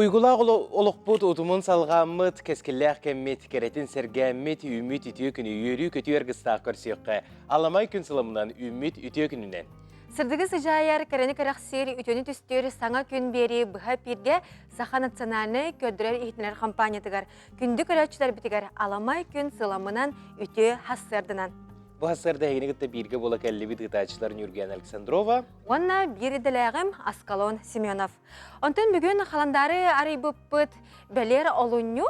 Уйгулаах олохпут утумун салҕааммыт, кэскиллээх кэммит, кэрэтин сэргээммит, үүммүт үтүө күнү үөрүү-көтүү аргыстаах көрсүөххэ. Аламай күн сыламынан үүммүт үтүө күнүнэн. Сырдыгы сыдьаайар, кэрэни кэрэхсиир, үтүөнү түстүүр саҥа күн биэрии быһа эпииргэ Саха национальнай көрдөрөр-иһитиннэрэр хампаанньатыгар күндү көрөөччүлэрбитигэр Аламай күн сыламынан үтүө хассыардынан. Бу хассыарда эһигини кытта бииргэ буола кэллибит ыытааччылар Нюргияна Александрова уонна биир идэлээҕим Аскалон Семенов. Онтон бүгүн халандаары арыйбыппыт бэлиэр олунньу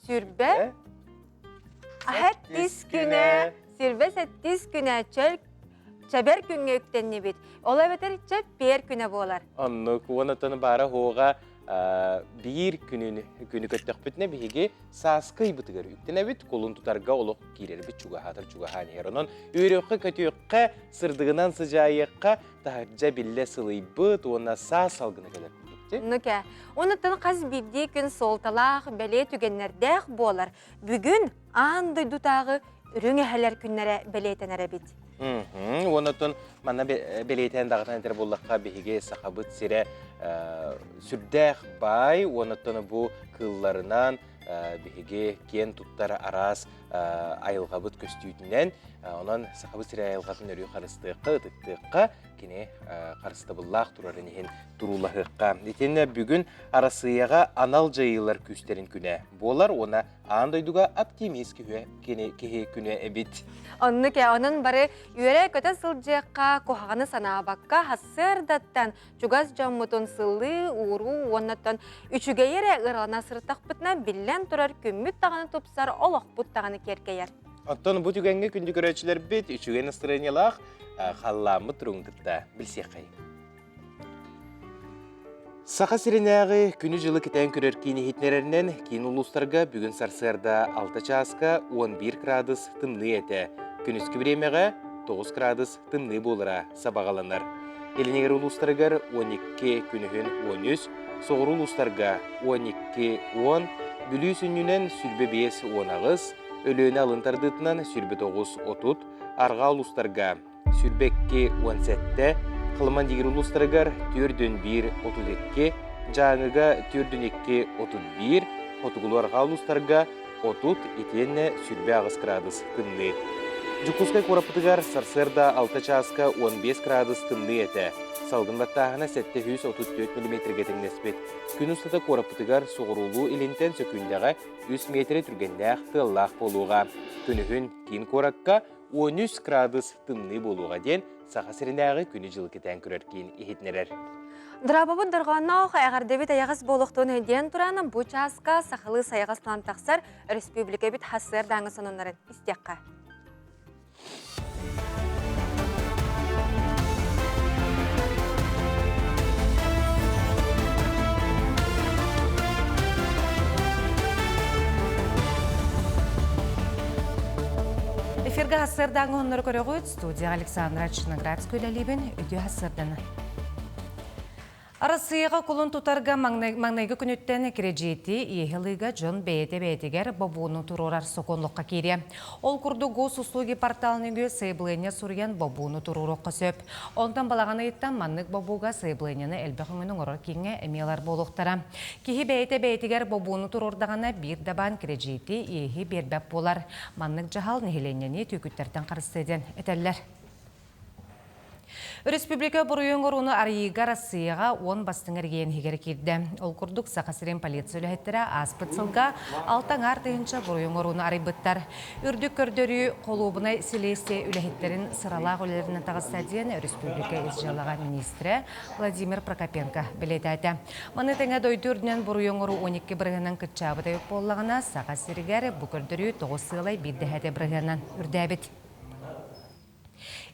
сүрбэ сэттис күнэ сүрбэ сэттис күнэ чөл чэбэр күҥҥэ үктэннибит. Ол эбэтэр чэппиэр күнэ буолар. Оннук уонна баара хуоҕа биир күнүн күнү көттөхпүтүнэ биһиги сааскы ыйбытыгар үктэнэбит, кулун тутарга олох киирэрбит чугаһаатар чугаһаан иһэр. Онон үөрүөххэ-көтүөххэ, сырдыгынан сыдьаайыахха, таһырдьа биллэ сылыйбыт уонна саас салгына кэлэр курдук. Ну-ка, онуттан хас биирдии күн суолталаах, бэлиэ түгэннэрдээх буолар. Бүгүн аан дойдутааҕы үрүҥ эһэлэр күннэрэ бэлиэтэнэр эбит. Уонна манна бэлиэтээн даҕатан этэр буоллахха, биһиги Сахабыт сирэ сүрдээх баай, уонна бу кыылларынан биһиги киэн туттар араас айылҕабыт көстүүтүнэн, онон Сахабыт сирэ айылҕатын өрүү харыстыахха, ытыктыахха, кини харыстабыллаах турарын иһин туруулаһыахха. Итиннэ бүгүн Арассыыйаҕа анал дьайыылар күүстэрин күнэ буолар уонна аан дойдуга оптимист киһи, киһи күнэ эбит. Оннук ээ, онон бары үөрэ-көтө сылдьыахха, куһаҕаны санаабакка, сарсыардаттан чугас дьоммутун сыллыы, ууруу уоннаттан үчүгэйи эрэ ыралана сырыттахпытына, биллэн турар күммүт даҕаны тупсар, олохпут даҕаны киэркэйэр. Оттон бу түгэҥҥэ күндү көрөөччүлэрбит үчүгэй настроениелаах халлааммыт туругун кытта билсиэххэйиҥ. Саха сиринээҕи күнү-дьылы кэтээн көрөр киин иһитиннэрэринэн, киин улуустарга бүгүн сарсыарда 6 чааска 11 градус тымныы этэ. Күнүскү бириэмэҕэ 9 градус тымныы буолара сабаҕаланар. Илин улуустарыгар 12, күнүһүн 13, соҕуруу улуустарга 12, 10, Бүлүү сүнньүнэн 25, 18, Өлүөнэ алын тардыытынан 29, 30, арҕаа улуустарга 22 17, Халыман диир улуустарыгар 41 32, Дьааҥыга 42 31, Хотугулуу-Арҕаа улуустарга 30 итиэннэ 28 градус тымныы. Дьокуускай куораппытыгар сарсыарда 6 чааска 15 градус тымныы этэ. Салгын баттааһына 734 миллиметргэ тэҥнэспит. Күн устата куораппытыгар соҕуруулуу-илинтэн сөкүүндэҕэ 3 миэтэрэ түргэннээх тыаллаах буолуоҕа. Күнүһүн киин куоракка 13 градус тымныы буолуоҕа диэн Саха сиринээҕи күнү-дьылы кэтээн көрөр киин иһитиннэрэр. Драабабыт дорҕоонноох эҕэрдэбит эйэҕэс буолуохтун диэн туран бу чааска сахалыы сайаҕас тылан тахсар республикабыт хассыардааҥы сонуннарын истиэххэ. Эфиргэ хассыардааҥы оннору көрөҕүт студия Александра Черноградская үлэлиибин үтүө хассыарданы. Арассыыйаҕа кулун тутарга маҥнайгы күнүттэн кирэдьиити иэһи ылыыга дьон бэйэтэ бэйэтигэр бобууну туруорар сокуонлукка киириэ. Ол курдук Госуслуги портал нөҥүө сайабылыанньа суруйан бобууну туруоруохха сөп. Онтон балаҕан ыйыттан маннык бобууга сайабылыанньаны элбэх өҥөнү оҥорор кииҥҥэ эмиэ ылар буолуохтара. Киһи бэйэтэ бэйэтигэр бобууну туруордаҕына биир да баан кирэдьиити иэһи биэрбэт буолар. Маннык дьаһал нэһилиэнньэни түөкүттэртэн харыстыа диэн этэллэр. Өрөспүүбүлүкэ буруйун оҥорууну арыйыыга Арассыыйаҕа уон бастыҥ эрэгийиэн иһигэр киирдэ. Ол курдук, Саха сирин полиция үлэһиттэрэ ааспыт сылга 6,5 тыһыынча буруйу оҥорууну арыйбыттар. Үрдүк көрдөрүү холуобунай силиэстийэ үлэһиттэрин сыралаах үлэлэринэн таҕыста диэн өрөспүүбүлүкэ ис дьыалаҕа миниистирэ Владимир Прокопенко бэлиэтээтэ. Маны тэҥэ дойду үрдүнэн буруйу оҥоруу 12 бырыһыанан кыччаабыт эбит буоллаҕына, Саха сиригэр бу көрдөрүү 9 сыалай биирдэһэтэ бырыһыанан үрдээбит.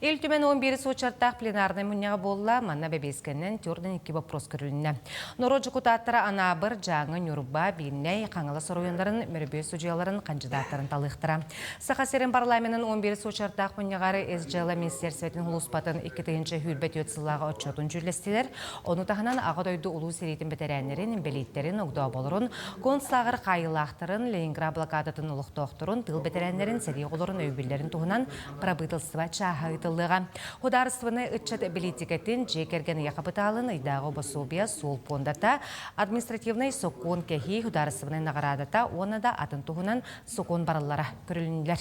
Ил Түмэн 11 суочартаах пленарнай мунньаҕа буолла. Манна бэбиэскэнэн төрдөн икки вопрос көрүлүннэ. Норуот дьокутааттара Анаабыр, Дьааҥы, Ньурба, Биирнэй, Хаҥалас оройуоннарын мөрөбүө судьуйаларын хандьыдааттарын талыахтара. Саха сирин парламенын 11 суочартаах мунньаҕар Ис дьыала министиэрсибэтин улууспатын 2024 сыллааҕы отчуотун дьүүллэстилэр. Ону таһынан Аҕа дойду улуу сэриитин бэтэрээннэрин, инбэлииттэрин, огдооболорун, концлааҕыр хаайыылаахтарын, Ленинград блокадатын олохтоохторун, тыыл бэтэрээннэрин, сэрии оҕолорун өйөбүллэрин туһунан Бырабыыталыстыба чааһа ыытылынна. ыытыллыаҕа. Судаарыстыбаннай ыччат бэлиитикэтин, дьиэ кэргэн ийэ хапытаалын, ыйдааҕы босуобуйа, суол пуондата, административнай сокуон кэһии, судаарыстыбаннай наҕараадата уонна да атын туһунан сокуон барыллара көрүлүннүлэр.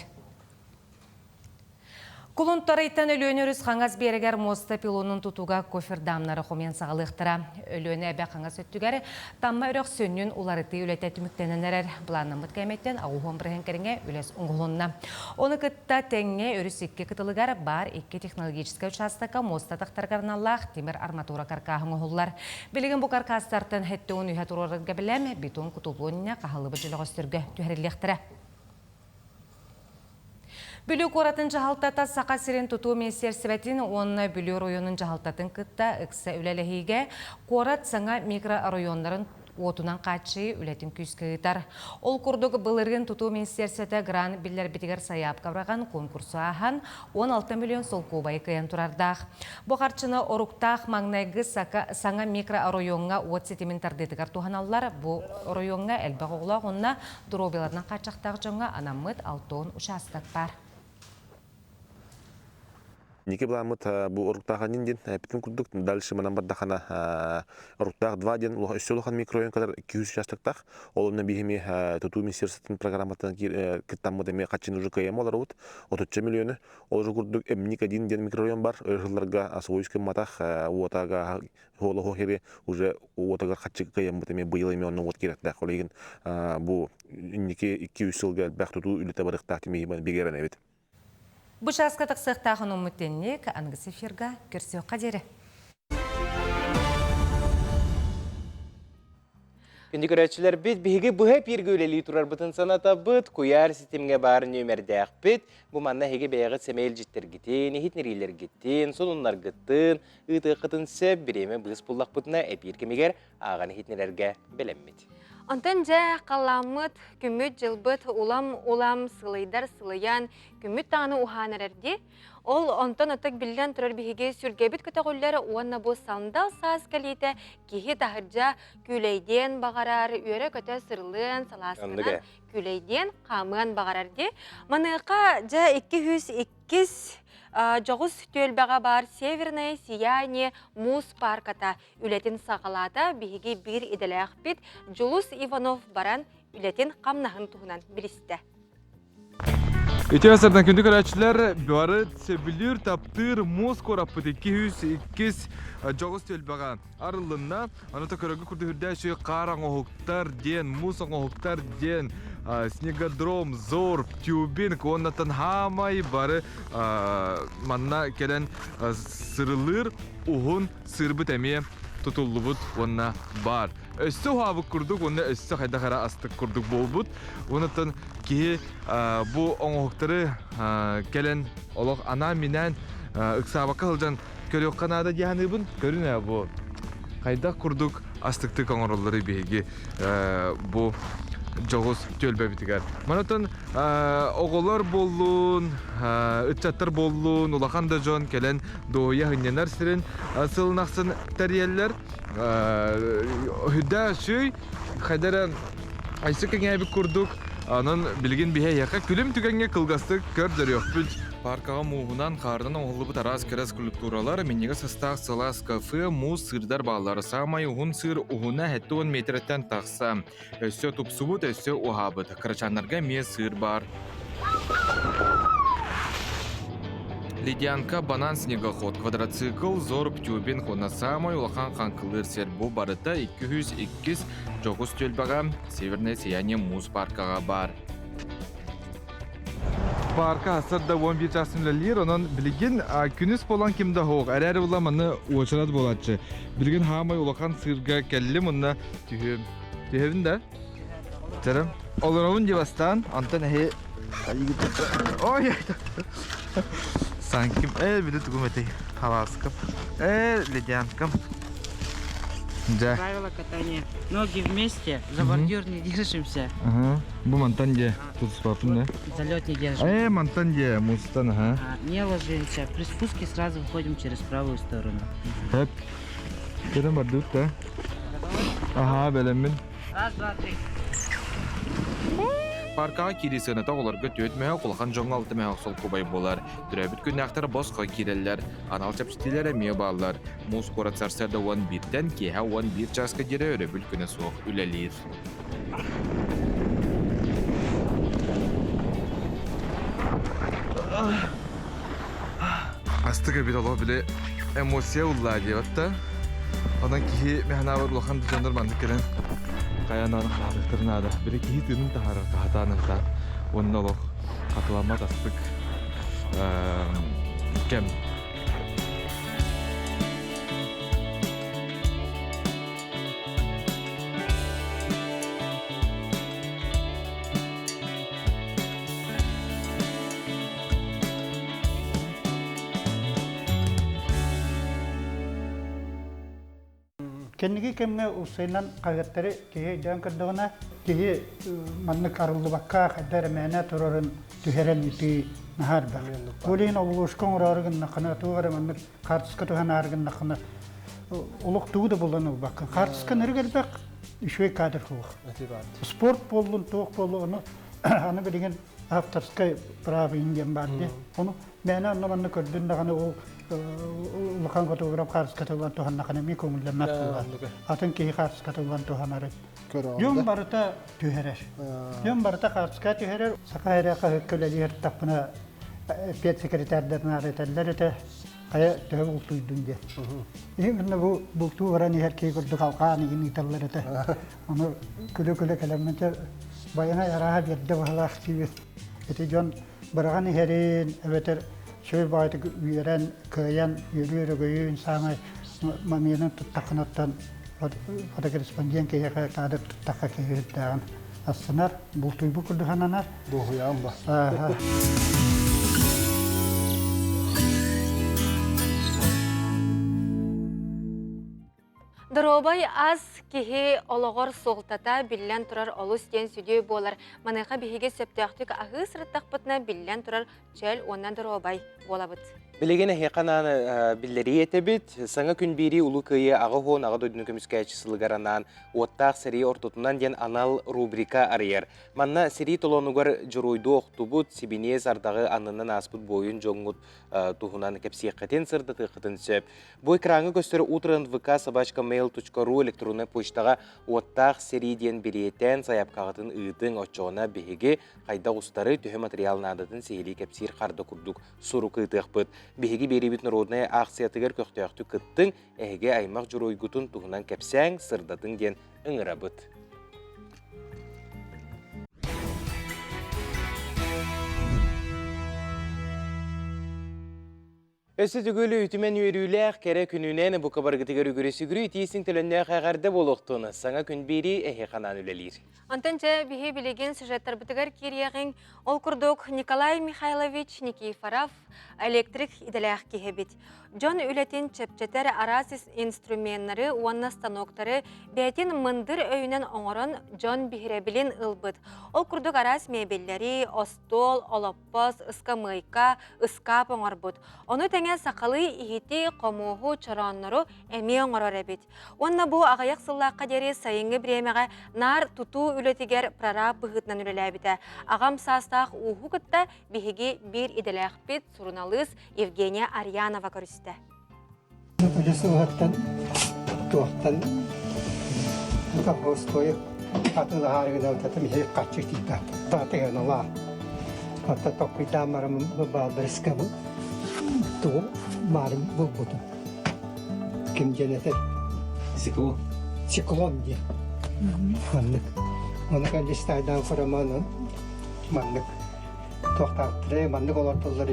Кулун Тарыйтан Өлүөнэ өрүс хаҥас биэрэгэр муоста пилонун тутууга кофердамнары хомуйан саҕалыахтара. Өлүөнэ эбэ хаҥас өттүгэр Тамма үрэх сүнньүн уларытыы үлэтэ түмүктэнэн эрэр. Былааннаммыт кээмэйтэн аҕыс бырыһыан кэриҥэ үлэс оҥоһулунна. Ону кытта тэҥҥэ өрүс икки кытылыгар баар икки технологическай учаастакка муоста атахтарыгар аналлаах тимир арматура каркааһы оҥоһуллар. Билигин бу каркаастартан 73 туруорарга бэлэм, бетон кутуллуон хаһыллыбыт дьөлөҕөстөргө түһэриллиэхтэрэ. Бүлүү куоратын дьаһалтата Саха сирин тутуу министиэристибэтин уонна Бүлүү оройуонун дьаһалтатын кытта ыкса үлэлэһиигэ куорат саҥа микрооройуоннарын уотунан хааччыйыы үлэтин күүскэ ыытар. Ол курдук былырыын тутуу министиэристибэтэ грант биллэрбитигэр сайаапка быраҕан конкурсу ааһан 16 миллион солкуобайы кыайан турардаах. Бу харчыны оруктаах маҥнайгы саҥа микрооройуоҥҥа уот ситимин тардыытыгар туһаналлар. Бу оройуоҥҥа элбэх оҕолоох уонна Доруобуйаларынан хааччахтаах дьоҥҥо анаммыт 60 учаастак баар. Ники былааммыт бу Оруктаах аннин диэн эппитим курдук дальше манан бардахана Оруктаах 2 диэн өссө улахан микрорайон катар 200 участоктаах. Ол онно биһими тутуу министерствотын программатынан кыттаммыт эмиэ хаччын уже кыайам олоробут. 30 миллионы. Ол уже курдук Эмник 1 диэн микрорайон бар. Өр сылларга освоить гымматах уотага Холоһо хири уже уотагар хаччы кыайаммыт эмиэ быйыл эмиэ онно уот киирэттээх. Ол иһин бу инники 2-3 сылга элбэх тутуу үлэтэ барыахтаах тимиһи бигэрэн эбит. Бу чааска тахсыахтаах онуммут тенник аныгыс эфирга көрсүөххэ диэри. Күндү көрөөччүлэрбит, биһиги быһа эпииргэ үлэлии турарбытын санатабыт, куйаар ситимҥэ баар нүөмэрдээхпит. Бу манна эһиги бэйэҕит сэмэй илдьиттэргитин, иһитинэриилэргитин, сонуннаргытын ыытыаххытын сөп, бириэмэ быыс буллахпытына эпиир кэмигэр ааҕан иһитинэрэргэ бэлэммит. Онтон дьэ халлааммыт, күммүт-дьылбыт улам-улам сылыйдар сылыйан, күммүт даҕаны уһаан эрэрдии. Ол онтон ытык биллэн турар биһиги сүргэбит көтөҕүллэр уонна бу сандал саас кэлиитэ киһи таһырдьа күүлэйдиэн баҕарар, үөрэ-көтө сырылыан, салаасканан күүлэйдиэн, хаамыан баҕарар дии. Маныаха дьэ 202 дьоҕус түөлбэҕэ баар Северное сияние муус паарката үлэтин саҕалаата. Биһиги биир идэлээхпит Дьулус Иванов баран үлэтин хамнаһын туһунан билистэ. Үтүө сардан күндү көрөөччүлэр, бары сөбүлүүр, таптыыр муус куораппыт 202 дьоҕус түөлбэҕэ арыллынна. Аны көрөргө курдук үрдээ үчүгэй хаар оҥоһуктар диэн, муус оҥоһуктар диэн, снегодром, зорб, тюбинг уоннаттан хаамай бары манна кэлэн сырылыыр уһун сыырбыт эмиэ тутуллубут уонна баар. Өссө уһаабыт курдук уонна өссө хайдах эрэ астык курдук буолбут. Уоннаттан киһи бу оҥоһуктары кэлэн олох анаан-минээн ыксаабакка сылдьан көрүөххэ наада дии саныыбын. Көрүн ээ бу хайдах курдук астыктык оҥороллору биһиги бу дьоҕус түөлбэбитигэр. Манатан оҕолор буоллун, ыччаттар буоллун, улахан да дьон кэлэн дуоһуйа сынньанар сирин сылын ахсын тэрийэллэр. Үрдээ үчүгэй, хайда эрэ Айсы кэҥээбит курдук, онон билигин биһи эһиэхэ күлүм түгэҥҥэ кылгастык көрдөрүөхпүт. Паркаҕа мууһунан, хаарынан оҥоһуллубут араас кэрэ скульптуралар, минньигэс астаах сылаас кафе, муус сыырдар бааллар. Саамай уһун сыыр уһуна 70 миэтэрэттэн тахса. Өссө тупсубут, өссө уһаабыт. Кырачааннарга эмиэ сыыр баар. Ледянка, банан снегоход, квадроцикл, зорб, тюбинг уонна саамай улахан хаҥкылыыр сир бу барыта 202 дьоҕус түөлбэҕэ Северное сияние муус паркаҕа баар. Парка сарда 11 часын үлэлиир, онон билигин күнүс буолан ким да суох. Эрээри була маны уочарат буолааччы. Билигин хаамай улахан сыырга кэллим уонна түһүөм. Түһэбин да? Чарым. Олоробун дии бастаан, онтон эһи Ой, Санким, били тугум этэй, халааскам, ледянкам. Дьэ. Правила катания. Ноги вместе, за бордюр не держимся. Ага. Бу мантан де, тутуспаппын да. За лед не держимся. Мантан де, мустан, ага. Не ложимся. При спуске сразу выходим через правую сторону. Хеп. Кэлэн бардыбыт да. Аха, бэлэммин. Раз, два, три. Паркаҕа киирии сыаната оҕолорго түөрт мөһөөх, улахан дьоҥҥо алта мөһөөх солкуобай буолар. Төрөөбүт күннээхтэр босхо киирэллэр. Анал чэпчэтиилэр эмиэ бааллар. Муус куорат сарсыарда 11-тэн киэһэ 11 чааска диэри өрөбүл күнэ суох үлэлиир. Астык эбит олох били эмоция уллаа диэбэт да. Онон киһи мэханаабар улахан да дьоннор маннык кэлэн хайаан хаалыктар наада. Били киһи тыынын таһаарар хаһатаан ыһытаан уонна олох хатыламмат астык кэм. Кэнники кэмҥэ уопсайынан хаһыаттары киһи өйдөөн көрдөҕүнэ, киһи маннык арыллыбакка хайда эрэ мээнэ турарын түһэрэн ыытыы наһаа элбэх. Ол иһин оболуошка оҥороору гыннаххына, туох эрэ маннык хаартыска туһанаары гыннаххына, олох тугу да булан ылбаккын. Хаартыска нырык элбэх, үчүгэй кадр суох. Спорт буоллун, туох буоллун, ону аны билигин авторскай право диэн баар дии. Ону мээнэ онно-манна көрдүн даҕаны ол улахан фотограф хаартыската ылан туһаннахына эмиэ көҥүллэммэт буолар. Атын киһи хаартыската ылан туһанарын. Дьон барыта түһэрэр. Дьон барыта хаартыска түһэрэр. Саха эрэ хаһыакка үлэлиир тахпына педсекретарьдарына этэллэр этэ. Хайа төһө бултуйдун диэн. Иһин бу бултуу баран иһэр киһи курдук алҕаан игин ыыталлар этэ. Ону күлэ-күлэ кэлэммин байанай арааһа биэрдэ баһылаах диибин. Ити дьон быраҕан иһэрин эбэтэр сүр баҕайытык үөрэн, кыайан, үөрүү-өрөгөйүүн саамай мамыйанан туттаххынаттан фотокорреспондент киһиэхэ каадыр туттахха киһи үрдээҕин астынар, бултуйбут курдук сананар. Дуоһуйаҕын ба. Доруобай ас киһи олоҕор суолтата биллэн турар олус диэн сүдү буолар. Маныаха биһиги сөптөөхтүк аһыы сырыттахпытына биллэн турар чөл уонна доруобай буолабыт. Билигин эһиэхэ анаан биллэрии этэбит. Саҥа күн биэрии Улуу Кыайыы 80 Аҕа дойдуну көмүскээччи сылыгар анаан Уоттаах сэрии ортотунан диэн анал рубрика арыйар. Манна сэрии толоонугар дьоруойдуу охтубут, сибиниэс ардаҕы аннынан ааспыт буойун дьоҥҥут туһунан кэпсиэххитин, сырдатыаххытын сөп. Бу экраҥҥа көстөр утро нвк собачка mail.ru электроннай почтаҕа уоттаах сэрии диэн бириэтээн сайаапкаҕытын ыытыҥ, оччоҕуна биһиги хайдах устары, төһө материал наадатын сиһилии кэпсиир харда курдук сурук ыытыахпыт. Биһиги биэриибит народнай аахсыйатыгар көхтөөхтүк кыттыҥ, эһиги аймах дьоруойгутун туһунан кэпсээҥ, сырдатыҥ диэн ыҥырабыт. Өссө төгүл үтүмэн үөрүүлээх кэрэ күнүнэн бука баргытыгар үгүрү-сүгүрү итиисиҥ төлөннөөх эҕэрдэ буолуохтун саҥа күн биэрии эһиэхэ анаан үлэлиир. Онтон дьэ биһи билигин сюжеттарбытыгар киириэҕиҥ. Ол курдук Николай Михайлович Никифоров электрик идэлээх киһи эбит. Дьон үлэтин чэпчэтэр араас инструменнары уонна станоктары бэйэтин мындыр өйүнэн оҥорон дьон биһирэбилин ылбыт. Ол курдук араас мебеллэри, остуол, олоппос, олоппос, ыскамыайка, ыскаап оҥорбут. Ону тэҥэ сахалыы иһити, хомуоһу, чорооннору эмиэ оҥорор эбит. Уонна бу аҕыйах сыллаахха диэри сайыҥҥы бириэмэҕэ наар тутуу үлэтигэр прораб быһыытынан үлэлээбитэ. Аҕам саастаах ууһу кытта биһиги биир идэлээхпит суруналыыс Евгения Арьянова көрүстэ. Үлэ сылыттан туохтан колхозкойу атыылаһаары гынабытатым иһи харчы тиийбэт таатыганалаа Оттон толкуйдаан баран баалбарыска тугу баарын булбутум. Ким диэн этэр? Циклон. Циклон диэн. Маннык. Ону кэллистайдаан роман маннык Туохтаахтарай маннык олордоллор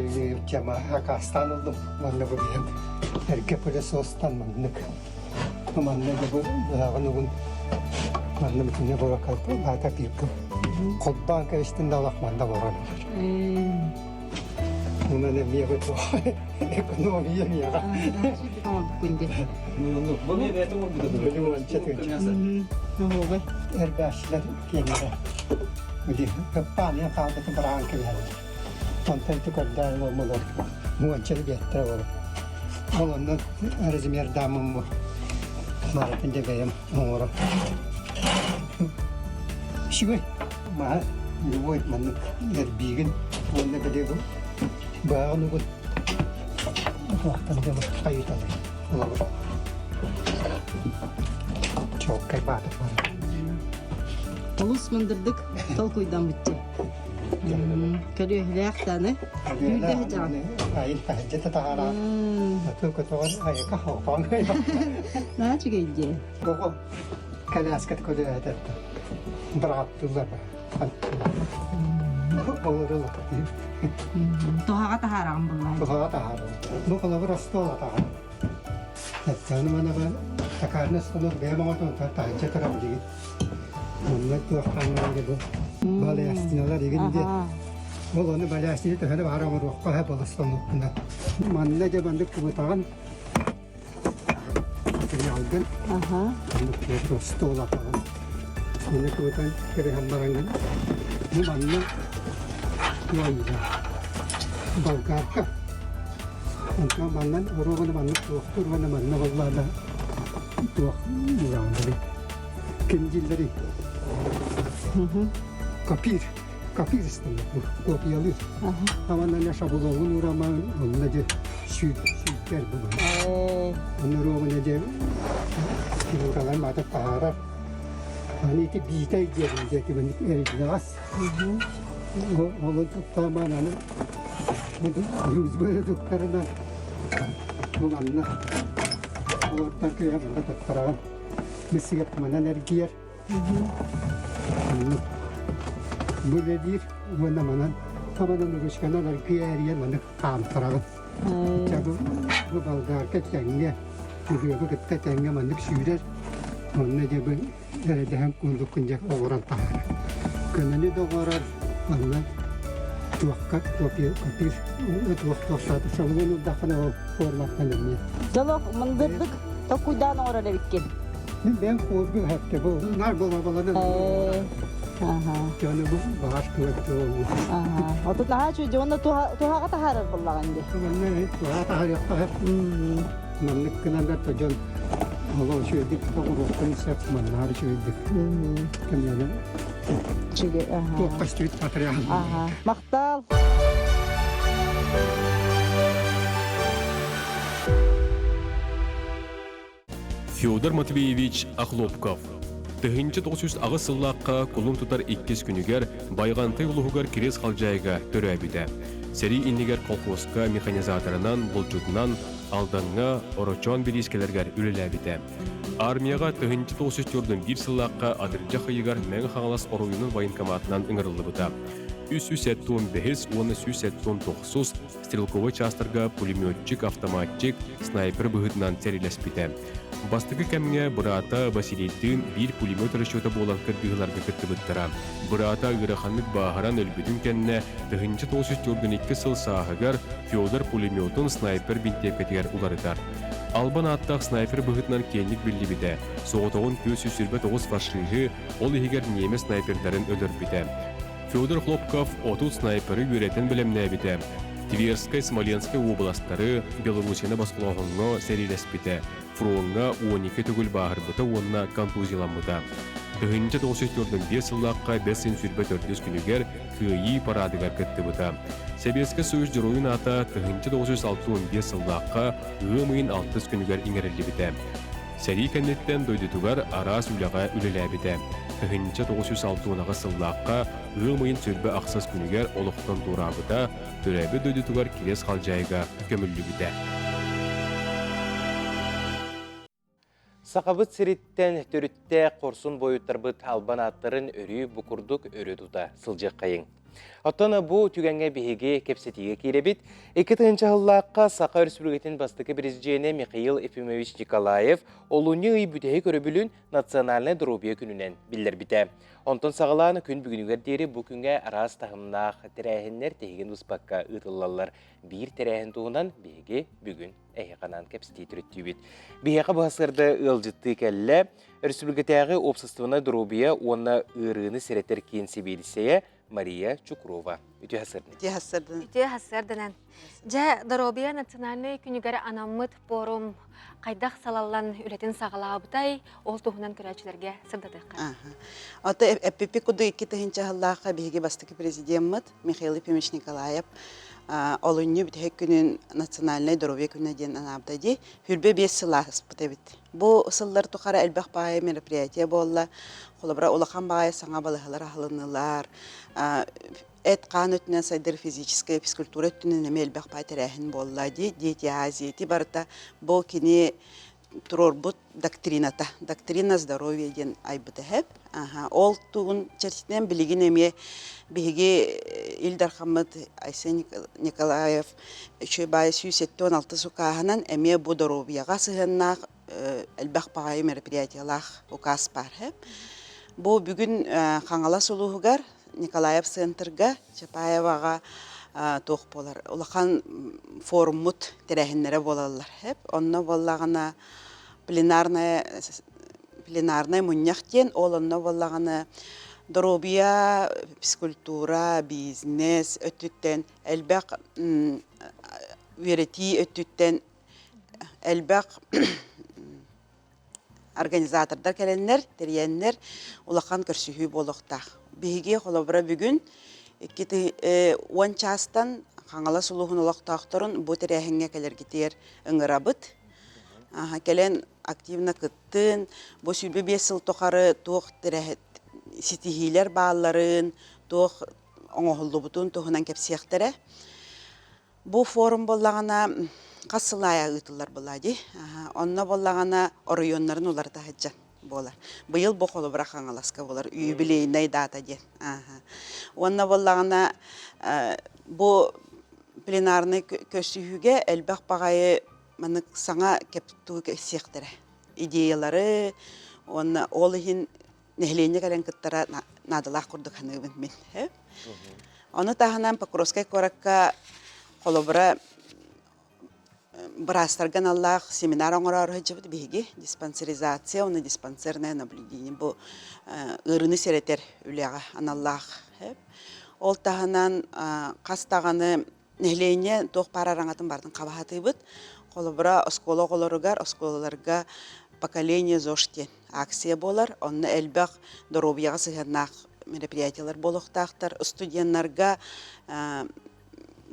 тема акаастаан ыллым уонна бу билэн эргэ пылесостан маннык манна бу быһаҕын угун манна бүтүнэ буолакка баата пииркым холбоон кэбистин да олох манна олорон Онон эмиэ экономия миэхэ. Эрбээччилэр киэннэрэ Кыппаанын хаалбытын быраҕан кэбиһэллэр. Онтон ити көрдөөн олормолор уонча биэттэрэ буолар. Ол онно размердааммын барытын дьэ бэйэм оҥорон. Үчүгэй. Маһа Любой маннык эрбиигин уонна били бу бааҕын угун туохтан дьэ хайыталар холобур чуолкай баатыр барар. Олус мындырдык толкуйдаммытчы. Көрүөһүлээх дааны. Айын таһырдьа да таһаараа. Аты көтөҕөн айака хоһоон. Наһаа үчүгэй дии. Оҕо коляската көлөһөтөттө. Быраҕаттыылар Олору Туһаҕа таһаараҕын буллаҕын. Туһаҕа таһаарабын. Бу холобур остуол атаҕа. Аны манаба токарный станок бэйэм оҥордум таһырдьа турар билигин. Онно туохтаан бу балястиналар игин де. Ол ону балястины төһөнү баара оҥоруохха сөп ол станоккунан. Манна дьэ маннык кыбытаҕын материалгын маннык остуол атаҕын. Манна кыбытан кэбиһэн бараҥҥын бу манна туойда болгарка Онтон маннан оруобуна маннык туохтуур уонна манна буоллаҕына туох дьаһалларый? Ким дииллэрий? Копир. Копир станок бу. Копиялыыр. Аманна шаблонун ураман онно дьэ сүүйтэр бу. Онно оруобуна дьэ фигуралар маата таһаарар. Аны ити биитэй диэбин дьэ ити эриллэҕэс. Олун туттаамаан аны Грузбы туттарынан бу манна олортон кыйа манна туттараҕын мысыгар манан эргийэр бу үлэлиир уонна манан хаманан ручканан аргыйа эрийэн маны хаамтараҕын бу болгарка тэҥҥэ быһыабы кытта тэҥҥэ маннык сүүрэр онно дьэ бу эрэдэһэн кундуккун дьэ оҕорон таһаарар. Көнөнү да оҕорор, манна туохха копия копир туох туохтаата шаблон ылдаххына ол форматтан эмиэ. Дьолох мындырдык толкуйдаан оҥорор эбиккин. Мин бэйэм хуоргу хэпте бу нар бола боланан дьону бу баҕар кыатты болу. Отут наһаа үчүгэй уонна туһаҕа таһаарар буоллаҕын дии. Манна туһаҕа таһаарыахха Маннык гынан да дьон олох үчүгэйдик оҥоруохтарын сөп, маннаар үчүгэйдик кэмнэнэн туох көстүбүт материал. Махтал. Федор Матвеевич Охлопков 1908 сыллаахха кулун тутар иккис күнүгэр Байҕантай улууһугар Кириэс Халдьаайыга төрөөбүтэ. Сэрии иннигэр колхуоска механизаторынан, булчутунан, Алдаҥҥа, Орочоон бириискэлэригэр үлэлээбитэ. Армияҕа 1941 сыллаахха атырдьах ыйыгар Мэҥэ Хаҥалас оройуонун военкоматынан ыҥырыллыбыта. 375 уонна 179 стрелковай чаастарга пулеметчик, автоматчик, снайпер быһыытынан сэриилэспитэ. Бастакы кэмҥэ быраата Василийдыын биир пулемет расчета буолан кыргыһыыларга кыттыбыттара. Быраата ыараханнык бааһыран өлбүтүн кэннэ 1942 сыл сааһыгар Федор пулеметун снайпер бинтиэпкэтигэр уларытар. Албан ааттаах снайпер быһыытынан киэҥник биллибитэ, соҕотоҕун 429 фашиһы, ол иһигэр ньиэмэс снайпердарын өлөрбүтэ. Федор Хлопков 30 снайперы үөрэтэн бэлэмнээбитэ. Тверскай, Смоленскай уобаластары, Белоруссияны босхолооһуҥҥа сэриилэспитэ, фроҥҥа 12 төгүл бааһырбыта уонна контузияламмыта. 1945 сыллаахха бэс син сүүрбэ төрдүс күнүгэр Кыайыы параадыгар кыттыбыта. Сэбиэскэй Союз Дьоруойун аата 1965 сыллаахха ыам ыйын алтыс күнүгэр иҥэриллибитэ. Сэрии кэнниттэн дойдутугар араас үлэҕэ үлэлээбитэ. 1968 сыллаахха ыам ыйын сүүрбэ ахсыс күнүгэр олохтон туораабыта, төрөөбүт дойдутугар Кириэс Халдьаайыга көмүллүбүтэ. Сахабыт сириттэн төрүттээх хорсун буойуттарбыт албан ааттарын өрүү бу курдук өрө тута сылдьыаххайыҥ. Оттон бу түгэҥҥэ биһиги кэпсэтиигэ киирэбит. 2000 сыллаахха Саха Өрөспүүбүлүкэтин бастакы президенэ Михаил Ефимович Николаев олунньу ый бүтэһик өрөбүлүн Национальнай доруобуйа күнүнэн биллэрбитэ. Онтон саҕалаан күн бүгүнүгэр диэри бу күҥҥэ араас таһымнаах тэрээһиннэр тиһигин быспакка ыытыллаллар. Биир тэрээһин туһунан биһиги бүгүн эһиэхэ анаан кэпсэтии төрүттүүбүт. Биһиэхэ бу сарсыарда ыалдьыттыы кэллэ. Өрөспүүбүлүкэтээҕи уопсастыбаннай доруобуйа уонна ыарыыны сэрэтэр киин сэбиэдиссэйэ Мария Чукрова. Үтүө сарсыарданан. Үтүө сарсыарданан. Үтүө сарсыарданан. Дьэ, доруобуйа национальнай күнүгэр анаммыт пуорум. хайдах салаллан үлэтин саҕалаабытай, ол туһунан көрөөччүлэргэ сырдатыахха. Ото эппиппит курдук 2000 сыллаахха биһиги бастакы президеммит Михаил Ефимович Николаев олунньу бүтэһик күнүн национальнай доруобуйа күнэ диэн анаабыта дии. 25 сыл ааспыт эбит. Бу сыллар тухары элбэх баайы мероприятие буолла. Холобура, улахан баайы саҥа балыһалар аһылыннылар. Эт-хаан өттүнэн сайдар физическэй физкультура өттүнэн эмиэ элбэх баай тэрээһин буолла дии. Дети Азии ити барыта бу кини туруорбут доктрината, доктрина здоровья диэн айбыта эһэп. Ол тугун чэрчитинэн билигин эмиэ биһиги Ил Дархаммыт Айсен Николаев үчүгэй баайы 176 укааһынан эмиэ бу доруобуйаҕа сыһыаннаах элбэх баҕайы мероприятиелаах укаас баар. Бу бүгүн Хаҥалас улууһугар Николаев центрга Чапаеваҕа туох буолар улахан форуммут тэрээһиннэрэ буолаллар. Онно буоллаҕына пленарная пленарнай мунньах диэн ол онно буоллаҕына доруобуйа, физкультура, бизнес өттүттэн элбэх үөрэтии өттүттэн элбэх организатордар кэлэннэр, тэрийэннэр улахан көрсүһүү буолуохтаах. Биһиги холобура бүгүн 10 чаастан Хаҥалас улууһун олохтоохторун бу тэрээһиҥҥэ кэлэргитигэр ыҥырабыт. Кэлэн активно кыттын, бу 25 сыл тухары туох ситиһиилэр баалларын, туох оҥоһуллубутун туһунан кэпсиэхтэрэ. Бу форум буоллаҕына хас сыл аайы ыытыллар буолла дии. Онно буоллаҕына оройуоннарын уларыта сылдьан буолар. Быйыл бу холобура Хаҥаласка буолар юбилейнай дата диэн. Уонна буоллаҕына бу пленарнай көрсүһүүгэ элбэх баҕайы маннык саҥа кэптуу кэпсиэхтэрэ. Идеялары уонна ол иһин нэһилиэнньэ кэлэн кыттара наадалаах курдук саныыбын мин. Ону таһынан Покровскай куоракка холобура быраастарга аналлаах семинар оҥороору сылдьыбыт биһиги диспансеризация уонна диспансерное наблюдение бу ыарыыны сэрэтэр үлэҕэ аналлаах. Ол таһынан хас даҕаны нэһилиэнньэ туох баар араҥатын барытын хабаһатыыбыт. Холобура, оскуола оҕолоругар, оскуолаларга «Поколение ЗОЖ» диэн акция буолар. Онно элбэх доруобуйаҕа сыһыаннаах мероприятиелар буолуохтаахтар. Студеннарга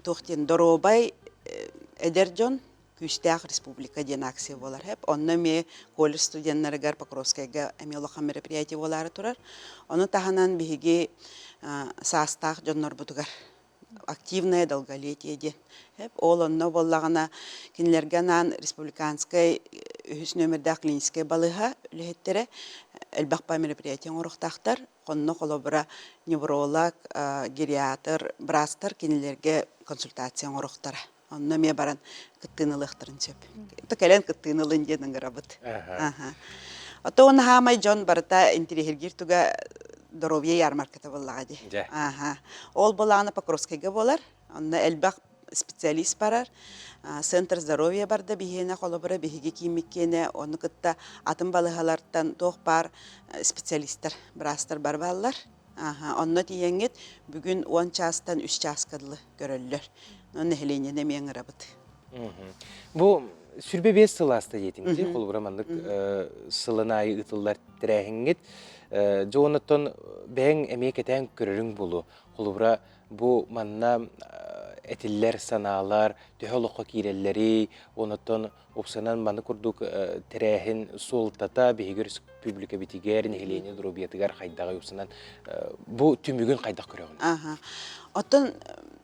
туох диэн доруобай эдэр дьон күүстээх республика диэн акция буолар. Онно эмиэ колледж студеннарыгар Покровскайга эмиэ улахан мероприятие буолаары турар. Ону таһынан биһиги саастаах дьоннорбутугар активное долголетие диэн. Ол онно буоллаҕына кинилэргэ анаан республиканскай үһүс нүөмэрдээх клиническэй балыыһа үлэһиттэрэ элбэх по мероприятие оҥоруохтаахтар. Онно холобура невролог, гериатр, быраастар кинилэргэ консультация оҥоруохтара. Онно эмиэ баран кыттыыны ылыахтарын сөп. То кэлэн кыттыыны ылын диэн ыҥырабыт. Ото уонна хаамай дьон барыта интириэһиргиир туга доруобуйа ярмарката буоллаҕа дии. Ол былаана Покровскайга буолар. Онно элбэх специалист барар. Центр здоровья барда биһиэнэ холобура биһиги кииммиккиэнэ ону кытта атын балыһалартан туох баар специалистар, быраастар бар бааллар. Онно тиийэҥҥит бүгүн 10 чаастан 3 чааска дылы көрөллөр. Нэһилиэнньэни эмиэ ыҥырабыт. Бу 25 сыл ааста диэтиҥ дии, холобура маннык сылын аайы ыытыллар тэрээһиҥҥит. Дьэ оннуттан бэйэҥ эмиэ кэтээн көрөрүҥ буолуо. Холобура бу манна этиллэр санаалар төһө олоххо киирэллэрий, онуттан Упсанан маны курдук тэрээһин суолтата биһиги өрөспүүбүлүкэбитигэр, нэһилиэнньэ доруобуйатыгар хайдаҕый упсанан бу түмүгүн хайдах көрөҕүн? Аха. Оттон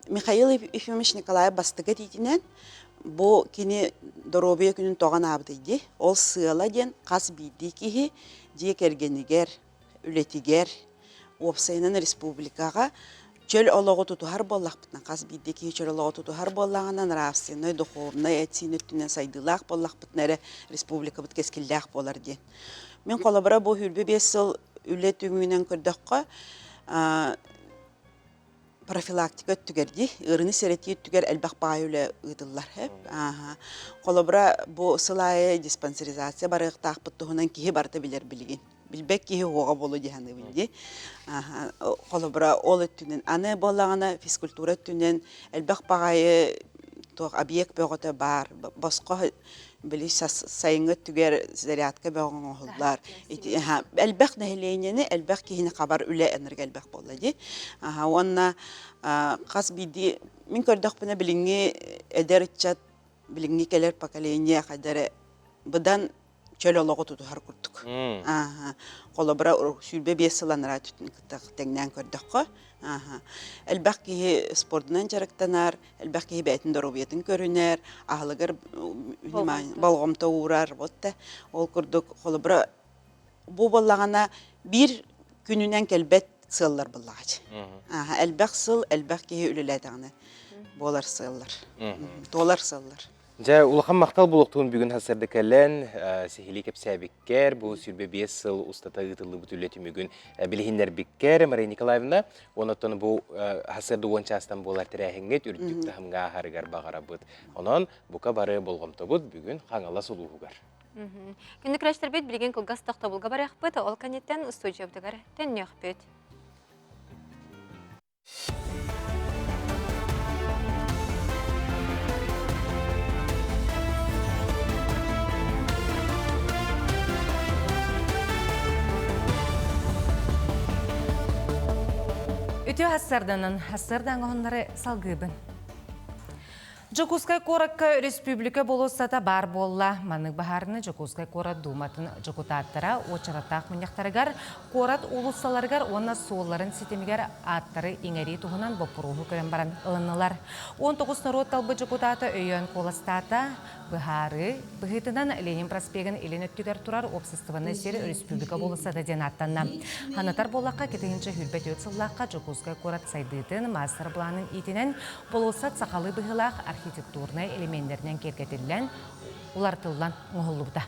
Михаил Ефимович Николаев бастакы этиитинэн бу кини доруобуйа күнүн тоҕо анаабытый дии. Ол сыала диэн хас биирдии киһи дьиэ кэргэнигэр, үлэтигэр, уопсайынан республикаҕа чөл олоҕу тутуһар буоллахпытына, хас биирдии киһи чөл олоҕу тутуһар буоллаҕына, нравственнай, духовнай эт-сиин өттүнэн сайдыылаах буоллахпытына эрэ республикабыт кэскиллээх буолар диэн. Мин холобура бу 25 сыл үлэ түмүгүнэн көрдөххө, профилактика өттүгэр дии, ыарыыны сэрэтии өттүгэр элбэх баай үлэ ыытыллар. Холобура, бу сыл аайы диспансеризация барыахтаахпыт туһунан киһи барыта билэр билигин. Билбэт киһи уоҕа буолуо дии саныыбын дии. Холобура, ол өттүнэн аны буоллаҕына физкультура өттүнэн элбэх баҕайы туох объект бөҕөтө баар, босхо. Били сайыҥҥы өттүгэр зарядка бөҕө оҥоһуллар. Элбэх нэһилиэнньэни, элбэх киһини хабар үлэ энерго элбэх буолла дии. Уонна хас биирдии мин көрдөхпүнэ билиҥҥи эдэр ыччат, билиҥҥи кэлэр поколение хайда эрэ быдан чөл олоҕу тутуһар курдук. Холобура, 25 сыл анараа өттүн кытта тэҥнээн көрдөххө, элбэх киһи спордунан дьарыктанар, элбэх киһи бэйэтин доруобуйатын көрүнэр, аһылыгар болҕомто уурар, вот да. Ол курдук, холобура, бу буоллаҕына биир күнүнэн кэлбэт сыаллар буоллаҕа. Элбэх сыл, элбэх киһи үлэлээтэҕинэ буолар сыаллар, туолар сыаллар. Дьэ, улахан махтал буолуохтуун бүгүн сарсыарда кэлэн сиһилии кэпсээбиккэр, бу 25 сыл устата ыытыллыбыт үлэ түмүгүн билиһиннэрбиккэр, Мария Николаевна, онон бу сарсыарда уон чаастан буолар тэрээһиҥҥит үрдүк таһымҥа ааһарыгар баҕарабыт. Онон бука бары болҕомтобут бүгүн Хаҥалас улууһугар. Күндү көрөөччүлэрбит билигин кылгас тохтобулга барыахпыт, ол кэнниттэн устуудьуйабытыгар төннүөхпүт. Үтүө хассарданан, хассардаҥ оһоннары салгыыбын. Дьокуускай куоракка өрөспүүбүлүкэ болуоссата баар буолла. Маннык баһаарыны Дьокуускай куорат Дууматын дьокутааттара уочараттаах мунньахтарыгар куорат уулуссаларыгар уонна суолларын ситимигэр ааттары иҥэрии туһунан боппуруоһу көрөн баран ылыннылар. 19 норуот талбыт дьокутаата өйөөн куоластаата. Быһаарыы быһыытынан Ленин проспегын илин өттүгэр турар уопсастыбаннай сир өрөспүүбүлүкэ болуоссата диэн ааттанна. Санатар буоллахха, 2024 сыллаахха Дьокуускай куорат сайдыытын маастар-былаанын иитинэн Болуоссат сахалыы быһыылаах архитектурнай элеменнэринэн киэргэтиллэн, уларытыллан оҥоһуллубута.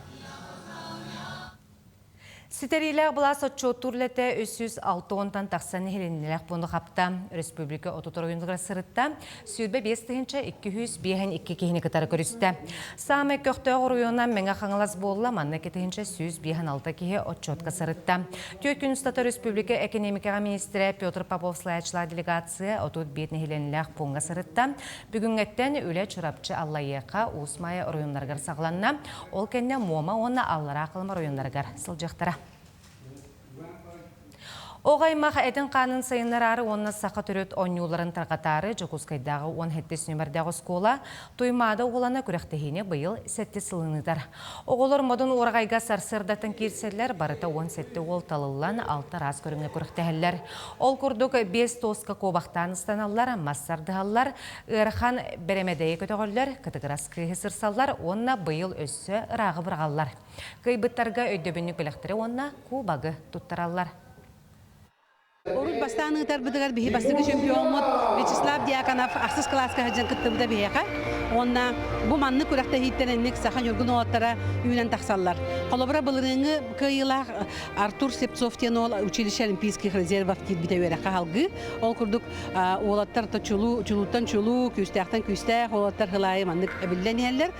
Ситэриилээх былаас отчуоттуур үлэтэ 360-тан тахса нэһилиэнньэлээх пууну хапта. Республика 30 оройуонугар сырытта, 25 252 киһини кытары көрүстэ. Саамай көхтөөх оройуонунан Мэҥэ Хаҥалас буолла, манна 2156 киһи отчуотка сырытта. Түөрт күн устата республика экэниэмикэҕэ министрэ Петр Попов салайааччылаах делегация 35 нэһилиэнньэлээх пууҥҥа сырытта. Бүгүҥҥэттэн үлэ Чурапчы, Аллайыаха, Уус Маайа оройуоннарыгар саҕаланна. Ол кэннэ Муома уонна Аллараа Халыма оройуоннарыгар сылдьыахтара. Оҕо аймах этин-хаанын сайыннараары уонна саха төрүт оонньууларын тарҕатаары Дьокуускайдааҕы 17 нүөмэрдээх оскуола Туймаада уолана күрэхтэһиини быйыл сэттис сылын ыытар. Оҕолор модун уораҕайга сарсыардаттан киирсэллэр, барыта 17 уол талыллан, алта араас көрүҥҥэ күрэхтэһэллэр. Ол курдук, биэс тоска куобахтаан ыстаналлар, мас сардыһаллар, ыарахан бэрэмэдэйи көтөҕөллөр, кытыгырас кыыһы сырсаллар уонна быйыл өссө ырааҕы быраҕаллар. Кыайбыттарга өйдөбүнньүк бэлэхтэри уонна кубогы туттараллар. Урут бастаан ыытарбытыгар биһи бастакы чемпиоммут Вячеслав Дьяконов ахсыс кылааска сылдьан кыттыбыта биһиэхэ. Уонна бу маннык күрэхтэһииттэн инник саха ньургун уолаттара үүнэн тахсаллар. Холобура, былырыыҥҥы кыайыылаах Артур Слепцов диэн уол училище олимпийских резервов киирбитэ үөрэххэ салгыы. Ол курдук уолаттар чулуу, чулууттан чулуу, күүстээхтэн күүстээх уолаттар сыл аайы маннык эбиллэн иһэллэр.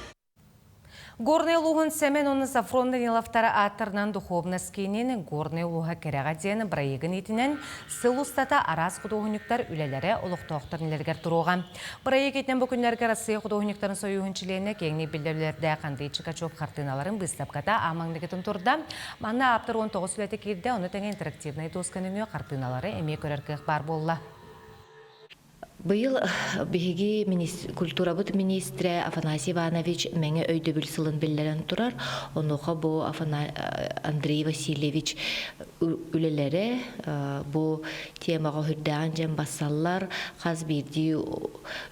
Горнай улууһун Сэмэн уонна Софрон Даниловтар ааттарынан духовность киинин Горнай улууһа кэрэҕэ диэн бырайыагын иитинэн сыл устата араас худуоһунньуктар үлэлэрэ олохтоохтор иннилэригэр туруоҕа. Бырайыак иитинэн бу күннэргэ Россия худуоһунньуктарын сойууһун чилиэнэ киэҥник биллэр үлэлэрдээх Андрей Чикачев хартыыналарын быыстапката аамаҥныгытын турда. Манна ааптар 19 үлэтэ киирдэ, ону тэҥэ интерактивнай доска нөҥүө хартыыналары эмиэ көрөр кыах баар буолла. Быйыл биһиги культурабыт министрэ Афанасий Иванович Мэҥэ өйдөбүл сылын биллэрэн турар. Онуоха бу Андрей Васильевич үлэлэрэ бу темаҕа үрдээҕин дьэн бассаллар. Хас биирдии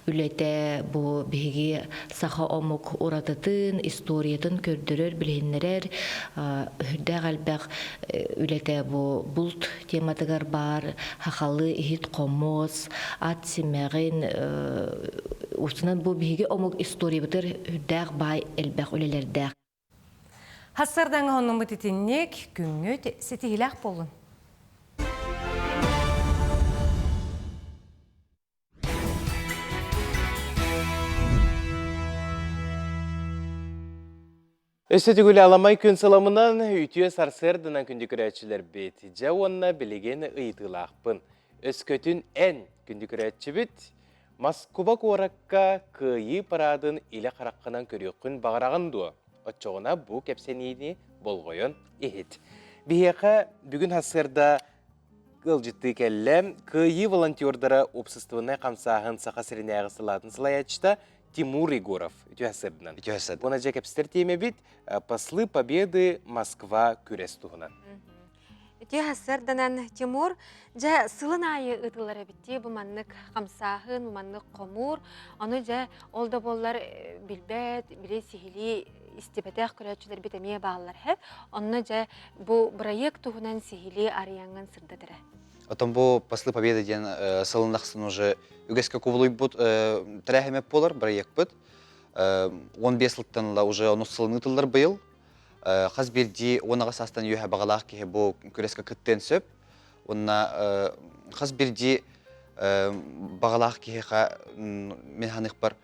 үлэтэ бу биһиги саха омук уратытын, историятын көрдөрөр, билиһиннэрэр үрдээх элбэх үлэтэ бу булт тематыгар баар хахалы иһит хомус, ат симэҕин устунан бу биһиги омук историябытыгар үрдээх баай элбэх үлэлэрдээх. Хассардаҥа оннуммут итинник күҥҥүт ситиһилээх буоллун. Өссө төгүл аламай күн сыламынан үтүө сарсыарданан күндү көрөөччүлэрбит. Дьэ уонна билигин ыйытыылаахпын. Өскөтүн эн, күндү көрөөччүбүт, Москуба куоракка кыайыы параадын илэ хараххынан көрүөххүн баҕараҕын дуо? Оччоҕуна бу кэпсэниини болҕойон иһит. Биһиэхэ бүгүн сарсыарда ыалдьыттыы кэллэ. Кыайыы волонтердара уопсастыбаннай хамсааһын Саха сиринээҕи салаатын салайааччыта Тимур Егоров. Үтүө сарсыарданан. Үтүө сарсыарда. Уонна дьэ кэпсэтэр тиэмэбит «Послы Победы Москва» күрэс туһунан. Үтүө сарсыарданан Тимур, дьэ сылын аайы ыытыллар эбит бу маннык хамсааһын, бу маннык хомуур. Ону дьэ ол да буоллар билбэт, били сиһилии истибэтэх көрөөччүлэрбит эмиэ бааллар һэп. Онно дьэ бу бырайыак туһунан сиһилии арыйаҥҥын сырдат эрэ. Оттон бу «Послы Победы» диэн сылын ахсын уже үгэскэ кубулуйбут тэрээһимэп буолар бырайыакпыт. 15 сылтан ыла уже онус сылын ыытыллар быйыл. Хас биирдии 18 саастан үөһэ баҕалаах киһи бу күрэскэ кыттыан сөп. Уонна хас биирдии баҕалаах киһиэхэ мин ханыхпар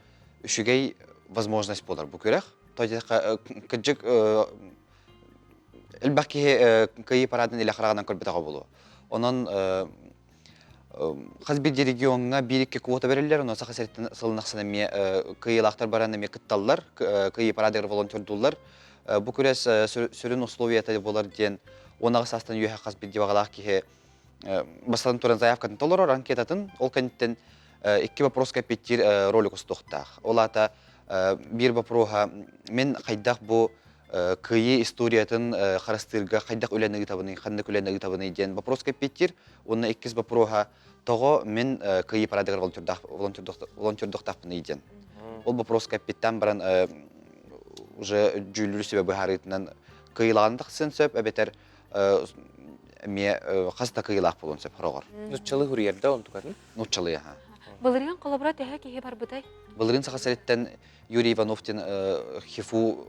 үчүгэй возможность буолар бу күрэх. То диэххэ кырдьык элбэх киһи кыайыы парадын илэ хараҕынан көрбөтөҕө буолуо. Онон хас биирдии региоҥҥа биир-икки квота бэриллэр, онон Саха сириттэн сылын ахсын эмиэ кыайыылаахтар баран эмиэ кытталлар, кыайыы парадыгар волонтердууллар. Бу күрэс сүрүн условията буолар диэн 18 саастан үөһэ хас биирдии баҕалаах киһи бастатан туран заявкатын толорор анкетатын, ол кэнниттэн икки вопроска эппиэттиир ролик устуохтаах. Ол аата биир вопроһа мин хайдах бу кыайыы историятын харыстыырга хайдах үлэни ыытабыный, ханнык үлэни ыытабыный диэн вопроска эппиэттиир. Уонна иккис вопроһа тоҕо мин кыайыы парадыгар волонтердуохтаахпыный диэн. Ол вопроска эппиттэн баран уже дьүүллүүр сүбэ быһаарыытынан кыайыылааҕын тахсыан сөп эбэтэр эмиэ хас да кыайыылаах буолуон сөп хороҕор. Нуччалыы суруйар да онтукатын? Нуччалыы аха. Былырыын холобура төһө киһи барбытай? Былырыын Саха сириттэн Юрий Иванов диэн ХИФУ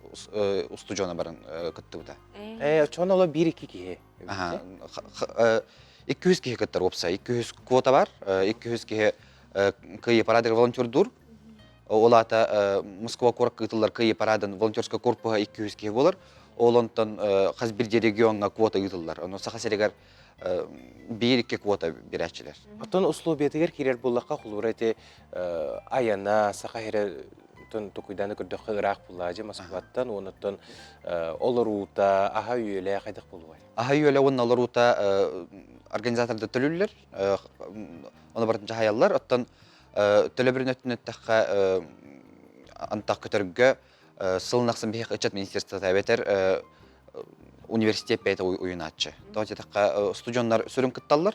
устудьуона баран кыттыбыта. Э, оччоҕуна оло биир-икки киһи. 200 киһи кыттар уопсай. 200 квота бар. 200 киһи кыайыы парадыгар волонтердуур. Ол аата Москва куоракка ыытыллар кыайыы парадын волонтерскай корпуһа 200 киһи буолар. Ол онтон хас биирдии региоҥҥа квота ыытыллар. Ону Саха сиригэр биир-икки квота биэрээччилэр. Оттон условиятыгар киирэр буоллахха, холобура ити айана Саха сирэ токуйдааны көрдөххө ыраах буллаадьы Москваттан, онуттан олоруута, аһа-үөлэ хайдах буолуой? Аһа-үөлэ уонна олоруута организатордар төлүүллэр, ону барытын дьаһайаллар. Оттон төлөбүрүн өттүн эттэххэ, антах көтөргө сылын ахсын биһиэхэ ыччат министерствота эбэтэр университет бэйэтэ уйунааччы. Тоҕо диэтэххэ, студеннар сүрүн кытталлар.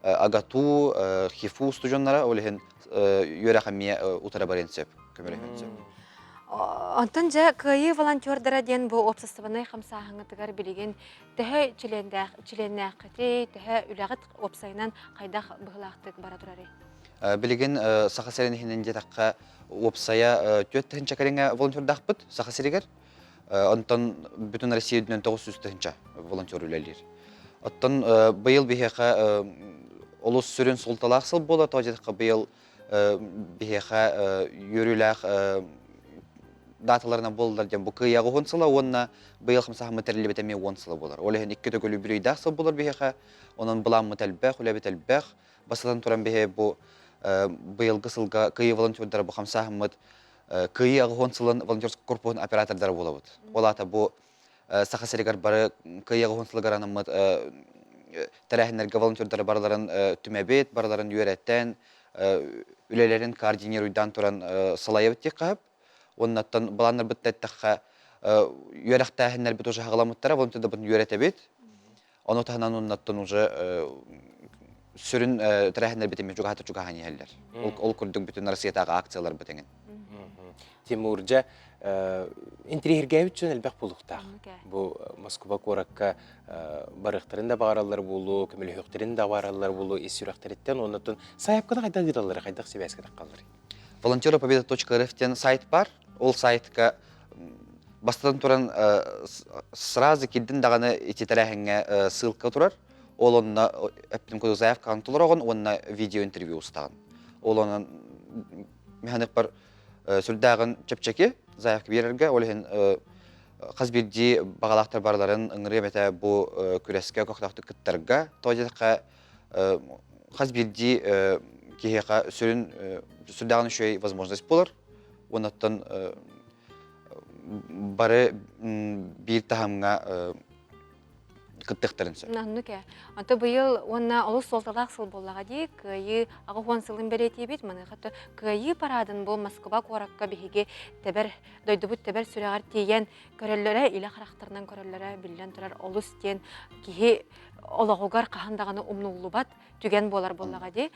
АГАТУ, ХИФУ студеннара, ол иһин үөрэх эмиэ утары барыан сөп, көмөлөһүөн сөп. Онтон дьэ кыайыы волонтердара диэн бу уопсастыбаннай хамсааһыҥҥытыгар билигин төһө чилиэннээх чилиэннээххитий, төһө үлэҕит уопсайынан хайдах быһыылаахтык бара турарый? Билигин Саха сирин иһинэн диэтэххэ, уопсайа 4 тыһыынча кэриҥэ волонтердаахпыт Саха сиригэр. Онтон бүтүн Россия үрдүнэн 900 тыһыынча волонтер үлэлиир. Оттон быйыл биһиэхэ олус сүрүн суолталаах сыл буола, тоҕо диэтэххэ быйыл биһиэхэ үөрүүлээх даталарынан буоллар диэн бу кыайаҕы уһун сыла уонна быйыл хамсааһыммыт тэриллибитэ эмиэ уон сыла буолар. Ол иһин икки төгүл үбүлүөйдээх сыл буолар биһиэхэ. Онон былааммыт элбэх, үлэбит элбэх. Бастатан туран биһи бу быйылгы сылга Кыайыы волонтердара бу хамсааһыммыт Кыайыы 80 сылын волонтерскай корпуһун оператордара буолабыт. Ол аата бу Саха сиригэр бары Кыайыы 80 сылыгар анаммыт тэрээһиннэргэ волонтердары барыларын түмэбит, барыларын үөрэтэн, үлэлэрин координируйдаан туран салайабыт диэххэ сөп. Уоннаттан былааннарбыт эттэххэ, үөрэхтээһиннэрбит уже хаҕаламмыттара, волонтердарбытын үөрэтэбит. Ону таһынан оннаттан уже сүрүн тэрээһиннэрбит эмиэ чугаһата чугаһаан иһэллэр. Ол курдук бүтүн Россиятааҕы акцияларбыт эҥин. Тимур, дьэ, интириэһиргээбит дьон элбэх буолуохтаах. Бу Москва куоракка барыахтарын да баҕараллар буолуо, көмөлөһүөхтэрин да баҕараллар буолуо ис сүрэхтэриттэн, оннуттан сайапканы хайдах ыыталлара, хайдах сибээскэ таххалларый? Волонтеры-победа.рф диэн сайт бар. Ол сайтка бастатан туран сразу кирдин даҕаны ити тэрээһиҥҥэ ссылка турар. Ол онно эптим курдук заявкаҕын толороҕун уонна видеоинтервью устаҕын. Ол онон механикпар сүрдээҕин чэпчэки заявка биэрэргэ, ол иһин хас биирдии баҕалаахтар барыларын ыҥырыам этэ бу күрэскэ көхтөөхтүк кыттарга. Тоҕо диэтэххэ хас биирдии киһиэхэ сүрүн сүрдээҕин үчүгэй возможность буолар. Уоннаттан. Бары биир таһымҥа кыттыахтарын сөп. Оннук ээ. Онто быйыл уонна олус суолталаах сыл буоллаҕа дии. Кыайыы 80 сылын бэлиэтиибит. Маныаха Кыайыы параадын бу Москва куоракка биһиги тэбэр дойдубут тэбэр сүрэҕэр тиийэн көрөллөрө, илэ харахтарынан көрөллөрө биллэн турар олус диэн киһи олоҕугар хаһан даҕаны умнуллубат түгэн буолар буоллаҕа дии.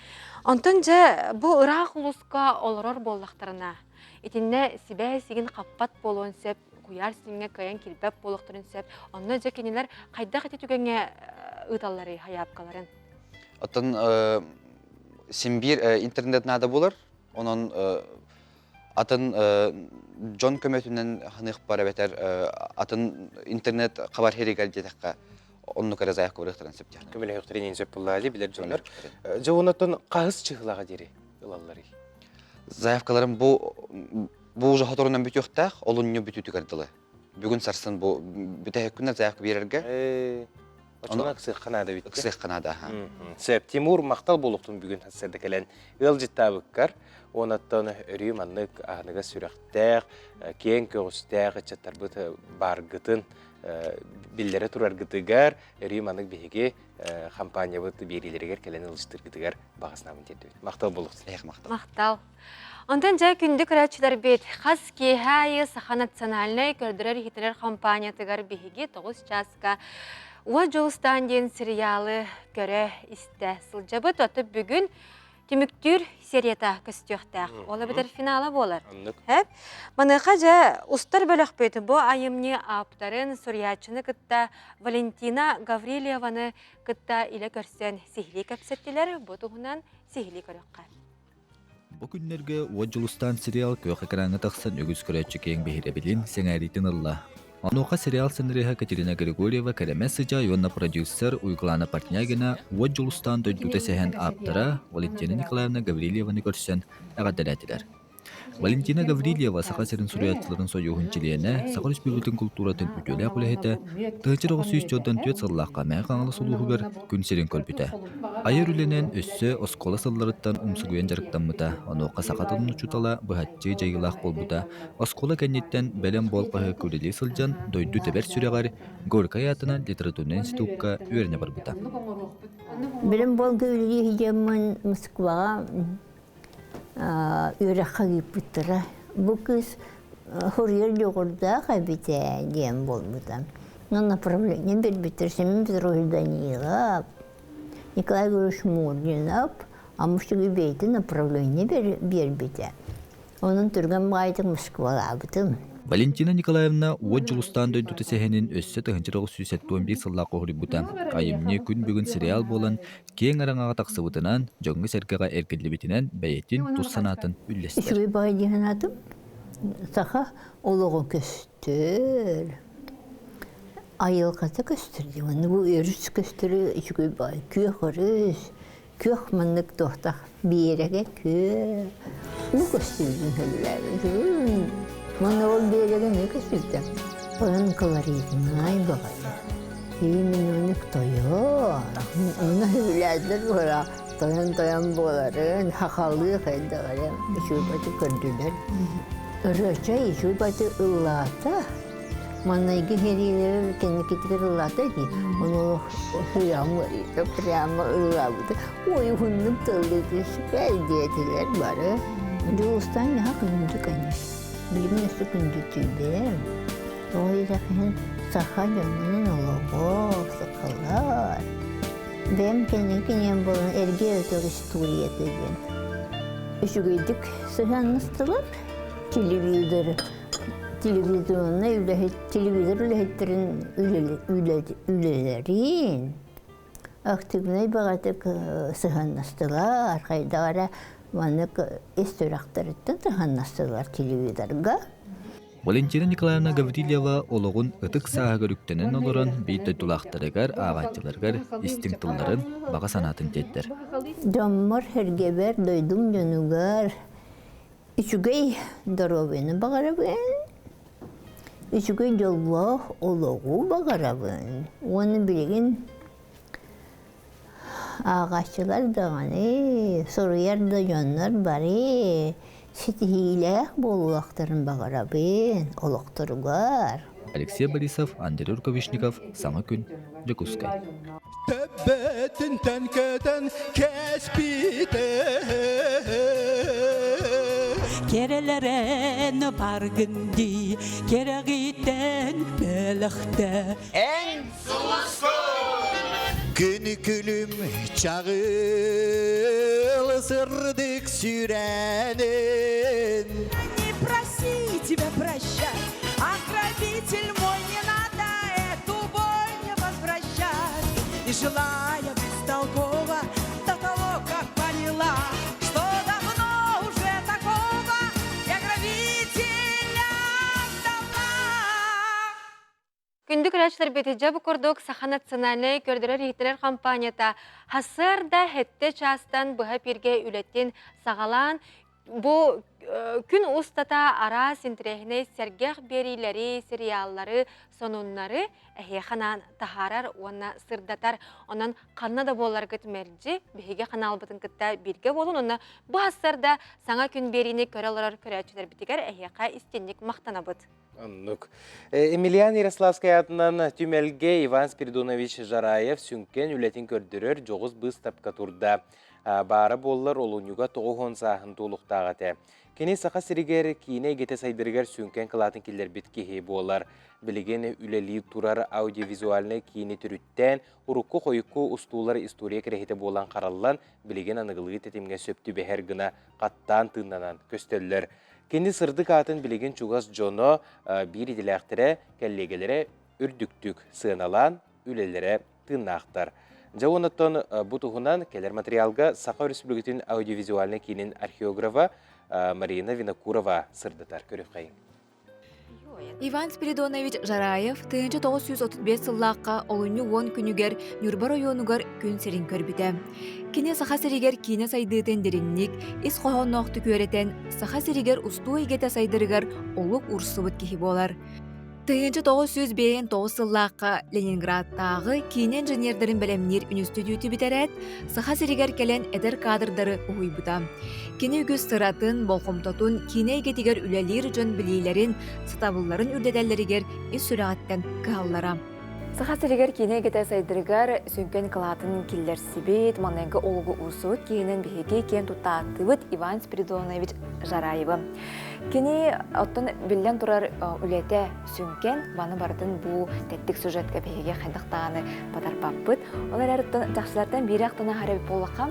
Онтон дьэ бу ыраах улууска олорор буоллахтарына итиннэ сибээс игин хаппат буолуон сөп, куйаар ситимҥэ кыайан киирбэт буолуохтарын сөп. Онно дьэ кинилэр хайдах ити түгэҥҥэ ыыталларый хайаапкаларын? Оттон син биир интернет наада буолар. Онон атын дьон көмөтүнэн ханыахпар эбэтэр атын интернет хабар хиригэр диэтэххэ оннук эрэ заявка барыахтарын сөп диэн. Көмөлөһүөхтэрин сөп буоллаа дии билэр дьоннор. Дьэ оннотон хаһыс чыһылаҕа диэри ылалларый? Заявкаларым бу бу уже хоторунан бүтүөхтээх, олунньу бүтүүтүгэр дылы. Бүгүн сарсын бу бүтэһик күннэр заявка биэрэргэ. Оччоҕуна ыксыахха наада эбит. Ыксыахха наада, аха. Сөп. Тимур, махтал буолуохтун бүгүн сарсыарда кэлэн ыалдьыттаабыккар. Уонаттан өрүү маннык аһыныгас сүрэхтээх, киэҥ көҕүстээх ыччаттарбыт бааргытын биллэрэ тураргытыгар, өрүү маннык биһиги хампаанньабыт биэриилэригэр кэлэн ылыстыргытыгар баҕа санаабын тиэрдэбит. Махтал буолуохтун. Ээх махтал. Махтал. Онтон дьэ күндү көрөөччүлэрбит, хас киэһэ аайы Саха национальнай көрдөрөр-иһитинэр компаниятыгар биһиги 9 чааска Уот Дьулустаан диэн сериалы көрө-истэ сылдьабыт. Оттон бүгүн түмүктүүр серията көстүөхтээх. Ол эбэтэр финала буолар. Хэп. Маныаха дьэ устар бөлөхпүт бу айымньы ааптарын суруйааччыны кытта Валентина Гаврильеваны кытта илэ көрсөн сиһилии кэпсэттилэр. Бу туһунан сиһилии көрүөххэ. Бу күннэргэ Уот Дьулустаан сериал күөх экраҥҥа тахсан үгүс көрөөччү киэҥ биһирэбилин, сэҥээриитин ылла. Онуоха сериал сценариһа Катерина Григорьева Кэрэмэс Сыдьаай уонна продюсер Уйгулаана Портнягина Уот Дьулустаан дойдута сэһэн ааптара Валентина Николаевна Гаврильеваны көрсөн эҕэрдэлээтилэр. Валентина Гаврильева Саха сирин суруйааччыларын сойууһун чилиэнэ, Саха Өрөспүүбүлүкэтин култууратын үтүөлээх үлэһитэ, 1944 сыллаахха Мэҥэ Хаҥалас улууһугар күн сирин көрбүтэ. Айар үлэнэн өссө оскуола сылларыттан умсугуйан дьарыктаммыта, онуоха саха тылын учуутала быһаччы дьайыылаах буолбута. Оскуола кэнниттэн бэлэм буол хаһыакка үлэлии сылдьан, дойду тэбэр сүрэҕэр Горькай аатынан литературнай институкка үөрэнэ барбыта. Бэлэм буолга үлэлии сылдьаммын Москваҕа үөрэххэ ыыппыттара. Бу кыыс хоруйар дьоҕурдаах эбит ээ диэн буолбута. Но направление биэрбиттэр Семен Петрович Данилов, Николай Григорьевич Мурдинов, Амуштугу бэйэтэ направление биэрбитэ. Онон түргэн баҕайытык Москвалаабытым. Валентина Николаевна Уот Дьулустаан дойдута сэһэнин өссө 1971 сыллаах уһуйбута. Айымньы күн бүгүн сериал буолан киэҥ араҥаҕа тахсыбытынан, дьоҥҥо-сэргэҕэ эргиллибитинэн бэйэтин тус санаатын үллэстэр. Үчүгэй баҕайы дии санаатым. Саха олоҕо көстөр, айылҕата көстөр дии. Манна бу өрүс көстөрө үчүгэй баҕайы. Күөх өрүс, күөх маннык туохтах биэрэгэ күөх. Уу көстүүтүн сөбүлээбитим. Манна ол биэрэгэ эмиэ көстүүтэ. Онон колоритнай баҕайы. Именник тойон. Оны сөбүлээтилэр буолар. Тойон-тойон буоларын, хахалыы хайдаҕа үчүгэйбати көрдүлэр. Ырыачай үчүгэйбати ыллаата. Маннайгы хэриилэри кэнникитигэр ыллаата дии. Ону прямо прямо ыллаабыта. Ой, уһуннук тыллыты сүпэл диэтилэр бары. Дьулустаан наһаа күндү конечно. Билигин өссө күндү түйбэм. Тоҕо диэтэххин саха дьонунан олоҕо, сахалар. Бэйэм кэнники киниэм буолан эргэ өтөр историята диэн. Үчүгэйдик сыһыаннастылар. Телевизор, телевизионнай үлэһит, телевизор үлэһиттэрин үлэлэрин активнай баҕатык сыһыаннастылар, хайдах эрэ маннык ис сүрэхтэриттэн сыһыаннастылар телевизорга. Валентина Николаевна Гаврильева олоҕун ытык сааһыгар үктэнэн олорон биир дойдулаахтарыгар, ааҕааччыларыгар истиҥ тылларын, баҕа санаатын тиэрдэр. Дьоммор-сэргэбэр, дойдум дьонугар үчүгэй доруобуйаны баҕарабын, үчүгэй дьоллоох олоҕу баҕарабын уонна билигин ааҕааччылар даҕаны, суруйар да дьоннор бары. Ситиһиилээх буолуохтарын баҕарабын олохторугар. Алексей Борисов, Андрей Рукавишников, Саҥа күн, Дьокуускай. Төбөтүнтэн көтөн кэспите Керелерен баргын дии, керегиттен бөлөхтө. Эн сулускун! Күнү күлүм чаҕыл сырдык сүрэнин. Не проси тебя прощать, а грабитель мой не надо эту боль не возвращать. И желая бестолково до того, как поняла, что давно уже такого я грабителя ждала. Күндү көрөөччүлэрбит дьэ бу курдук Саха национальнай көрдөрөр-иһиттэрэр компанията сарсыарда сэттэ чаастан быһа пииргэ үлэтин саҕалаан бу күн устата араас интэриэһинэй сэргэх биэриилэри, сериаллары, сонуннары эһиэхэ анаан таһаарар уонна сырдатар. Онон ханна да буолларгыт мэлдьи биһиги ханаалбытын кытта бииргэ буолун уонна бу сарсыарда саҥа күн биэриини көрө олорор көрөөччүлэрбитигэр эһиэхэ истинник махтанабыт. Оннук. Эмилиан Ярославскай аатынан түмэлгэ Иван Спиридонович Жараев сүҥкэн үлэтин көрдөрөр дьоҕус быыстапка турда. Баара буоллар олунньуга 90 сааһын туолуктаах этэ. Кини Саха сиригэр киинэ эйгэтэ сайдарыгар сүҥкэн кылаатын киллэрбит киһи буолар. Билигин үлэлии турар аудиовизуальнай киини төрүттээн, урукку-хойукку устуулар история кэрэһитэ буолан хараллан, билигин аныгылыы тэтимҥэ сөп түбэһэр гына хаттаан тыыннанан көстөллөр. Кини сырдык аатын билигин чугас дьоно, биир идэлээхтэрэ, кэллиэгэлэрэ үрдүктүк сыаналаан, үлэлэрэ тыыннаахтар. Дьэ онтон бу туһунан кэлэр материалга Саха Өрөспүүбүлүкэтин аудиовизуальнай киинин археографа Марина Винокурова сырдатар. Көрүөххэйиҥ. Иван Спиридонович Жараев 1935 сыллаахха олунньу уон күнүгэр Ньурба оройуонугар күн сирин көрбүтэ. Кини Саха сиригэр киинэ сайдыытын дириҥник, ис хоһоонноохтук үөрэтэн, Саха сиригэр устуу эйгэтэ сайдарыгар олук уурсубут киһи буолар. 1959 сыллаахха Ленинградтааҕы киинэ инженердэрин бэлэмниир үнүстүтүүтү бүтэрээт, Саха сиригэр кэлэн эдэр кадрдары уһуйбута. Кини үгүс сыратын, болҕомтотун киинэ эйгэтигэр үлэлиир дьон билиилэрин, сатабылларын үрдэтэллэригэр ис сүрэҕиттэн кыһаллара. Саха сиригэр киинэ эйгэтэ сайдарыгар сүҥкэн кылаатын киллэрсибит, маҥнайгы олугу уурсубут киһинэн биһиги киэн тутта ааттыыбыт Иван Спиридонович Жараевы. Кини оттон биллэн турар үлэтэ сүҥкэн, маны барытын бу тэттик сюжетка биһиги хайдах даҕаны батарбаппыт. Ол эрээри оттон чахчылартан биири ахтан аһар эбит буоллахха,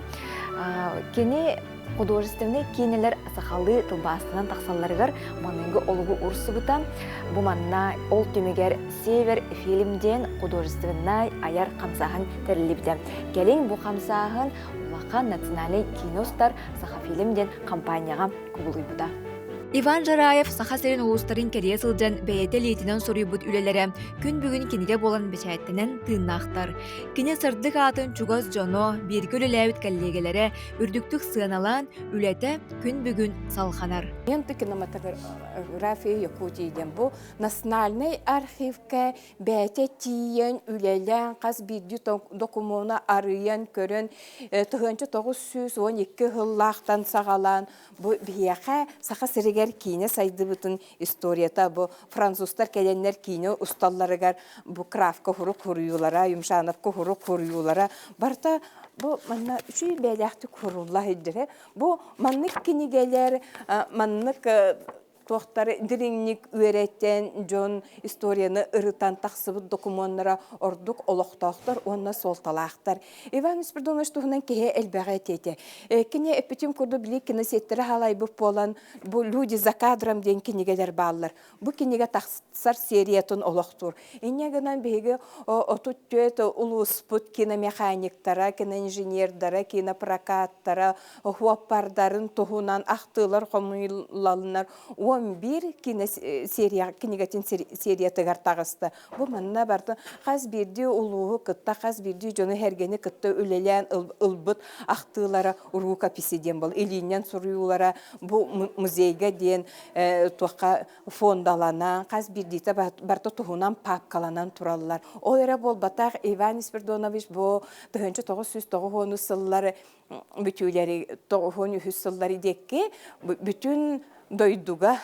кини художественнай киинэлэр сахалыы тылбаастанан тахсалларыгар маныгы олугу урсубута. Бу манна ол түмүгэр Север фильм диэн художественнай айар хамсааһын тэриллибитэ. Кэлин бу хамсааһын улахан национальнай киинэ устар Сахафильм диэн компанияҕа кубулуйбута. Иван Жараев Саха сирин улуустарын кэрийэ сылдьан бэйэтэ илиитинэн суруйбут үлэлэрэ күн бүгүн кинигэ буолан бэчээттэнэн тыыннаахтар. Кини сырдык аатын чугас дьоно, бииргэ үлэлээбит кэллиэгэлэрэ үрдүктүк сыаналаан, үлэтэ күн бүгүн салҕанар. Лента кинематография Якутии диэн бу национальнай архивка бэйэтэ тиийэн үлэлээн хас биирдии докумуону арыйан көрөн 1912 сыллаахтан саҕалаан бу биһиэхэ Саха сиригэр киинэ сайдыбытын историята бу французтар кэлэннэр киинэ усталларыгар бу Кравка хурук хуруйуулара, Юмшановка хурук хуруйуулара барыта бу манна үчүгэй бэйэлээхтик хурулла сылдьар. Бу маннык кинигэлэр маннык туохтары дириҥник үөрэтэн дьон историяны ырытан тахсыбыт докумуоннара ордук олохтоохтор уонна суолталаахтар. Иван Спиридонович туһунан киһи элбэҕи этиэтэ. Кини эппитим курдук били киносеттери халайбыт буолан бу «Люди за кадром» диэн кинигэлэр бааллар. Бу кинигэ тахсар сериятын олохтуур. Инньэ гынан биһиги 34 улууспут киномеханиктара, киноинженердара, кинопрокаттара, хуоппардарын туһунан ахтыылар хомуйуллаллар. 11 кине серия кинигэтин сериятыгар таҕыста. Бу манна барда хас биирдии улууһу кытта хас биирдии дьону сэргэни кытта үлэлээн ылбыт ахтыылара рукописи диэн был илииннэн суруйуулара бу музейга диэн туохха фондаланан хас биирдиитэ барыта туһунан папкаланан тураллар. Ол эрэ буолбатах Иван Испирдонович бу 1990 сыллары бүтүүлэри 93 сыллары диэкки бүтүн дойдуга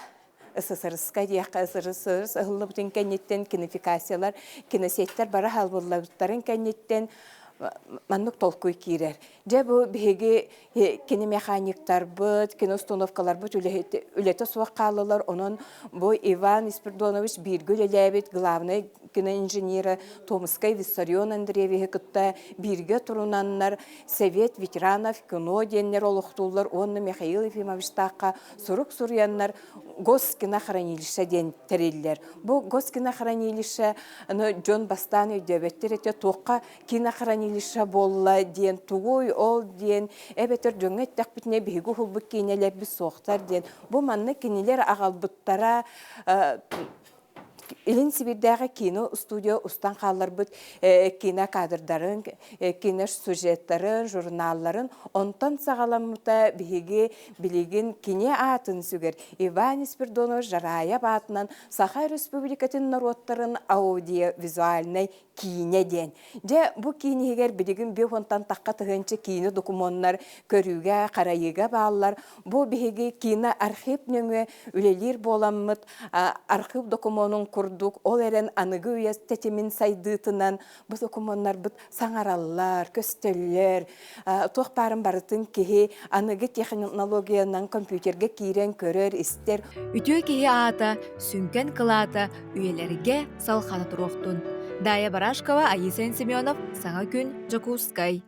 СССР-ска диэххэ СССР ыһыллыбытын кэнниттэн кинофикациялар киносеттэр бары халбыллабыттарын кэнниттэн маннык толкуй киирэр. Дьэ бу биһиги киномеханиктарбыт, киноустановкаларбыт үлэтэ суох хааллылар. Онон бу Иван Испирдонович бииргэ үлэлээбит главный киноинженера Томскай Виссарион Андреевиһы кытта бииргэ турунаннар Совет ветеранов кино диэннэр олохтууллар уонна Михаил Ефимовичтаахха сурук суруйаннар Госкинохранилище диэн тэриллэр. Бу Госкинохранилище дьон бастаан өйдөөбөттөр этэ туохха кинохранилище буолла диэн тугуй ол диэн эбэтэр дьоҥҥо эттэхпитинэ биһиги уһулбут киинэлэрбит суохтар диэн бу манна кинилэр аҕалбыттара Илин Сибирдээҕи кино студия устан хаалларбыт кино кадрдарын, кино сюжеттарын, журналларын онтон саҕаламмыта биһиги билигин кини аатын сүгэр Иван Испирдонович Жараев аатынан Саха Республикатын норуоттарын аудиовизуальнай киинэ диэн. Дьэ, бу киин иһигэр билигин биохонтан тахха тыһыынча киинэ докумуоннар көрүүгэ, харайыыга бааллар. Бу биһиги киинэ архив нөҥүө үлэлиир буоламмыт, архив докумуонун курдук, ол эрэн аныгы үйэ тэтимин сайдыытынан бу докумуоннарбыт саҥараллар, көстөллөр. Туох баарын барытын киһи аныгы технологиянан компьютерга киирэн көрөр, истэр. Үтүө киһи аата, сүҥкэн кылаата үйэлэргэ салҕана туруохтун. Дая Барашкова, Айысен Семенов, Саҥа күн, Дьокуускай.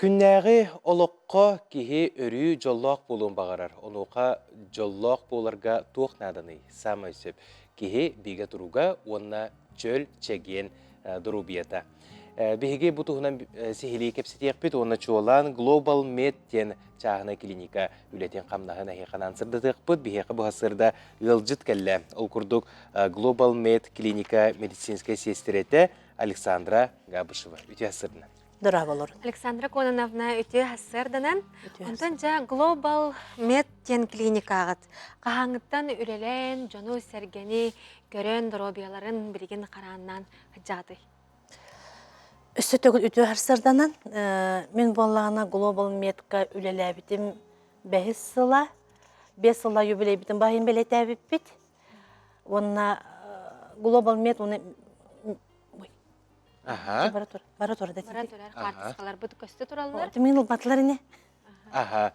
Күннээҕи олоххо киһи өрүү дьоллоох буолуон баҕарар. Онуоха дьоллоох буоларга туох нааданый? Саамай сөп. Киһи бигэ туруга уонна чөл, чэгиэн доруобуйата. Биһиги бу туһунан сиһилии кэпсэтиэхпит уонна чуолаан Global Med диэн чааһынай клиника үлэтин-хамнаһын эһиэхэ сырдатыахпыт. Биһиэхэ бу сырда ыалдьыт кэллэ. Ол курдук Global Med клиника медицинскэй сиэстэрэтэ Александра Габышева. Үтүө сырдынан. Дорооболор. Александра Кононовна үтүө сырданан. Онтон дьэ Global Med диэн клиникаҕыт хаһааҥҥыттан үлэлээн, дьону-сэргэни көрөн, доруобуйаларын билигин харааннаан сылдьаҕытый? Өссө төгүл үтүө харсарданан, мин буоллаҕына Global Medка үлэлээбитим бэһис сыла, 5 сыла юбилейбитин баһын бэлиэтээбиппит. Уонна Global Med уонна Аха. Бара тур, бара тур да. Бара турар, хаартыскаларбыт көстө тураллар. Мин ылбатылар ини. Аха,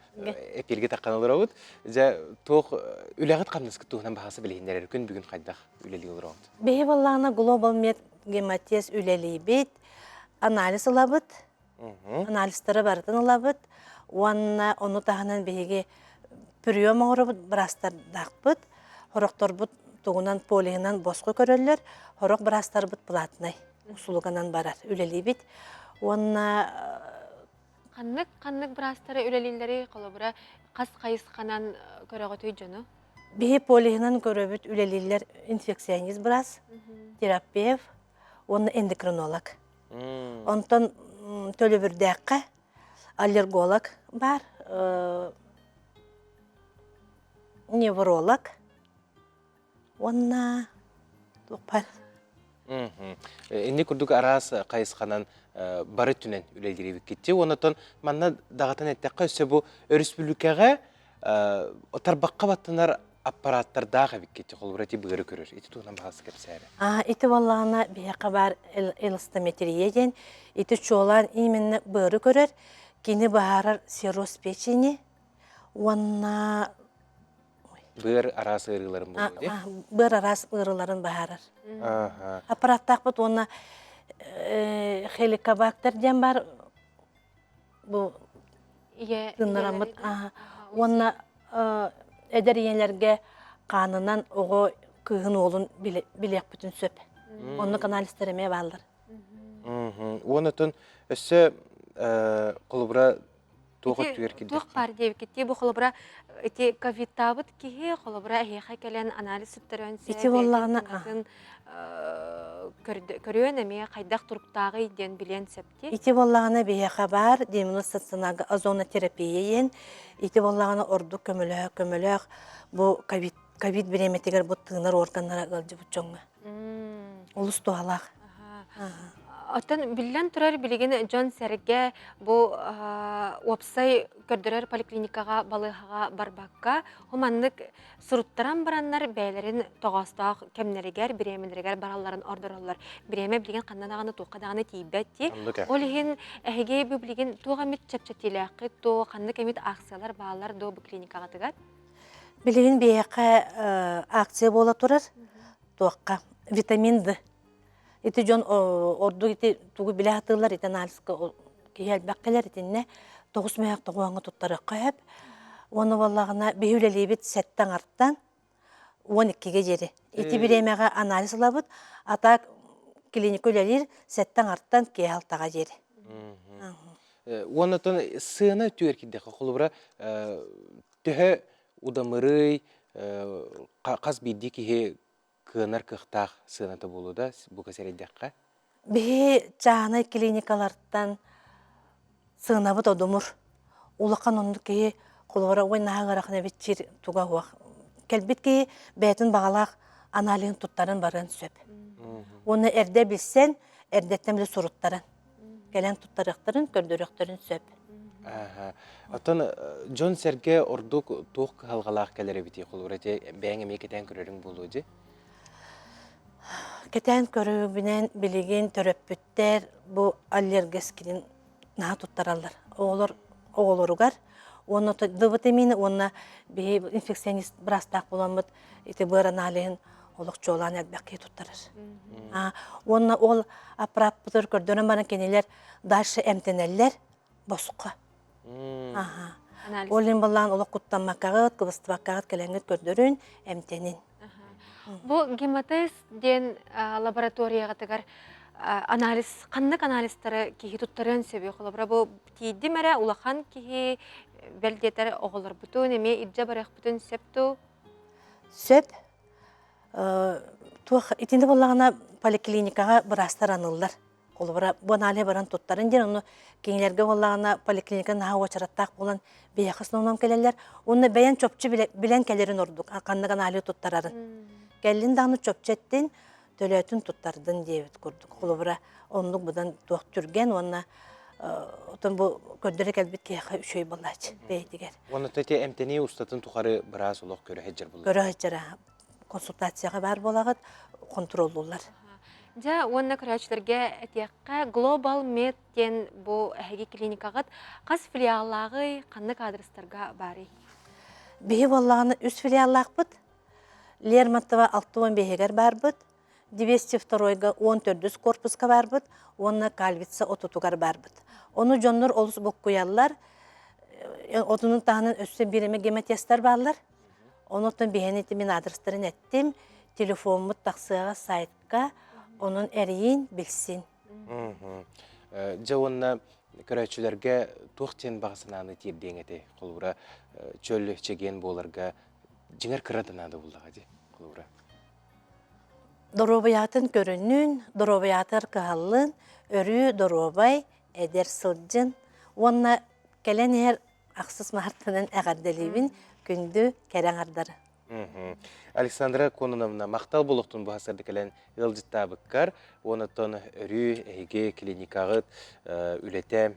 эпирге таххан олоробут. Дьэ, туох үлэҕит хамнаскыт туһунан баһаса билиһиннэрэр күн бүгүн хайдах үлэлии олороҕут? Биһи буоллаҕына Global Med гематез үлэлиибит, анализ ылабыт, анализтары барытын ылабыт уонна ону таһынан биһиги прием оҥоробут быраастардаахпыт, сорохторбут тугунан полиһынан босхо көрөллөр, сорох быраастарбыт платнай услуганан барар үлэлиибит уонна Ханнык ханнык быраастары үлэлииллэрий, холобура, хас хайысханан көрөҕүтүй дьону? Биһи полиһынан көрөбүт үлэлииллэр инфекционист быраас, терапевт уонна эндокринолог. Онтон төлөбүрдээххэ аллерголог баар, невролог уонна туох баар Инник курдук араас хайысханан бары өттүнэн үлэлиир эбиккитти. Онтон манна даҕатан эттэххэ өссө бу өрөспүүбүлүкэҕэ тарбахха баттанар аппараттардаах эбиккит. Холобура ити быары көрөр. Ити туһунан баҕас кэпсээрэ. Ити буоллаҕына биһиэхэ баар эластометрия диэн ити чуолаан именно быары көрөр, кини быһаарар цирроз печени уонна Быар араас ыарыыларын буолуо дии. Быар араас ыарыыларын быһаарар. Аппараттаахпыт уонна хеликобактер диэн бар бу тыннараммыт уонна эдэр ийэлэргэ хаанынан оҕо кыыһын уолун билиэхпитин сөп. Оннук анализтар эмиэ бааллар. Уонна өссө холобура. Туох өттүгэр кирдэх? Туох баар диэбиккит бу холобура ити ковидтаабыт киһи холобура эһиэхэ кэлэн анализ туттарыан сөп Ити буоллаҕына көрүөн эмиэ хайдах туруктааҕый диэн билиэн сөп дии. Ити буоллаҕына биһиэхэ баар дневной стационарга озонотерапия диэн ити буоллаҕына ордук көмөлөөх көмөлөөх бу ковид ковид бириэмэтигэр бу тыынар органнара ыалдьыбыт дьоҥҥо. Олус туһалаах. Оттон биллэн турар билигин дьон-сэргэ бу уопсай көрдөрөр поликлиникаҕа балыыһаҕа барбакка, маннык суруттаран бараннар бэйэлэрин тоҕоостоох кэмнэригэр, бириэмэлэригэр баралларын ордороллор. Бириэмэ билигин ханна даҕаны туохха даҕаны тиийбэт дии. Ол иһин эһиги бу билигин туох эмит чэпчэтиилээххит дуо, ханнык эмит акциялар бааллар дуо бу клиникаҕытыгар? Билигин биһиэхэ акция буола турар. Туохха? Витамин Д. Ити дьон ордук ити тугу билэ сатыыллар ити анализка киһи элбэх кэлэр итиннэ тоҕус мөһөөх тоҕуоҥҥа туттарыахха сөп. Уонна буоллаҕына биһи үлэлиибит сэттэ аҥартан 12-гэ диэри. Ити бириэмэҕэ анализ ылабыт, а так клиника үлэлиир сэттэ аҥартан киэһэ алтаҕа диэри. Уонна оттон сыана өттүгэр киирдэххэ, холобура, төһө удамырый, хас биирдии киһи кыанар кыахтаах сыаната буолуо да, бука сэрэйдэххэ? Биһи чааһынай клиникалартан сыанабыт одумур. Улахан оннук киһи холобура ой наһаа ыарахан эбит чир туга суох. Кэлбит киһи бэйэтин баҕалаах аналиһын туттаран барыан сөп. Уонна эрдэ билсэн, эрдэттэн билэ суруттаран кэлэн туттарыахтарын, көрдөрүөхтэрин сөп. Оттон дьон-сэргэ ордук туох кыһалҕалаах кэлэр эбитий холобура ити бэйэҥ эмиэ кэтээн көрөрүҥ буолуо дии? Кэтээн көрүүбүнэн билигин төрөппүттэр бу аллергоскрин наһаа туттараллар. Оҕолор оҕолоругар уонна Д витамины уонна биһи инфекционист быраастаах буоламмыт ити быар аналиһын олох чуолаан элбэх киһи туттарар. Уонна ол аппарааппытыгар көрдөрөн баран кинилэр дальше эмтэнэллэр босхо. Ол иһин былаан олох куттаммаккаҕыт, кыбыстыбаккаҕыт кэлэҥҥит көрдөрүн, эмтэнин. Бу гематез диэн лабораторияҕытыгар анализ ханнык анализтары киһи туттарыан сөбүй? Холобура бу тиийдим эрэ улахан киһи бэл диэтэр оҕолорбутун эмиэ илдьэ барыахпытын сөп дуу? Сөп. Туох итини буоллаҕына поликлиникаҕа быраастар аныллар. Холобура, бу аналиһы баран туттарын диэн, ону кинилэргэ буоллаҕына поликлиника наһаа уочараттаах буолан биһиэхэ основном кэлэллэр. Уонна бэйэн чопчу билэн кэлэрин ордук, ханнык аналиһы туттарарын. Кэллин даҕаны чопчу эттин, төлөөтүн туттардын диэбит курдук. Холобура, оннук быдан туох түргэн уонна отон бу көрдөрө кэлбит киһиэхэ үчүгэй буолааччы бэйэтигэр. Уонна ити эмтэнии устатын тухары быраас олох көрө сылдьар буолар. Көрө сылдьар консультацияҕа баар буолаҕыт, хонтуруоллууллар. Дьэ, уонна көрөөччүлэргэ этиэххэ, Global Med диэн бу эһиги клиникаҕыт хас филиаллааҕый, ханнык адрестарга баарый? Биһи буоллаҕына үс филиаллаахпыт. Лермонтова 65-гэр баарбыт, 202-га 14 корпуска баарбыт уонна Кальвица отутугар баарбыт. Ону дьоннор олус буккуйаллар. Отунун таһынан өссө биир эмэ гематестар бааллар. Онуттан биһиэни ити мин адрестарын эттим, телефоммут тахсыаҕа сайтка, онон эрийин, билсин. Дьэ уонна көрөөччүлэргэ туох диэн баҕа санааны тиэрдиэҥ этэй? Холобура, чөл чэгиэн буоларга дьиҥэр кыра да наада буоллаҕа дии, холобура. Доруобуйатын көрүнүн, доруобуйатыгар кыһаллын, өрүү доруобай, эдэр сылдьын уонна кэлэн иһэр ахсыс маартынан эҕэрдэлиибин күндү кэрэ аҥардары. Александра Кононовна, махтал буолуохтун бу сырды кэлэн ыалдьыттаабыккар, уонна өрүү эһиги клиникаҕыт үлэтэ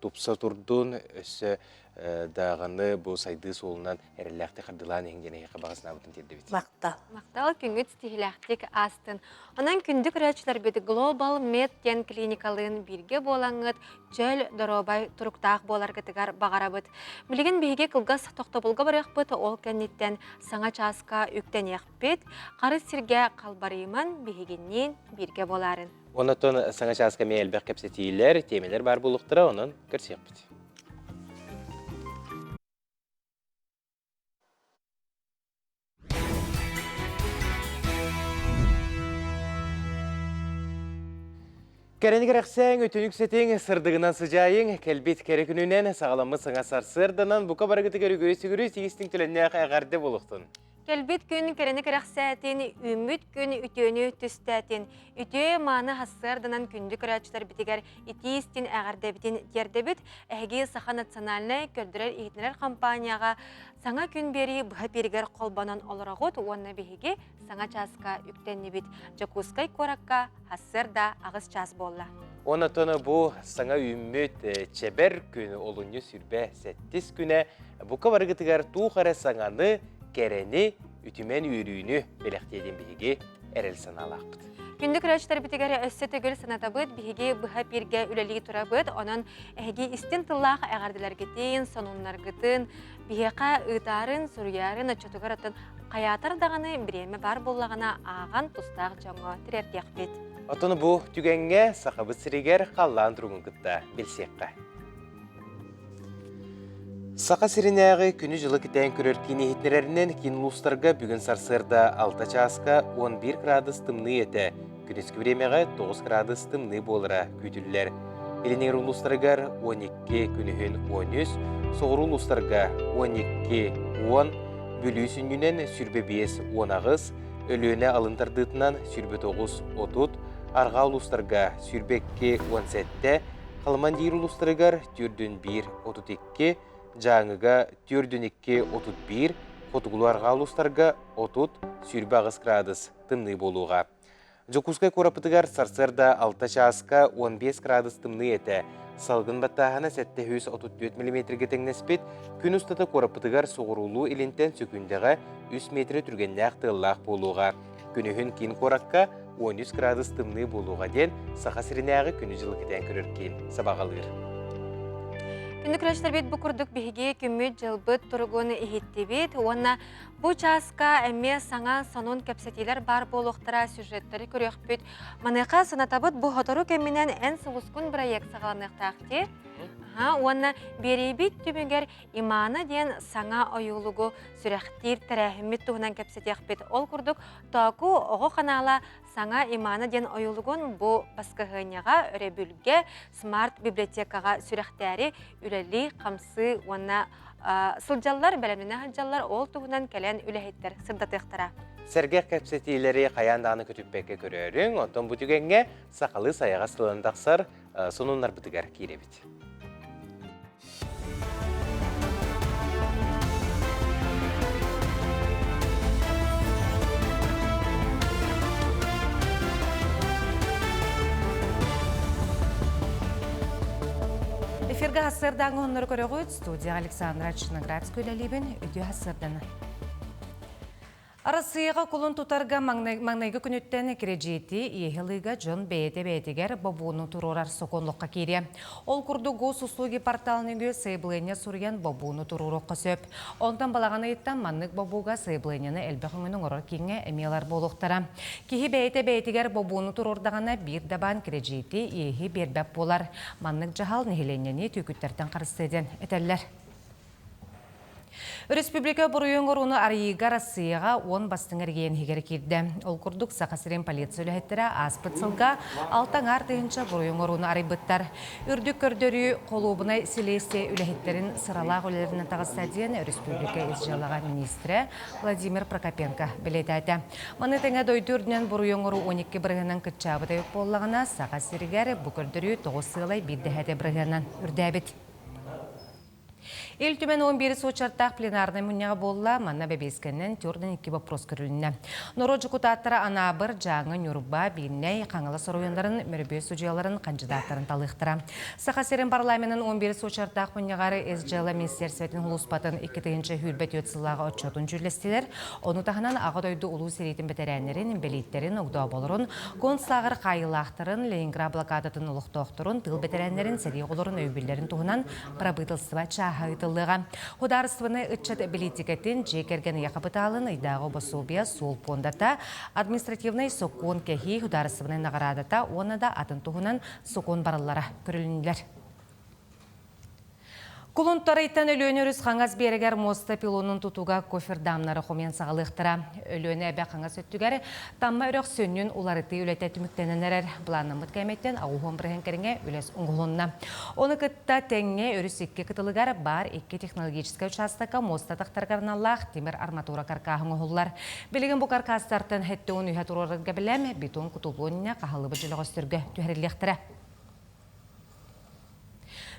тупса турдун, өссө даҕаны бу сайдыы суолунан эрэллээхтик хардылаан иһиҥ диэн эһиэхэ баҕа санаабытын тиэрдэбит. Махтал. Махтал, күҥҥүт ситиһиилээхтик аастын. Онон күндү көрөөччүлэрбит Global Med диэн клиникалыын бииргэ буолаҥҥыт чөл, доруобай туруктаах буоларгытыгар баҕарабыт. Билигин биһиги кылгас тохтобулга барыахпыт, ол кэнниттэн саҥа чааска үктэниэхпит. Харыс сиргэ халбарыйыман биһигинниин бииргэ буолаарын. Онтон саҥа чааска эмиэ элбэх кэпсэтиилэр, тиэмэлэр баар буолуохтара, онон көрсүөхпүт. Кэрэни кэрэхсээҥ, үтүнүк сэтиҥ, сырдыгынан сыдьаайыҥ, кэлбит кэрэ күнүнэн саҕаламмыт саҥа сарсыарданан бука барыгытыгар үгүрү-сүгүрү сигистиҥ төлөннөөх эҕэрдэ буолуохтун. Кэлбит күн кэрэни кэрэхсээтин, үүммүт күн үтүөнү түстээтин. Үтүө мааны сарсыарданан күндү көрөөччүлэрбитигэр итии-истин эҕэрдэбитин тиэрдэбит. Эһиги Саха национальнай көрдөрөр-иһитиннэрэр компанияҕа саҥа күн биэрии быһа пиэригэр холбонон олороҕут уонна биһиги саҥа чааска үктэннибит. Дьокуускай куоракка сарсыарда 8 чаас буолла. Онотон бу саҥа үүммүт чэбэр күн олунньу сүрбэ сэттис күнэ бука барыгытыгар туох эрэ саҥаны, кэрэни, үтүмэн үөрүүнү бэлэхтиэ диэн биһиги эрэл санаалаахпыт. Күндү көрөөччүлэрбитигэр өссө төгүл санатабыт, биһиги быһа пииргэ үлэлии турабыт. Онон эһиги истин тыллаах эҕэрдэлэргитин, сонуннаргытын биһиэхэ ыытаарын, суруйаарын оччотугар оттон хайаатар даҕаны бириэмэ баар буоллаҕына ааҕан тустаах дьоҥҥо тириэрдиэхпит. Оттон бу түгэҥҥэ Сахабыт сиригэр халлаан туругун кытта билсиэххэ. Саха сиринээҕи күнү-дьылы кэтээн көрөр киин иһитиннэрэринэн киин улуустарга бүгүн сарсыарда 6 чааска 11 градус тымныы этэ, күнүскү бириэмэҕэ 9 градус тымныы буолара күүтүллэр. Илиниҥэр улуустарыгар 12, күнүһүн 13, соҕуруу улуустарга 12, 10, Бүлүү сүнньүнэн 25, 18, Өлүөнэ алын тардыытынан 29, 30, арҕаа улуустарга 22, 17, Халыман диир улуустарыгар төрдүн 1, 32, Дьааҥыга төрдүн 2, 31, хотугулуу-арҕаа улуустарга 30, 28 градус тымныы буолуоҕа. Дьокуускай куораппытыгар сарсыарда 6 чааска 15 градус тымныы этэ. Салгын баттааһына 734 миллиметргэ тэҥнэспит. Күн устата куораппытыгар соҕуруулуу илинтэн сөкүүндэҕэ 3 метрэ түргэннээх тыаллаах буолуоҕа. Күнүһүн киин куоракка 13 градус тымныы буолуоҕа диэн Саха сиринээҕи күнү-дьылы кэтээн көрөр киин сабаҕалыыр. Күндү көрөөччүлэрбит бу курдук биһиги күммүт-дьылбыт туругун иһиттибит уонна бу чааска эмиэ саҥа сонун кэпсэтиилэр баар буолуохтара сюжеттары көрүөхпүт. Маныаха санатабыт бу сотору кэминэн эн сулускун бырайыак саҕаланыахтаах дии. Уонна биэриибит түмүгэр Имана диэн саҥа ойуулугу сүрэхтиир тэрээһиммит туһунан кэпсэтиэхпит. Ол курдук Тооку оҕо ханаала саҥа Имана диэн ойуулугун бу баскыһыанньаҕа өрөбүлгэ смарт библиотекаҕа сүрэхтээри үлэлии, хамсыы уонна сылдьаллар, бэлэмнэнэ сылдьаллар, ол туһунан кэлэн үлэһиттэр сырдатыахтара. Сэргэх кэпсэтиилэри хайаан даҕаны көтүппэккэ көрөөрүҥ, оттон бу түгэҥҥэ сахалыы сайаҕас тылынан тахсар сонуннарбытыгар киирэбит. Эфиргэ хассыардааҥы уһуннары көрөҕүт. Студия Александра Черноградская үлэлиибин. Үтүө хассыарданы. Арассыыйаҕа кулун тутарга маҥнайгы күнүттэн кирэдьиити иэһи ылыыга дьон бэйэтэ бэйэтигэр бобууну туруорар сокуонлукка киириэ. Ол курдук Госуслуги портал нөҥүө сайабылыанньа суруйан бобууну туруоруохха сөп. Онтон балаҕан ыйыттан маннык бобууга сайабылыанньаны элбэх өҥөнү оҥорор кииҥҥэ эмиэ ылар буолуохтара. Киһи бэйэтэ бэйэтигэр бобууну туруордаҕына биир да баан кирэдьиити иэһи биэрбэт буолар. Маннык дьаһал нэһилиэнньэни түөкүттэртэн харыстыа диэн этэллэр. Өрөспүүбүлүкэ буруйу оҥорууну арыйыыга Арассыыйаҕа уон бастыҥ эрэгийиэн иһигэр киирдэ. Ол курдук, Саха сирин полиция үлэһиттэрэ ааспыт сылга 6,5 тыһыынча буруйу оҥорууну арыйбыттар. Үрдүк көрдөрүү холуобунай силиэстийэ үлэһиттэрин сыралаах үлэлэринэн таҕыста диэн өрөспүүбүлүкэ ис дьыалаҕа миниистирэ Владимир Прокопенко бэлиэтээтэ. Маны тэҥэ дойду үрдүнэн буруйу оҥоруу 12 бырыһыанынан кыччаабыт эбит буоллаҕына, Саха сиригэр бу көрдөрүү 9,1 бырыһыанынан үрдээбит. Ил Түмэн 11 суочартаах пленарнай мунньаҕа буолла. Манна бэбиэскэнэн төрдөн икки вопрос көрүлүннэ. Норуот дьокутааттара Анаабыр, Дьааҥы, Ньурба, Биирнэй, Хаҥалас оройуоннарын мөрөбүө судьуйаларын хандьыдааттарын талыахтара. Саха сирин парламенын 11 суочартаах мунньаҕар Ис дьыала министиэрсибэтин улууспатын 2024 сыллааҕы отчуотун дьүүллэстилэр. Ону таһынан Аҕа дойду Улуу сэриитин бэтэрээннэрин, инбэлииттэрин, огдооболорун, концлааҕыр хаайыылаахтарын, Ленинград блокадатын олохтоохторун, тыыл бэтэрээннэрин, сэрии оҕолорун өйөбүллэрин туһунан Бырабыыталыстыба чааһа ыытыллыаҕа. Судаарыстыбаннай ыччат бэлиитикэтин, дьиэ кэргэн ыйа хапытаалын, ыйдааҕы босуобуйа, суол пуондата, административнай сокуон кэһии, судаарыстыбаннай наҕараадата уонна да атын туһунан сокуон барыллара көрүлүннүлэр. Кулун тарыйтан Өлүөнэ өрүс хаҥас биэрэгэр муоста пилонун тутууга кофердамнары хомуйан саҕалыахтара. Өлүөнэ эбэ хаҥас өттүгэр Тамма үрэх сүнньүн уларытыы үлэтэ түмүктэнэн эрэр. Былааннаммыт кээмэйтэн аҕыс бырыһыан кэриҥэ үлэс оҥоһулунна. Ону кытта тэҥҥэ өрүс икки кытылыгар баар икки технологическай учаастакка муоста тахтарыгар аналлаах тимир арматура каркааһы оҥоһуллар. Билигин бу каркаастартан 73 туруорарга бэлэм, бетон кутуллуон хаһыллыбыт дьөлөҕөстөргө түһэриллиэхтэрэ.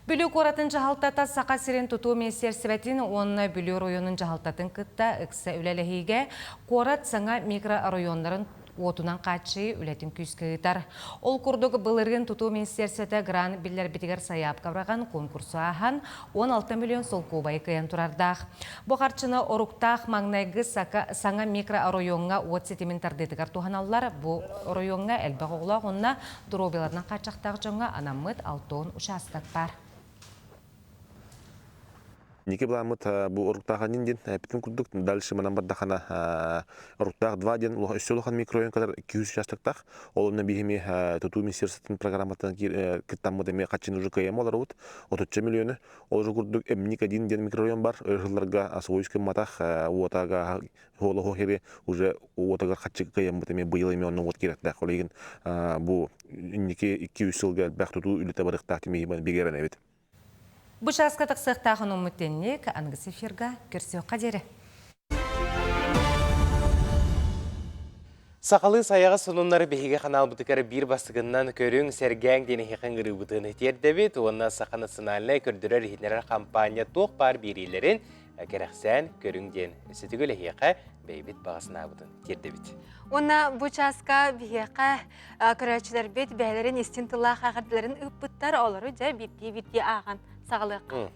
Бүлүү куоратын дьаһалтата Саха сирин тутуу министиэрсибэтин уонна Бүлүү оройуонун дьаһалтатын кытта ыкса үлэлэһиигэ куорат саҥа микрооройуоннарын уотунан хааччыйыы үлэтин күүскэ ыытар. Ол курдук былырыын тутуу министиэрсибэтэ грант биллэрбитигэр сайаапка быраҕан конкурсу ааһан 16 миллион солкуобайы кыайан турардаах. Бу харчыны оруктаах маҥнайгы саҥа микрооройуоҥҥа уот ситимин тардыытыгар туһаналлар. Бу оройуоҥҥа элбэх оҕолоох уонна Доруобуйаларынан хааччахтаах дьоҥҥо анаммыт 60 учаастак баар. Ники былааммыт бу Оруктаах анин диэн эппитим курдук дальше манан бардахана Оруктаах 2 диэн өссө улахан микрорайон катар 200 участоктаах. Ол онно биһими тутуу министерствотын программаттан кыттаммыт эми хаччын уже кыайам олоробут. 30 миллионы. Ол же курдук Эмник 1 диэн микрорайон бар. Өр сылларга освоюсь матах уотага Холоһо хери уже уотагар хаччы кыайаммыт эми быйыл эми онно уот кирэхтээх. Ол иһин бу инники 2-3 сылга элбэх тутуу үлэтэ барыахтаах тимиһи бигэрэн эбит. Бу чааска тахсыахтаах онуммут тенник аныгыс эфирга көрсүөххэ диэри. Сахалыы сайаҕа сонуннары биһиги ханаалбытыгар биир бастакыннан көрүҥ, сэргээҥ диэн эһиэхэ ыҥырыыбытын тиэрдэбит уонна Саха национальнай көрдөрөр-иһитиннэрэр хампаанньа туох баар биэриилэрин кэрэхсээн көрүҥ диэн өссө эһиэхэ бэйэбит баҕа санаабытын тиэрдэбит. Уонна бу чааска биһиэхэ көрөөччүлэрбит бэйэлэрин истин тыллаах эҕэрдэлэрин ыыппыттар, олору дьэ биирдии-биирдии ааҕан саҕалыахха.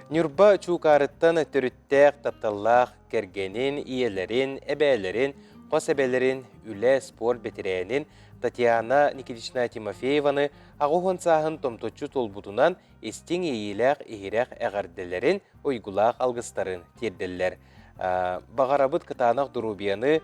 Ньурба Чуукаарыттан төрүттээх, тапталлаах кэргэнин, ийэлэрин, эбээлэрин, хос эбэлэрин, үлэ, спорт бэтэрээнин Татьяна Никитична Тимофееваны 80 сааһын томточчу туолбутунан истиҥ иэйиилээх иһирэх эҕэрдэлэрин, уйгулаах алгыстарын тиэрдэллэр. Баҕарабыт кытаанах доруобуйаны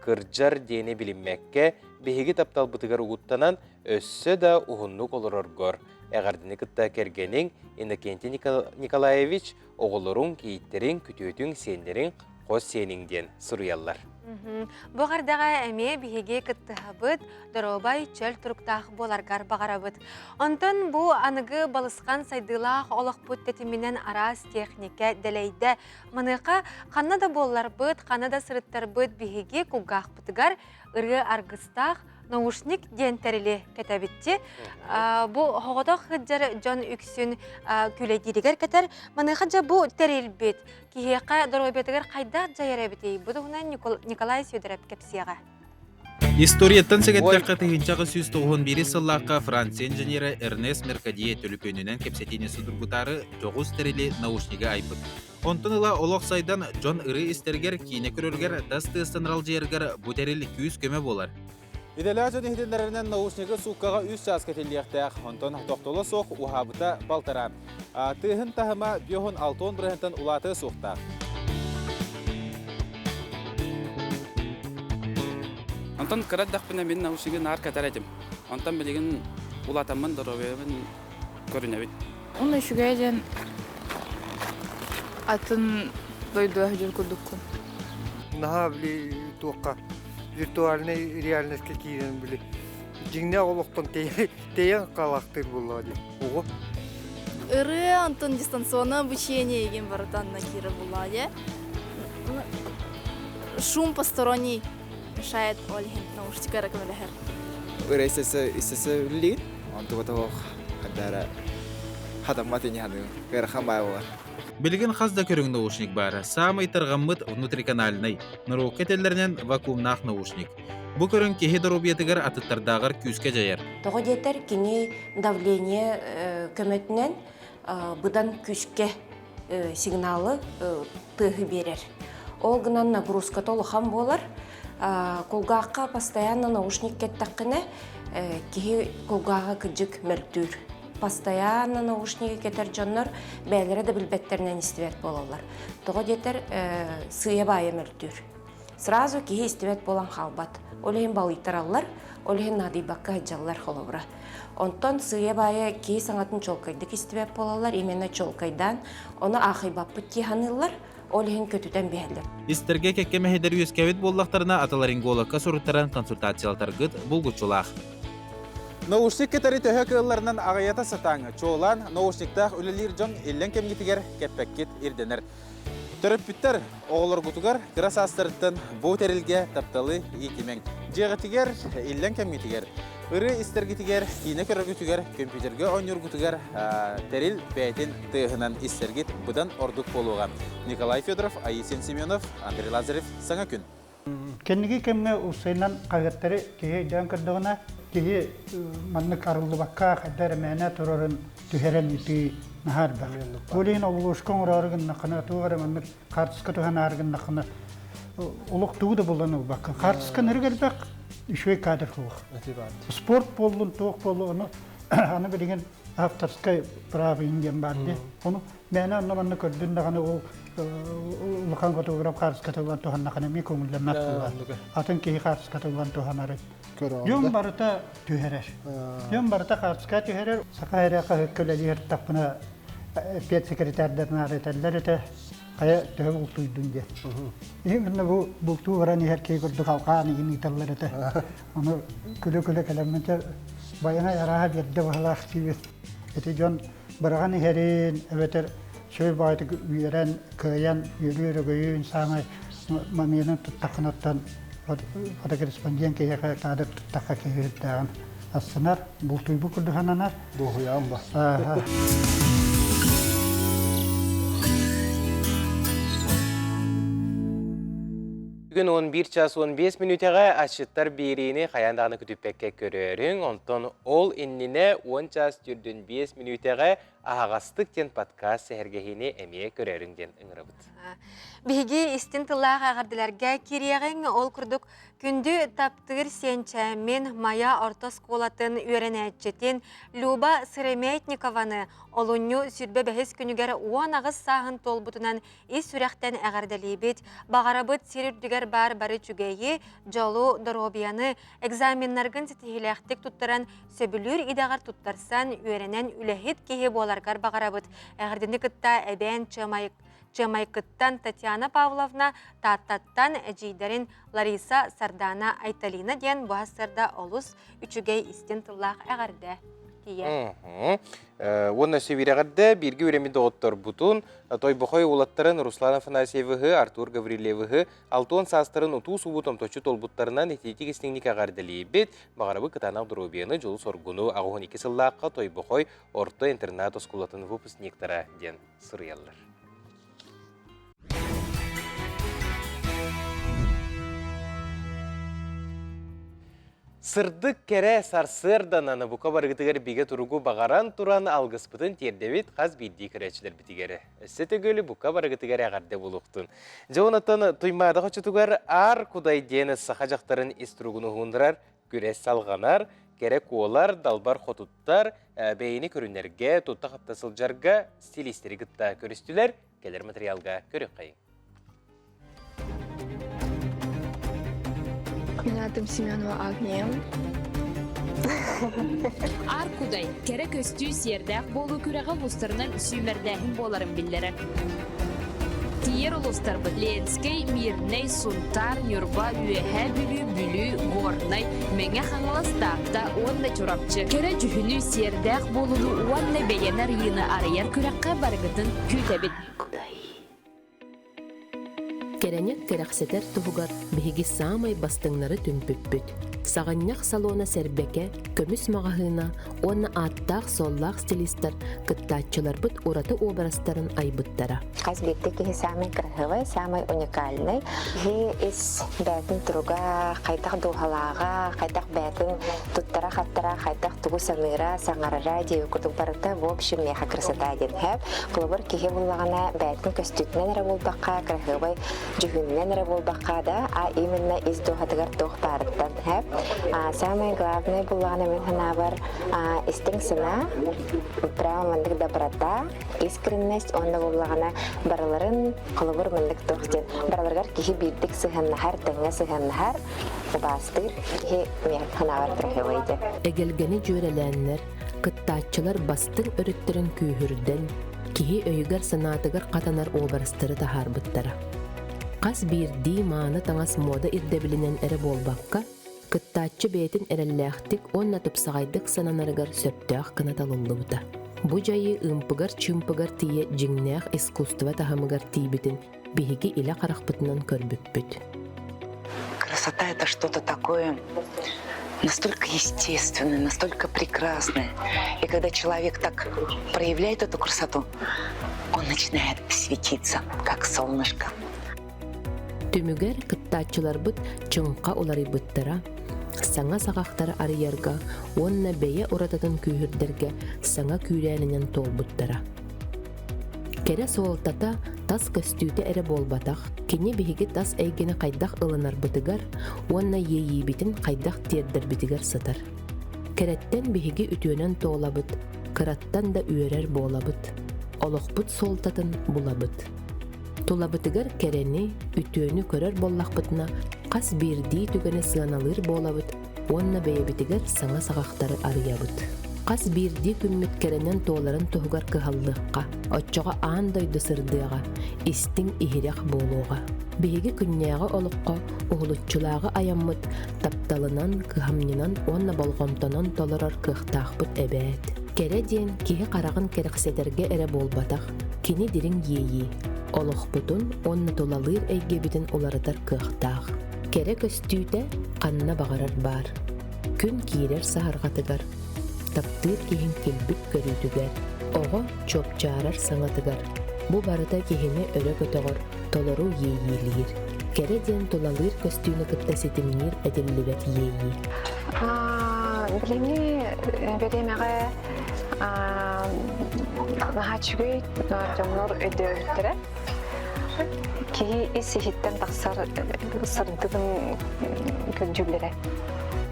кырдьар диэни билиммэккэ, биһиги тапталбытыгар угуттанан, өссө да уһуннук олороргор эҕэрдэни кытта кэргэниҥ Иннокентий Николаевич, оҕолоруҥ, кийииттэриҥ, күтүөтүҥ, сиэннэриҥ, хос сиэниҥ диэн суруйаллар. Бу эҕэрдэҕэ эмиэ биһиги кыттыһабыт, доруобай, чөл туруктаах буоларгар баҕарабыт. Онтон бу аныгы балысхан сайдыылаах олохпут тэтиминэн араас техникэ дэлэйдэ. Маныаха ханна да буолларбыт, ханна да сырыттарбыт биһиги кулгаахпытыгар ырыа аргыстаах наушник диэн тэрили кэтэбитти. Бу оҕотох сылдьар дьон үксүн күлэйдииригэр кэтэр. Маныаха дьэ бу тэрилбит киһиэхэ доруобуйатыгар хайдах дьайар эбитий? Бу туһунан Николай Сидоров кэпсиэҕэ. Историяттан сэгэттэххэ 1891 сыллаахха Франция инженерэ Эрнест Меркадье төлөпүөнүнэн кэпсэтиини судургутаары дьоҕус тэрили наушнига айбыт. Онтон ыла олох сайдан дьон ырыы истэригэр, киинэ көрөрүгэр, тас тыастан аралдьыйарыгар бу тэрил күүс-көмө буолар. Идэлээх дьон иһитиннэрэринэн наушнигы сууккаҕа үс чааска тиллиэхтээх, онтон тохтоло суох уһаабыта балтараа. Тыаһын таһыма биоһун 60 бырыһыантан улаатыа суохтаах. Онтон кыра эрдэхпинэ мин наушнигы наар кэтэр этим. Онтон билигин улаатаммын доруобуйабын көрүнэбин. Уонна үчүгэй диэн атын дойдуга сылдьар курдуккун. Наһаа били туохха виртуальнай реальностька киирэн били дьиҥнээх олохтон тэйэн хаалаахтыыр буоллаҕа дии оҕо. Ырыа, онтон дистанционное обучение игин барыта онно киирэр буоллаҕа дии. Шум посторонний мешает ол иһин наушника эрэ көмөлөһөр. Ырыа истэсэ үлэлиир, онтуга тоҕо хадара хатаммат ини ханыгын, ыарахан баай буолар. Билигин хас да көрүҥ наушник баара. Саамай тарҕаммыт внутриканальнай, норуокка этэллэринэн вакуумнаах наушник. Бу көрүҥ киһи доруобуйатыгар атыттардааҕар күүскэ дьайар. Тоҕо диэтэр кини давление көмөтүнэн быдан күүскэ сигналы тыаһы биэрэр. Ол гынан нагрузката улахан буолар. Кулгаахха постоянно наушник кэттэххинэ киһи кулгааҕа кыдьык мөлтүүр. Постоянно наушнигы кэтэр дьоннор бэйэлэрэ да билбэттэринэн истибэт буолаллар. Тоҕо диэтэр сыыйа-баайа мөлтүүр. Сразу киһи истибэт буолан хаалбат. Ол иһин балыйтараллар, ол иһин наадыйбакка сылдьаллар холобура. Онтон сыыйа-баайа киһи саҥатын чуолкайдык истибэт буолаллар, именно чуолкайдаан, ону аахайбаппыт дии саныыллар, ол иһин көтүтэн биһэллэр. Истэргэ кэккэ мэһэйдэр үөскээбит буоллахтарына, отоларинголокка суруттаран консультациялатаргыт булгуччулаах. Наушник кытары төһө кыалларынан аҕыйата сатааҥ, чуолаан наушниктаах үлэлиир дьон иллэҥ кэмҥитигэр кэппэккит ирдэнэр. Төрөппүттэр оҕолоргутугар кыра саастарыттан бу тэрилгэ тапталы иитимэҥ. Дьиэҕитигэр, иллэҥ кэмҥитигэр, ырыа истэргитигэр, киинэ көрөргүтүгэр, көмпүүтэргэ оонньуургутугар тэрил бэйэтин тыаһынан истэргит быдан ордук буолуоҕа. Николай Федоров, Аисен Семенов, Андрей Лазарев. Саҥа күн. Кэнники кэмҥэ уопсайынан хаһыаттары киһи өйдөөн көрдөҕүнэ, киһи маннык арыллыбакка хайда эрэ мээнэ турарын түһэрэн ыытыы наһаа элбэх. Ол иһин оболуошка оҥороору гыннаххына, туох эрэ маннык хаартыска туһанаары гыннаххына, олох тугу да булан ылбаккын. Хаартыска нырык элбэх, үчүгэй кадр суох. Спорт буоллун, туох буоллун, ону аны билигин авторскай право диэн баар дии. Ону мээнэ онно-манна көрдүн даҕаны ол улахан фотограф хаартыската ылан туһаннахына эмиэ көҥүллэммэт буолар. Атын киһи хаартыската ылан туһанары. Дьон барыта түһэрэр. Дьон барыта хаартыска түһэрэр. Саха эрэ хаһыакка үлэлиир тахпына педсекретарьдарына этэллэр этэ хайа төһө бултуйдун диэн. Именно бу бултуу баран иһэр киһи курдук алҕаан игин ыыталлар этэ. Ону күлэ-күлэ кэлэммитэ байанай арааһа биэрдэ баһылаах диибит. Ити дьон быраҕан иһэрин эбэтэр сүр баҕайытык үөрэн, кыайан, үөрүү-өрөгөйүн саамай моментын туттаххынаттан фотокорреспондент киһиэхэ кадр туттахха киһи үрдээҕин астынар, бултуйбут курдук сананар. Дуоһуйаҕын ба. Бүгүн 11 час 15 мүнүүтэҕэ асчыттар биэриини хайаан даҕаны көтүппэккэ көрөөрүҥ. Онтон ол иннинэ 10 час 45 мүнүүтэҕэ аһаҕастык диэн подкаст сэһэргэһиини эмиэ көрөөрүҥ диэн ыҥырабыт. Биһиги истин тыллаах эҕэрдэлэргэ кириэҕиҥ. Ол курдук күндү таптыыр сиэнчээммин Майа орто оскуолатын үөрэнээччитин Люба Сыромятникованы олунньу 25 күнүгэр 18 сааһын туолбутунан ис сүрэхтэн эҕэрдэлиибит, баҕарабыт сир үрдүгэр баар бары үчүгэйи, дьолу, доруобуйаны, экзаменнаргын ситиһиилээхтик туттаран, сөбүлүүр идэҕэр туттарсан, үөрэнэн үлэһит киһи буоларгар баҕарабыт. Эҕэрдэни кытта эбээн Чыамайкыттан Татьяна Павловна, Тааттаттан эдьиийдэрин Лариса, Сардана, Айталина диэн бу сарда олус үчүгэй истин тыллаах эҕэрдэ тиийэр. Уонна сүбирэҕэрдэ бииргэ үөрэммит доҕотторбутун Тойбохой уолаттарын Руслан Афанасьевыһы, Артур Гаврильевыһы алтуон саастарын утуу-субуу томточчу туолбуттарынан итиитик истиҥник эҕэрдэлиибит. Баҕарабыт кытаанах доруобуйаны, дьолу-соргуну 82 сыллаахха Тойбохой орто интернат оскуолатын выпускниктара диэн суруйаллар. Сырдык кэрэ сарсыарданан бука барыгытыгар бигэ туругу баҕаран туран алгыспытын тиэрдэбит хас биирдии көрөөччүлэрбитигэр. Өссө төгүл бука барыгытыгар эҕэрдэ буолуохтун. Дьэ онтон Туймаада хочотугар Аар Кудай диэн саха дьахтарын ис туругун уһууннарар күрэс салҕанар, кэрэ куолар, далбар хотуттар бэйэни көрүнэргэ, тутта-хапта сылдьарга стилистэри кытта көрүстүлэр. Кэлэр материалга көрүөххэйиҥ. Мин аатым Семенова Агния. Аар Кудай кэрэ көстүү сиэрдээх буолуу күрэҕэ улуустарынан сүүмэрдээһин буоларын биллэрэр. Тиийэр улуустарбыт Ленскэй, Мирнэй, Сунтаар, Ньурба, Үөһээ Бүлүү, Бүлүү, Горнай, Мэҥэ Хаҥалас, Таатта уонна Чурапчы. Кэрэ дьүһүнү, сиэрдээх буолууну уонна бэйэни арыйыыны арыйар күрэххэ барыгытын күүтэбит. Кэрэни кэрэхсэтэр туһугар биһиги саамай бастыҥнары түмпүппүт. Саҕынньах салона Сэрбэкэ, көмүс маҕаһыына уонна ааттаах-суоллаах стилистар кыттааччыларбыт ураты уобарастарын айбыттара. Хас биирдии киһи саамай кыраһыабай, саамай уникальнай. Киһи ис бэйэтин туруга, хайдах дууһалааҕа, хайдах бэйэтин туттара-хаптара, хайдах тугу саныыра, саҥарара диэби курдук барыта в общем миэхэ красота диэн һэп. Холобур, киһи буллаҕына бэйэтин көстүүтүнэн эрэ буолбакка, кыраһыабай. дьүһүнүнэн эрэ буолбакка да, а именно ис дууһатыгар туох баарыттан хэп. Самое главное буллаҕына мин санаабар истиҥ санаа, прямо маннык доброта, искренность уонна буллаҕына барыларын холобур маннык туох диэн барыларыгар киһи биирдик сыһыаннаһар, тэҥҥэ сыһыаннаһар, убаастыыр киһи мин санаабар красивый диэн. Эгэлгэни дьүөрэлээннэр, кыттааччылар бастыҥ өрүттэрин күүһүрдэн, киһи өйүгэр-санаатыгар хатанар уобарастары таһаарбыттара. Хас биирдии мааны таҥас муода ирдэбилинэн эрэ буолбакка, кыттааччы бэйэтин эрэллээхтик уонна тупсаҕайдык сананарыгар сөптөөх гына талыллыбыта. Бу дьайыы ымпыгар-чыымпыгар тиийэ дьиҥнээх искусство таһымыгар тиийбитин биһиги илэ харахпытынан көрбүппүт. Красота – это что-то такое настолько естественное, настолько прекрасное. И когда человек так проявляет эту красоту, он начинает светиться, как солнышко. Түмүгэр кыттааччыларбыт чыҥха уларыйбыттара, саҥа саҕахтары арыйарга уонна бэйэ уратытын күүһүрдэргэ саҥа күүрээнинэн туолбуттара. Кэрэ суолтата тас көстүүтэ эрэ буолбатах, кини биһиги тас эйгэни хайдах ылынарбытыгар уонна иэйиибитин хайдах тиэрдэрбитигэр сытар. Кэрэттэн биһиги үтүөнэн туолабыт, кыраттан да үөрэр буолабыт, олохпут суолтатын булабыт. Тулабытыгар кэрэни, үтүөнү көрөр буоллахпытына, хас биирдии түгэни сыаналыыр буолабыт уонна бэйэбитигэр саҥа саҕахтары арыйабыт. Хас биирдии күммүт кэрэнэн туоларын туһугар кыһаллыахха, оччоҕо аан дойду сырдыаҕа, истиҥ иһирэх буолуоҕа. Биһиги күннээҕи олоххо уһулуччулааҕы айаммыт тапталынан, кыһамньынан уонна болҕомтонон толорор кыахтаахпыт эбээт. Кэрэ диэн киһи хараҕын кэрэхсэтэргэ эрэ буолбатах, кини дириҥ иэйии, олохпутун уонна тулалыыр эйгэбитин уларытар кыахтаах. Кэрэ көстүүтэ ханна баҕарар баар. Күн киирэр саһарҕатыгар, таптыыр киһиҥ килбик көрүүтүгэр, оҕо чуопчаарар саҥатыгар, бу барыта киһини өрө көтөҕөр, толору иэйиилиир. Кэрэ диэн тулалыыр көстүүнү кытта ситимниир этиллибэт иэйии. Билиҥҥи бириэмэҕэ наһаа үчүгэй дьоннор өйдөөбүттэрэ. Киһи ис-иһиттэн тахсар сырдыгын көрдүүллэрэ.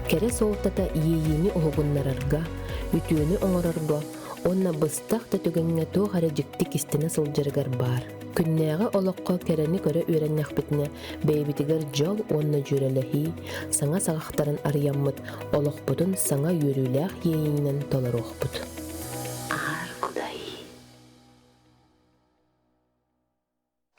Кэрэ суолтата иэйиини уһугуннарарга, үтүөнү оҥорорго уонна быстах да түгэҥҥэ туох эрэ дьикти кистэнэ сылдьарыгар баар. Күннээҕи олоххо кэрэни көрө үөрэннэхпитинэ, бэйэбитигэр дьол уонна дьүөрэлэһии саҥа саҕахтарын арыйаммыт, олохпутун саҥа үөрүүлээх иэйиинэн толоруохпут. Аар Кудай.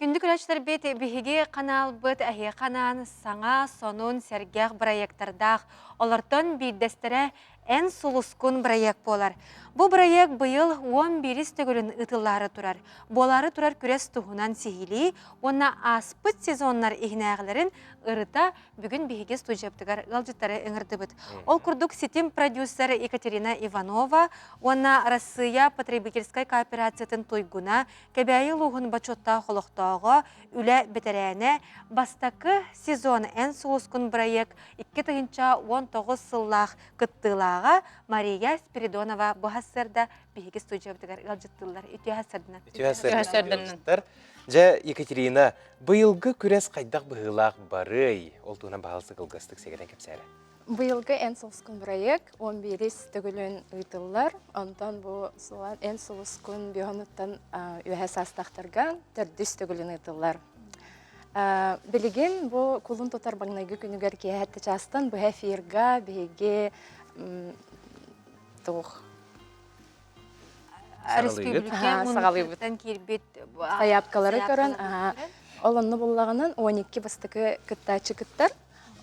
Күндү көрөөччүлэрбит, биһиги ханаалбыт эһиэхэ анаан саҥа, сонун, сэргэх бырайыактардаах. Олортон биирдэстэрэ Эн сулускун бырайыак буолар. Бу бырайыак быйыл 11 төгүлүн ыытыллаары турар. Буолаары турар күрэс туһунан сиһилии уонна ааспыт сезоннар иһинээҕилэрин ырыта бүгүн биһиги студиябытыгар ыалдьыттары ыҥырдыбыт. Ол курдук ситим продюсер Екатерина Иванова уонна Арассыыйа потребительскай кооперациятын туйгуна Кэбээйи улууһун бочуоттаах олохтооҕо, үлэ бэтэрээнэ, бастакы сезон Эн сулускун бырайыак 2019 сыллаах кыттыылааҕа Мария Спиридонова бу сарсыарда биһиги студиябытыгар ыалдьыттыыллар. Үтүө сарсыарданан. Үтүө сарсыарданан. Дьэ, Екатерина, быйылгы күрэс хайдах быһыылаах барыай? Ол туһунан баһаалыста кылгастык сэгэтэн кэпсээрэ. Быйылгы Эн сулускун бырайыак 11 төгүлүн ыытыллар. Онтон бу Эн сулускун биоһунуттан үөһэ саастаахтарга төрдүс төгүлүн ыытыллар. Билигин бу кулун тутар маҥнайгы күнүгэр киэһэ чаастан быһа эфирга биһиги туох Республика муннуктан киирбит сайаапкалары көрөн, ол онно буллаҕынан 12 бастакы кыттааччы кыттар.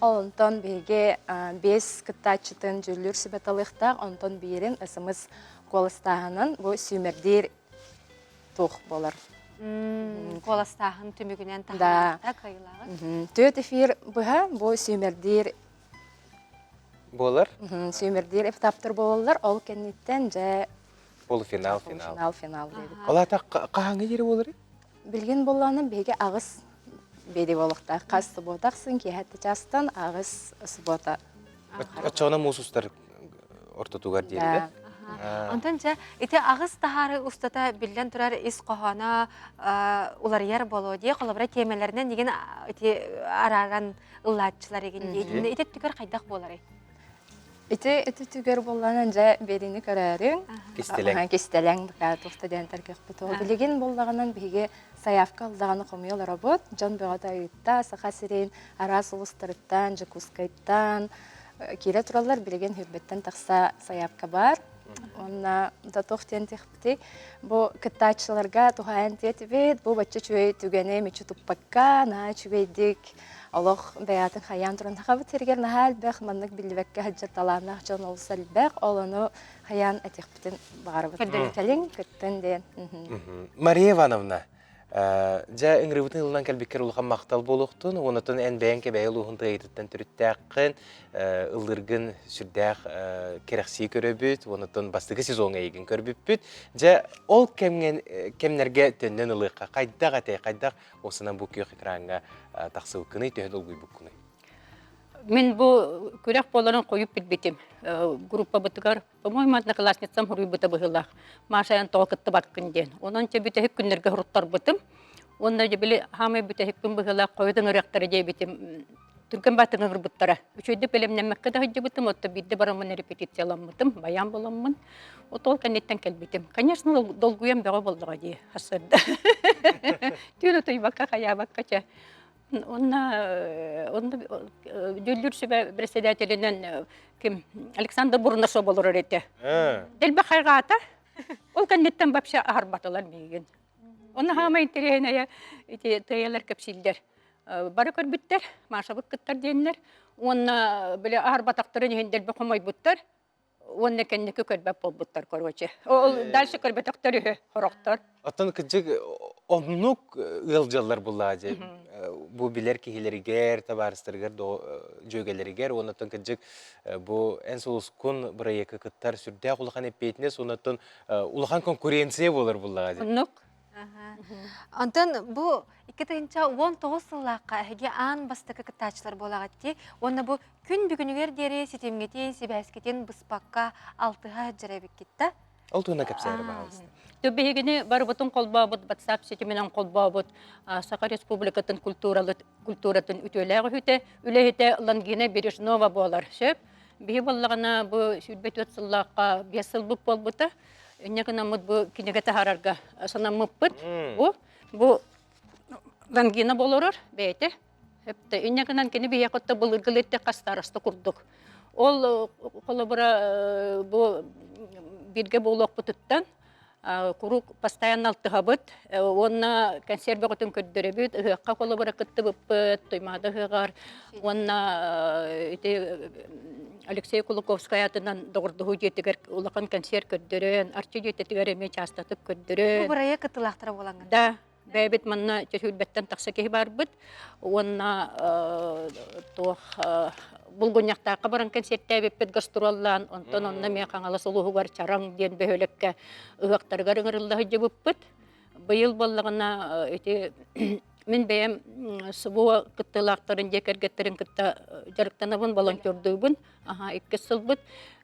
Ол онтон биһиги биэс кыттааччытын дьүүллүүр сүбэ талыахтаах, онтон биирин СМС куоластааһынын бу сүүмэрдиир туох буолар. Куоластааһын түмүгүнэн таһаарыахта кыайыылааҕы. Түөрт эфир быһа бу сүүмэрдиир буолар. Сүүмэрдиир этаптар буолаллар. Ол кэнниттэн дьэ полуфинал финал. Финал финал диэбит. Ол аата хаһааҥҥы диэри буоларый? Билигин буоллаҕына биһиги аҕыс биэри буолуохтаах. Хас субуота ахсын киэһэ чаастан аҕыс субуота. Оччоҕуна муус устар ортотугар диэри да? Онтон дьэ ити аҕыс таһаары устата биллэн турар ис хоһооно уларыйар буолуо дии. Холобура тиэмэлэринэн игин ити арааран ыллааччылар игин дии. Ити өттүгэр хайдах буоларый? Ити өттүгэр буоллаҕына дьэ биэриини көрөөрүҥ. Кистэлэҥ. Кистэлэҥ быка туохта диэн таргыахпыт. Билигин буоллаҕынан биһиги сайаапка ылдаҕына хомуйа олоробут. Дьон бөҕөтө ыытта Саха сирин араас улуустарыттан, Дьокуускайтан киирэ тураллар. Билигин Хүрбэттэн тахса сайаапка баар. Уонна да туох диэн тиэхпитий? Бу кыттааччыларга туһаайан тиэтибит. Бу бачча үчүгэй түгэни мүччү туппакка, наһаа үчүгэйдик олох бэйэтин хайаан туран сахабыт сиригэр наһаа элбэх маннык биллибэккэ сылдьар талааннаах дьон олус элбэх. Ол ону хайаан этиэхпитин баҕарабыт. Кэлиҥ, кыттын диэн. Мария Ивановна, дьэ ыҥырыыбытын ылынан кэлбиккэр улахан махтал буолуохтун. Уоннатан эн бэйэҥ Кэбээйи улууһун тыайытыттан төрүттээххин, ыллыыргын сүрдээх кэрэхсии көрөбүт, уоннатан бастакы сезоҥҥа эйигин көрбүппүт. Дьэ, ол кэмҥэ кэмнэргэ төннөн ылыахха хайдах этэй, хайдах осынан бу күөх экраҥҥа тахсыбыккыный, төһө долгуйбуккунуй? Мин бу күрэх буоларын хойут билбитим. Группабытыгар По-моему, одноклассницам суруйбута быһыылаах. Маша эн тоҕо кыттыбаккын диэн. Онон чэ бүтэһик күннэргэ суруттарбытым. Уонна дьэ били хаамай бүтэһикпин быһыылаах хойут ыҥырыахтара диэбитим. Түргэн баатыҥ ыҥырбыттара. Үчүгэйдик бэлэмнэммэккэ да сылдьыбытым, отто биирдэ бараммын репетицияламмытым, баян буламмын. Вот ол кэнниттэн кэлбитим. Конечно, долгуйан бөҕө буоллаҕа дии сарсыарда. Түүн утуйбакка, хайаабакка чэ. Онно онно дьүүллүүр сүбэ председателинэн ким Александр Бурнашов олорор этэ. Дэлбэх хайҕаата. Ол кэнниттэн вообще аһарбатылар миигин. Онно хаамай интэриэһинэйэ ити тыайалар кэпсииллэр. Бары көрбүттэр, Машабыт кыттар диэннэр. Уонна били аһарбатахтарын иһин дэлби хомойбуттар. Уонна кэнники көрбөт буолбуттар, короче. Ол дальше көрбөтөхтөр үһү, хорохтор. Оттон кырдьык оннук ыалдьаллар буллаа дьэ. Бу билэр киһилэригэр, табаарыстарыгар, дьүөгэлэригэр уонна оттон кырдьык бу эн сулускун бырайыакка кыттар сүрдээх улахан эппиэтинэс уонна оттон улахан конкуренция буолар буллаҕа дьэ. Оннук. Онтон бу 2019 сыллаахха эһиги аан бастакы кыттааччылар буолаҕыт дии. Уонна бу күн бүгүнүгэр диэри ситимҥитин, сибээскитин быспакка алтыһа сылдьар эбиккит да? Ол туһунан кэпсээри баҕалыста. Биһигини барыбытын холбообут, WhatsApp ситиминэн холбообут Саха Республикатын культуратын үтүөлээх үһүтэ, үлэһитэ Лангина Бережнова буолар. Сөп. Биһи буоллаҕына бу 24 сыллаахха 5 сылбыт буолбута. Инньэ гынаммыт бу кинигэ таһаарарга санаммыппыт. Бу бу Лангина болорор бэйэтэ. Өптө инньэ гынан кини биһиэхэ отто былыргы хастаараста курдук. Ол холобура бу бииргэ буолуохпутуттан куруук постоянно алтыһабыт уонна консерв бөҕөтүн көрдөрөбүт, ыһыахха холобура кыттыбыппыт, Туймаада ыһыаҕар уонна ити Алексей Кулаковскай аатынан доҕордоһуу дьиэтигэр улахан концерт көрдөрөн, Арчы дьиэтигэр эмиэ чаастатык көрдөрөн. Бу бырайыак кыттыылаахтара буолаҥҥын. Да, бэйэбит манна Чөчүүрбэттэн тахса киһи барбыт уонна туох Булгунньахтаахха баран кэнсиэртээбиппит гастроллаан, онтон онно эмиэ Хаҥалас улууһугар Чараҥ диэн бөһүөлэккэ ыһыахтарыгар ыҥырылла сылдьыбыппыт. Быйыл буоллаҕына ити мин бэйэм СВО кыттыылаахтарын дьиэ кэргэттэрин кытта дьарыктанабын, волонтердуубун. Аха, иккис сылбыт.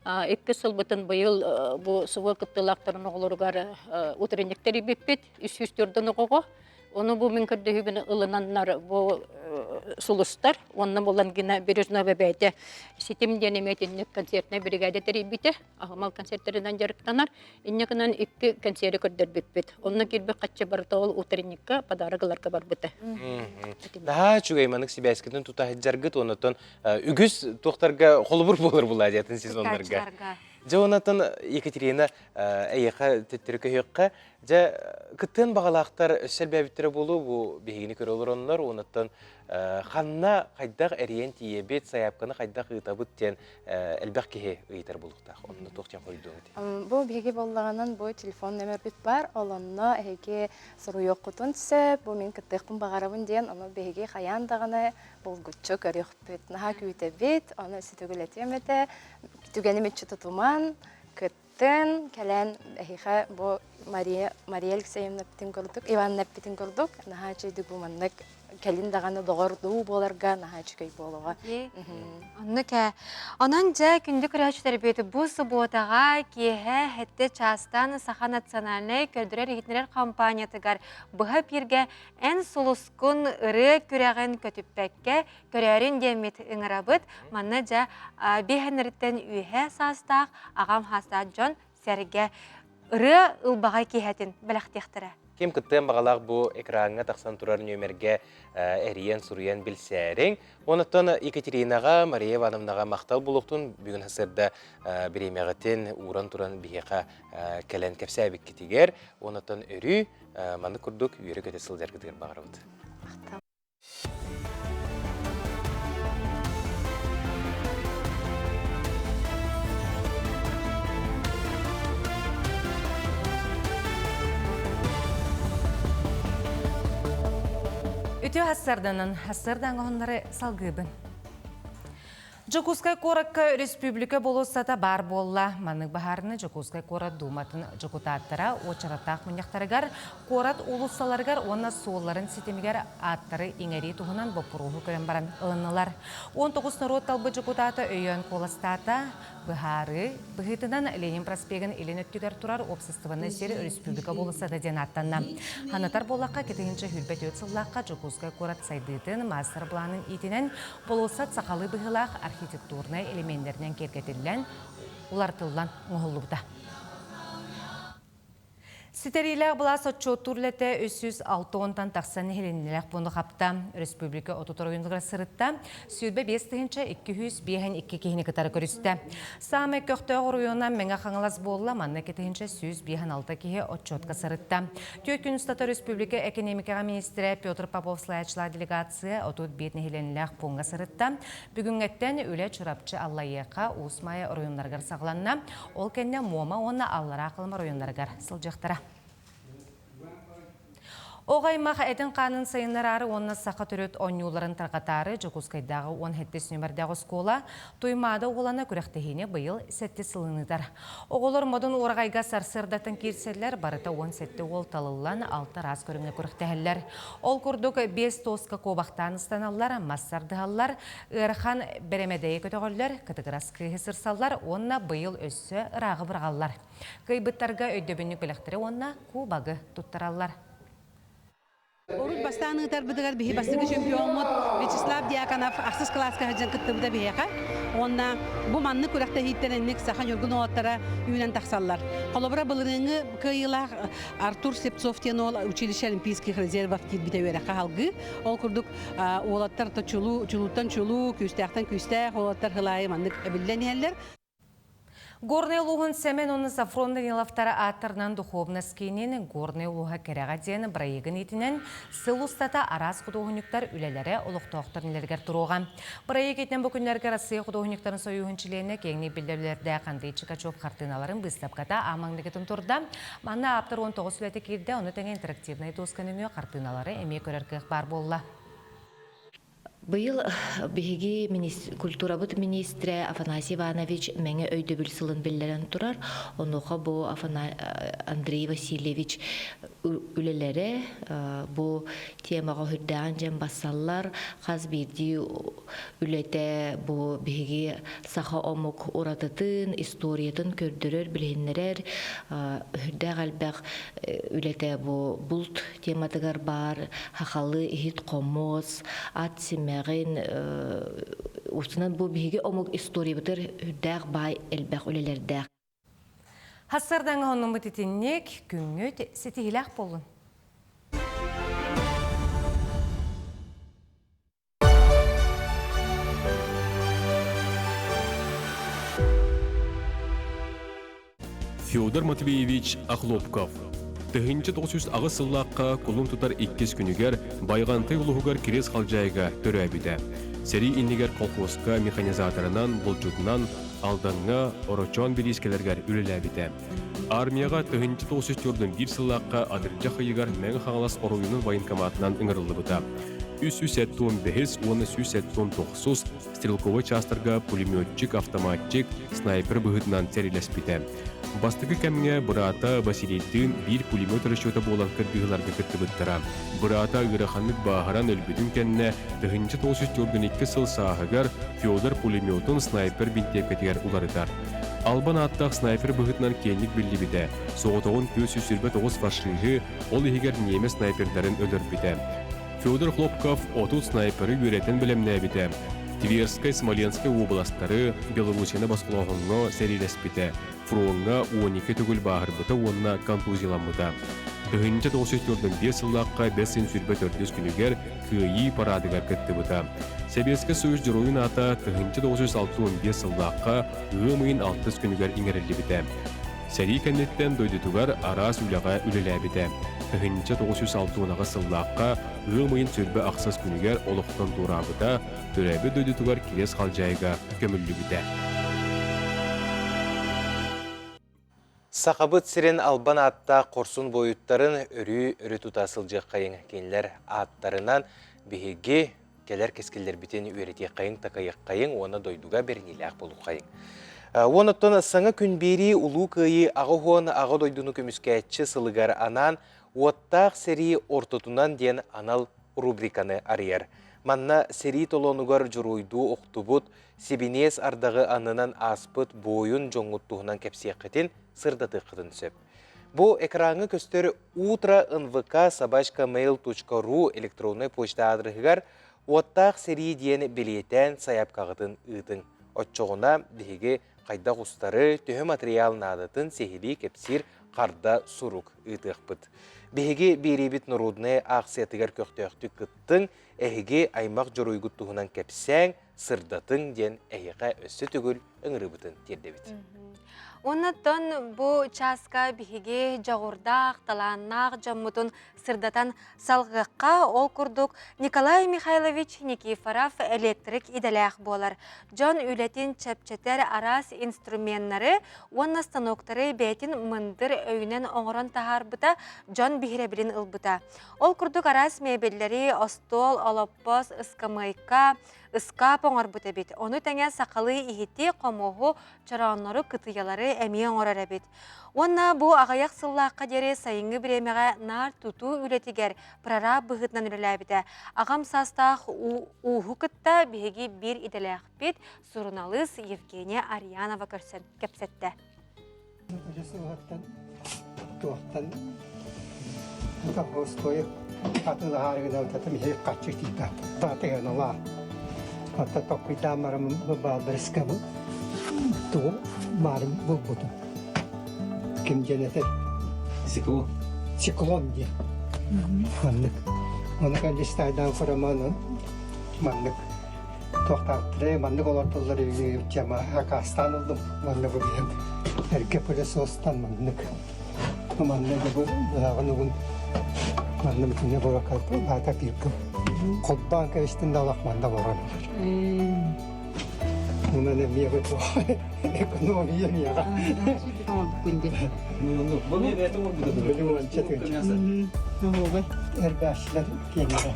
Иккис сылбытын быйыл бу СВО кыттыылаахтарын оҕолоругар утренник тэрийбиппит. 304 оҕоҕо. Ону бу мин көрдөһүүбүн ылынаннар бу сулустар уонна Булангина Бережнова бэйэтэ ситим диэн эмиэ итинник концертнай бригада тэрийбитэ. Аһымал концертэринэн дьарыктанар. Инньэ гынан икки концеры көрдөрбүппүт. Онно киирбит хаччы барыта ол утренникка подарок ыларга барбыта. Наһаа үчүгэй маннык сибээскитин тута сылдьаргыт оннотон үгүс туохтарга холобур буолар буолаа сезоннарга. Дьэ оннотон Екатерина эйиэхэ төттөрү көһүөххэ дьэ кыттыан баҕалаахтар өссө элбээбиттэрэ буолуо бу биһигини көрө олороннор оннотон ханна хайдах эрийэн тиийэбит сайаапканы хайдах ыытабыт диэн элбэх киһи ыйытар буолуохтаах. Онно туох диэн хоруйдуоҥ этэй? Бу биһиги буоллаҕынан бу телефон нөмөрбүт бар, ол онно эһиги суруйуоххутун сөп, бу мин кыттыахпын баҕарабын диэн, ону биһиги хайаан даҕаны булгуччу көрүөхпүт, наһаа күүтэбит, ону өссө төгүлэтиэм этэ, түгэни мүччү тутуман, кыттын, кэлэн эһиэхэ бу Мария Мария Алексеевна эппитин курдук, Ивановна эппитин курдук, наһаа үчүгэйдик бу маннык кэлин даҕаны доҕордуу буоларга наһаа үчүгэй буолуоҕа. Оннук ээ. Онон дьэ күндү көрөөччүлэрбит бу субуотаҕа киэһэ сэттэ чаастан Саха национальнай көрдөрөр-иһитиннэрэр компаниятыгар быһа эпииргэ Эн сулускун ырыа күрэҕин көтүппэккэ көрөөрүн диэммит ыҥырабыт. Манна дьэ биэһэннэриттэн үөһэ саастаах аҕам саастаах дьон сэргэ ырыа ылбаҕай киэһэтин бэлэхтиэхтэрэ. Ким кыттыан баҕалаах бу экраҥҥа тахсан турар нүөмэргэ эрийэн суруйан билсээриҥ. Онуттан Екатеринаҕа, Мария Ивановнаҕа махтал буолуохтун бүгүн сарсыарда бириэмэҕитин ууран туран биһиэхэ кэлэн кэпсээбиккитигэр. Онуттан өрүү маннык курдук үөрэ-көтө сылдьаргытыгар баҕарабыт. Махтал. Үтүө хассарданан, хассардан оһоннары салгыыбын. Дьокуускай куоракка республика болуоссата баар буолла. Маннык баһаарыны Дьокуускай куорат Дууматын дьокутааттара уочараттаах мунньахтарыгар куорат уулуссаларыгар уонна суолларын ситимигэр ааттары иҥэрии туһунан боппуруоһу көрөн баран ылыннылар. 19 норуот талбыт дьокутаата өйөөн куоластаата. Быһаарыы быһыытынан Ленин проспегын илин өттүгэр турар уопсастыбаннай сир республика болуоссата диэн ааттанна. Санатар буоллахха, 2024 сыллаахха Дьокуускай куорат сайдыытын маастар-былаанын иитинэн болуоссат сахалыы быһыылаах архитектурнай элеменнэринэн киэргэтиллэн, уларытыллан оҥоһуллубута. Ситэриилээх былаас отчуоттуур үлэтэ 360-тан тахса нэһилиэнньэлээх пууну хапта. Республика 30 оройуонугар сырытта, 25 252 киһини кытары көрүстэ. Саамай көхтөөх оройуонунан Мэҥэ Хаҥалас буолла, манна 2156 киһи отчуотка сырытта. Түөрт күн устата республика экэниэмикэҕэ министрэ Петр Попов салайааччылаах делегация 31 нэһилиэнньэлээх пууҥҥа сырытта. Бүгүҥҥэттэн үлэ Чурапчы Аллайыаха, Уус Маайа оройуоннарыгар саҕаланна. Ол кэннэ Муома уонна Аллараа Халыма оройуоннарыгар сылдьыахтара. Оҕо аймах этин-хаанын сайыннараары уонна саха төрүт оонньууларын тарҕатаары Дьокуускайдааҕы 17 нүмердээх оскуола Туймаада уолана күрэхтэһиини быйыл сэттис сылын ыытар. Оҕолор модун уораҕайга сарсыардаттан киирсэллэр, барыта 17 уол талыллан алта араас көрүҥҥэ күрэхтэһэллэр. Ол курдук биэс тоска куобахтаан ыстаналлар, мас сардыһаллар, Ыарахан бэрэмэдэйи көтөҕөллөр, кытыгырас кыыһы сырсаллар уонна быйыл өссө ырааҕы быраҕаллар. Кыайбыттарга өйдөбүнньүк бэлэхтэри уонна кубогы туттараллар. Урут бастаан ыытарбытыгар биһи бастакы чемпиоммут Вячеслав Дьяконов ахсыс кылааска сылдьан кыттыбыта биһиэхэ. Уонна бу маннык күрэхтэһииттэн инник саха ньургун уолаттара үүнэн тахсаллар. Холобура былырыыҥҥы кыайыылаах Артур Слепцов диэн уол училище олимпийских резервов киирбитэ үөрэххэ салгыы. Ол курдук уолаттар чулуу, чулууттан чулуу, күүстээхтэн күүстээх уолаттар хылаайы маннык эбиллэн иһэллэр. Горнай улууһун Сэмэн уонна Софрон Даниловтара ааттарынан духовность киинин Горнай улууһа кэрэҕэ диэн бырайыагын иитинэн сыл устата араас худуоһунньуктар үлэлэрэ олохтоохтор иннилэригэр туруоҕа. Бырайыак иитинэн бу күннэргэ Россия худуоһунньуктарын сойууһун чилиэнэ киэҥник биллэр үлэлэрдээх Андрей Чикачев хартыыналарын быыстапката аамаҥныгытын турда. Манна ааптар 19 үлэтэ киирдэ, ону тэҥэ интерактивнай дуоска нөҥүө хартыыналары эмиэ көрөр кыах баар буолла. Быйыл биһиги культурабыт министрэ Афанасий Иванович Мэҥэ өйдөбүл сылын биллэрэн турар. Онуоха бу Андрей Васильевич үлэлэрэ бу темаҕа үрдээҕин дьэн бассаллар. Хас биирдии үлэтэ бу биһиги саха омук уратытын, историятын көрдөрөр, билиһиннэрэр үрдээх элбэх үлэтэ бу булт тематыгар баар хахалы иһит хомуос, ат симэҕин устунан бу биһиги омук историябытыгар үрдээх баай элбэх үлэлэрдээх. Хассардаҥа оннуммут итинник күҥҥүт ситиһилээх буоллун. Федор Матвеевич Охлопков 1908 сыллаахха кулун тутар иккис күнүгэр Байҕантай улууһугар Кириэс Халдьаайыга төрөөбүтэ. Сэрии иннигэр колхуоска механизаторынан, булчутунан Алдаҥҥа, Орочоон бириискэлэригэр үлэлээбитэ. Армияҕа 1941 сыллаахха атырдьах ыйыгар Мэҥэ Хаҥалас оройуонун военкоматынан ыҥырыллыбыта. 375 уонна 179 стрелковай чаастарга пулеметчик, автоматчик, снайпер быһыытынан сэриилэспитэ. Бастакы кэмҥэ быраата Василийдыын биир пулемет расчета буолан кыргыһыыларга кыттыбыттара. Быраата ыараханнык бааһыран өлбүтүн кэннэ 1942 сыл сааһыгар Федор пулеметун снайпер бинтиэпкэтигэр уларытар. Албан ааттаах снайпер быһыытынан киэҥник биллибитэ, соҕотоҕун 429 фашиһы, ол иһигэр ньиэмэс снайпердарын өлөрбүтэ. Федор Хлопков 30 снайперы үөрэтэн бэлэмнээбитэ. Тверскай, Смоленскай уобаластары, Белоруссияны босхолооһуҥҥа сэриилэспитэ, фроҥҥа 12 төгүл бааһырбыта уонна контузияламмыта. 1945 сыллаахха бэс син сүүрбэ төрдүс күнүгэр Кыайыы параадыгар кыттыбыта. Сэбиэскэй Союз Дьоруойун аата 1965 сыллаахха ыам ыйын алтыс күнүгэр иҥэриллибитэ. Сэрии кэнниттэн дойдутугар араас үлэҕэ үлэлээбитэ. 1968 сыллаахха ыам ыйын сүүрбэ ахсыс күнүгэр олохтон туораабыта, төрөөбүт дойдутугар Кириэс Халдьаайыга көмүллүбүтэ. Сахабыт сирин албан ааттаах хорсун буойуттарын өрүү өрө тута сылдьыаххайыҥ. Кинилэр ааттарынан биһиги кэлэр кэскиллэрбитин үөрэтиэххэйиҥ, такайыаххайыҥ уонна дойдуга бэриниилээх буолуоххайыҥ. Уон оттон саҥа күн биэрии Улуу Кыайыы 80 Аҕа дойдуну көмүскээччи сылыгар анаан Уоттаах сэрии ортотунан диэн анал рубриканы арыйар. Манна сэрии толоонугар дьоруойдуу охтубут, сибиниэс ардаҕы аннынан ааспыт буойун дьоҥҥут туһунан кэпсиэххитин, сырдатыаххытын сөп. Бу экраҥҥа көстөр утро нвк собачка mail.ru электроннай почта аадырыһыгар уоттаах сэрии диэн бэлиэтээн сайаапкаҕытын ыытыҥ. Оччоҕуна биһиги хайдах устары, төһө матырыйаал наадатын сиһилии кэпсиир харда сурук ыытыахпыт. Биһиги биэриибит норуодунай аахсыйатыгар көхтөөхтүк кыттыҥ, эһиги аймах дьоруойгут туһунан кэпсээҥ, сырдатыҥ диэн эһиэхэ өссө төгүл ыҥырыыбытын тиэрдэбит. Оннуттан бу чааска биһиги дьоҕурдаах, талааннаах дьоммутун сырдатан салҕыахха. Ол курдук Николай Михайлович Никифоров электрик идэлээх буолар. Дьон үлэтин чэпчэтэр араас инструменнары уонна станоктары бэйэтин мындыр өйүнэн оҥорон таһаарбыта дьон биһирэбилин ылбыта. Ол курдук араас мебеллэри, остуол, олоппос, ыскамыайка, ыскаап оҥорбут эбит. Ону тэҥэ сахалыы иһити, хомуоһу, чорооннору, кытыйалары эмиэ оҥорор эбит. Уонна бу аҕыйах сыллаахха диэри сайыҥҥы бириэмэҕэ наар тутуу үлэтигэр прораб быһыытынан үлэлээбитэ. Аҕам саастаах ууһу кытта биһиги биир идэлээхпит суруналыыс Евгения Арьянова көрсөн кэпсэттэ. Сылыттан туохтан колхозкойу атыылаһаарыгынан иһи хаччы тиийбэт таатыганалаа Оттон толкуйдаан баран баалбарыскабы тугу баарын булбутум. Ким диэн этэр? Циклон. Циклон диэн. Маннык. Ону кэллистайдаан роман маннык туохтаахтары маннык олордоллор тема акаастаан ыллым. Манна бу биһим эргэ пылесостан маннык. Манна бу быһаҕын угун манна бүтүнэ буолакка баата пиркым. Холбоон кэбистин да олох манна олорон Онон эмиэ экономия миэхэ. Эрбээччилэр киэннэрэ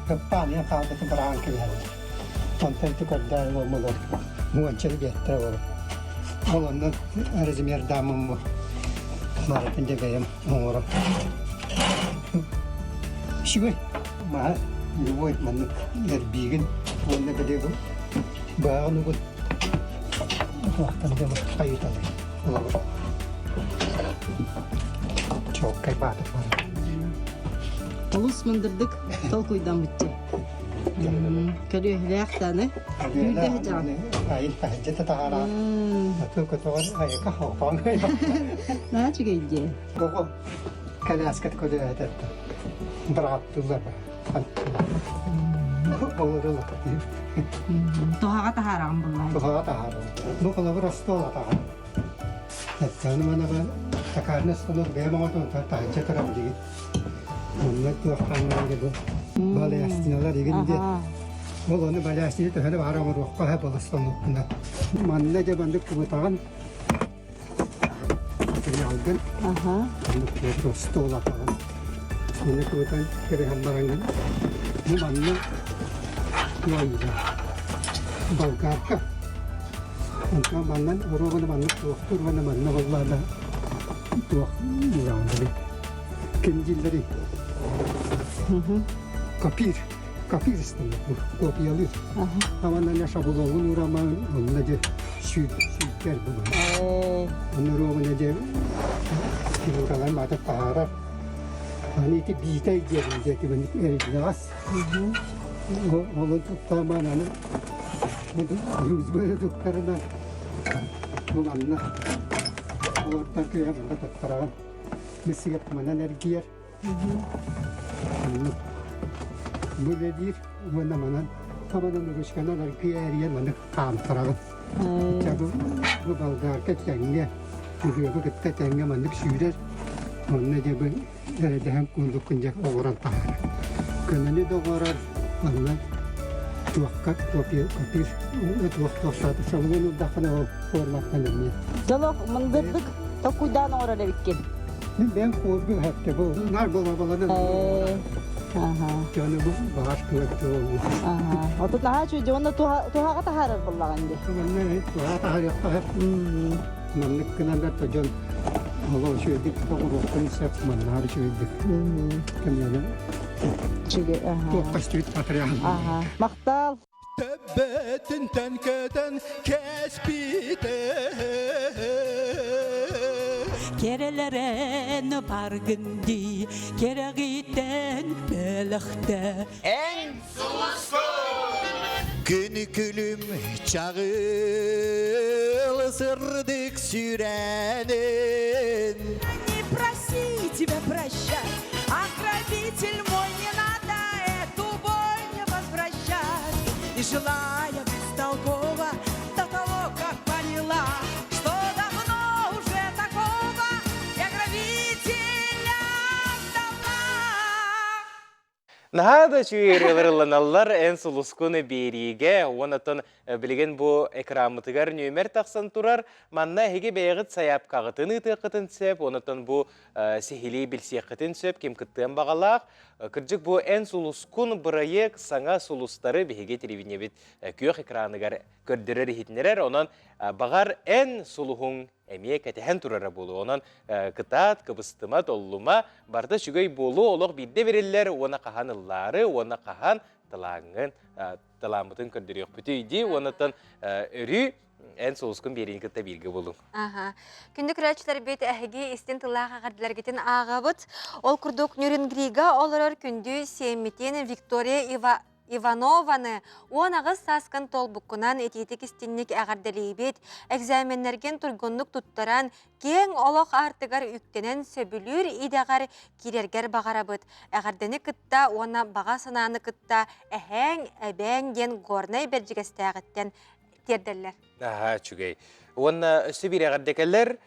кыппаанын хаалбытын быраҕан кэбиһэллэр. Онтон ити көрдөөн олормолор уонча биэттэрэ буолар. Ол онно размердааммын барытын дьэ бэйэм оҥорон. Үчүгэй. Маһа любой маннык эрбиигин уонна били бу бааҕын угун туохтан дьэ хайыталар олобур чуолкай баатыр барар. Олус мындырдык толкуйдаммытчы. Көрүөһүлээх дааны. Айын таһырдьа да таһаараа. Аты көтөҕөн айака хоһоон. Наһаа үчүгэй дии. Оҕо коляската көрөөтөттө. Быраҕаттыыллар Олору Туһаҕа таһаараҕын буллаҕай. Туһаҕа таһаарабын. Бу холобур остуол атаҕа. Эттээни манаба токарный станок бэйэм оҥордум таһырдьа турар билигин. Онно туохтаан бу балястиналар игин диэн. Ол ону балястины төһөнү баҕар оҥоруохха сөп ол станоккунан. Манна дьэ маннык кыбытаҕын Материалгын маннык остуол атаҕын манна кыбытан кэбиһэн бараҥҥын бу манна туойда болгарка. Онтон маннан оруобуна маннык туохтуур уонна манна буоллаҕына туох диэҕин ким дииллэрий? Копир. Копир станок бу. Копиялыыр. Аманна шаблонун ураман онно дьэ сүүрдэр бу. Онно оруобуна дьэ фигуралар маата таһаарар. Аны ити биитэй диэн дьэ кимин эриллэҕэс. Олун туттаамаан аны USB туттарынан бу манна олортон кыйа манна туттараҕын. Миссигэр манан эргийэр. Бу үлэлиир уонна манан табанан ручканан аргыйа эрийэн маны хаамтараҕын. Чэ бу, бу болгарка тэҥҥэ, быһыабы кытта тэҥҥэ маннык сүүрэр. Онно дьэ бу эрэдэһэн кундуккун дьэ оҕорон таһаарар. Көнөнү да оҕорор, манна туохха копия копир туох туохтаата шаблон ылдаххына ол форматтан эмиэ. Дьолох мындырдык толкуйдаан оҥорор эбиккин. Мин бэйэм хуоргу өһөттө бу наар болоболанан дьону бу баҕар кыатты боллу. Отут наһаа үчүгэй уонна туһаҕа таһаарар буоллаҕын дии. Манна туһаҕа таһаарыахха маннык гынан да дьон олох үчүгэйдик оҥоруохтарын сөп маннаар үчүгэйдик кэмнэнэ туохха истибит материал. Махтал. Төбөтүнтэн көтөн кэспите Керелерен баргын дии, керегиттен бөлөхтө. Эн сулускун! Күнү күлүм чаҕыл сырдык сүрэнин. Не проси тебя прощать, а грабитель мой не надо эту боль не возвращать. И желая бестолково до того, как поняла, что давно уже такого я грабителя ждала. Наһаа да үчүгэй ырыалар эн сулускун биэриигэ уонна билигин бу экраммытыгар нүөмэр тахсан турар. Манна эһиги бэйэҕит сайаапкаҕытын ыытыаххытын сөп, онон бу сиһилии билсиэххитин сөп, ким кыттыан баҕалаах. Кырдьык бу эн сулускун бырайыак саҥа сулустары биһиги телевидениебит күөх экраныгар көрдөрөр иһитиннэрэр. Онон баҕар эн сулуһуҥ эмиэ кэтэһэн турара буолуо. Онон кытаат, кыбыстыма, толлума, барыта үчүгэй буолуо, олох биирдэ бэриллэр уонна хаһан ыллаары, уонна хаһан талааҥҥын, талааммытын көрдөрүөхпүтүй дии. Уоннаттан өрүү эн сулускун биэриини кытта бииргэ буолуҥ. Аха. Күндү көрөөччүлэрбит эһиги истин тыллаах эҕэрдэлэргитин ааҕабыт. Ол курдук Нюрингрига олорор күндү сиэммитин Виктория Ива Иванованы 18 сааскын туолбуккунан итиитик истинник эҕэрдэлиибит, экзаменнэргин туйгуннук туттаран, киэҥ олох аартыгар үктэнэн сөбүлүүр идэҕэр киирэргэр баҕарабыт. Эҕэрдэни кытта уонна баҕа санааны кытта эһээҥ, эбээҥ диэн Горнай Бэрдьигэстээҕиттэн тиэрдэллэр. Аһаа, үчүгэй. Уонна өссө биир эҕэрдэ кэлэр.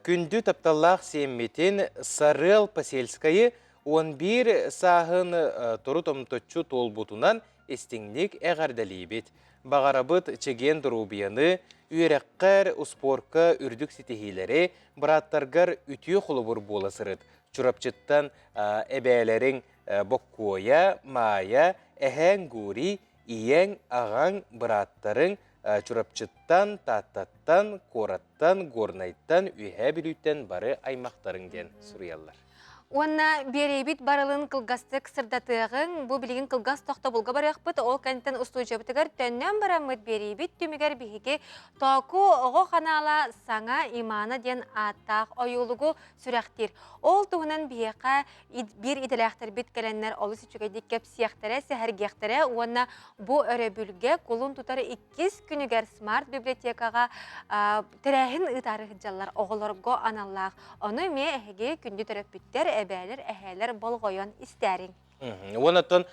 Күндү тапталлаах сиэммитин Сарыал Посельскайы 11 сааһын туру-томточчу туолбутунан истиҥник эҕэрдэлиибит. Баҕарабыт чэгиэн доруобуйаны, үөрэххэр, успуорка үрдүк ситиһиилэри, бырааттаргар үтүө холобур буола сырыт. Чурапчыттан эбээлэриҥ Боккуойа, Маайа, эһээҥ Гурий, ийэҥ, аҕаҥ, бырааттарыҥ Чурапчыттан, Тааттаттан, куораттан, Горнайтан, Үөһээ Бүлүүттэн бары аймахтарыҥ диэн суруйаллар. Уонна биэриибит барылын кылгастык сырдатыаҕыҥ. Бу билигин кылгас тохтобулга барыахпыт. Ол кэнниттэн устуудьуйабытыгар төннөн бараммыт биэриибит түмүгэр биһиги Тооку оҕо ханаала саҥа Имана диэн ааттаах ойуулугу сүрэхтиир. Ол туһунан биһиэхэ биир идэлээхтэрбит кэлэннэр олус үчүгэйдик кэпсиэхтэрэ, сэһэргиэхтэрэ уонна бу өрөбүлгэ кулун тутар иккис күнүгэр смарт библиотекаҕа тэрээһин ыытаары сылдьаллар оҕолорго аналлаах. Ону эмиэ эһиги күндү төрөппүттэр, эбээлэр, эһээлэр болҕойон истээриҥ. Уонна оттон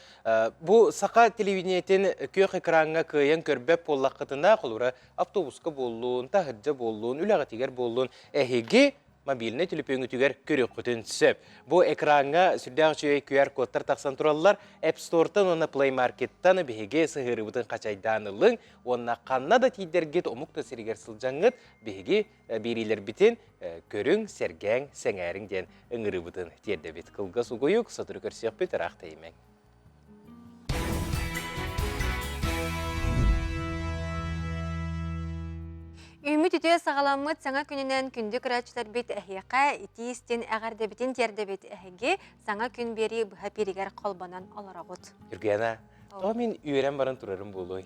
бу саха телевидениетин күөх экраҥҥа кыайан көрбөт буоллаххытына, холобура, автобуска буоллун, таһырдьа буоллун, үлэҕитигэр буоллун, эһиги мобильнай төлөпүөҥҥүтүгэр көрүөххүтүн сөп. Бу экраҥҥа сүрдээх үчүгэй QR-кодтар тахсан тураллар. App Store-тан уонна Play Market-тан биһиги сыһыарыыбытын хачайдаан ылыҥ уонна ханна да тиийдэргит омук да сиригэр сылдьаҥҥыт биһиги биэриилэрбитин көрүҥ, сэргээҥ, сэҥээриҥ диэн ыҥырыыбытын тиэрдэбит. Кылгас угуйук, сотору көрсүөхпүт, ыраах тэйимэҥ. Үтүө саҕаламмыт саҥа күнүнэн күндү көрөөччүлэрбит эһиэхэ итии-истин эҕэрдэбитин тиэрдэбит. Эһиги саҥа күн биэрии быһа пииригэр холбонон олороҕут. Юргена, тоҕо мин үөрэн баран турарым буолуой?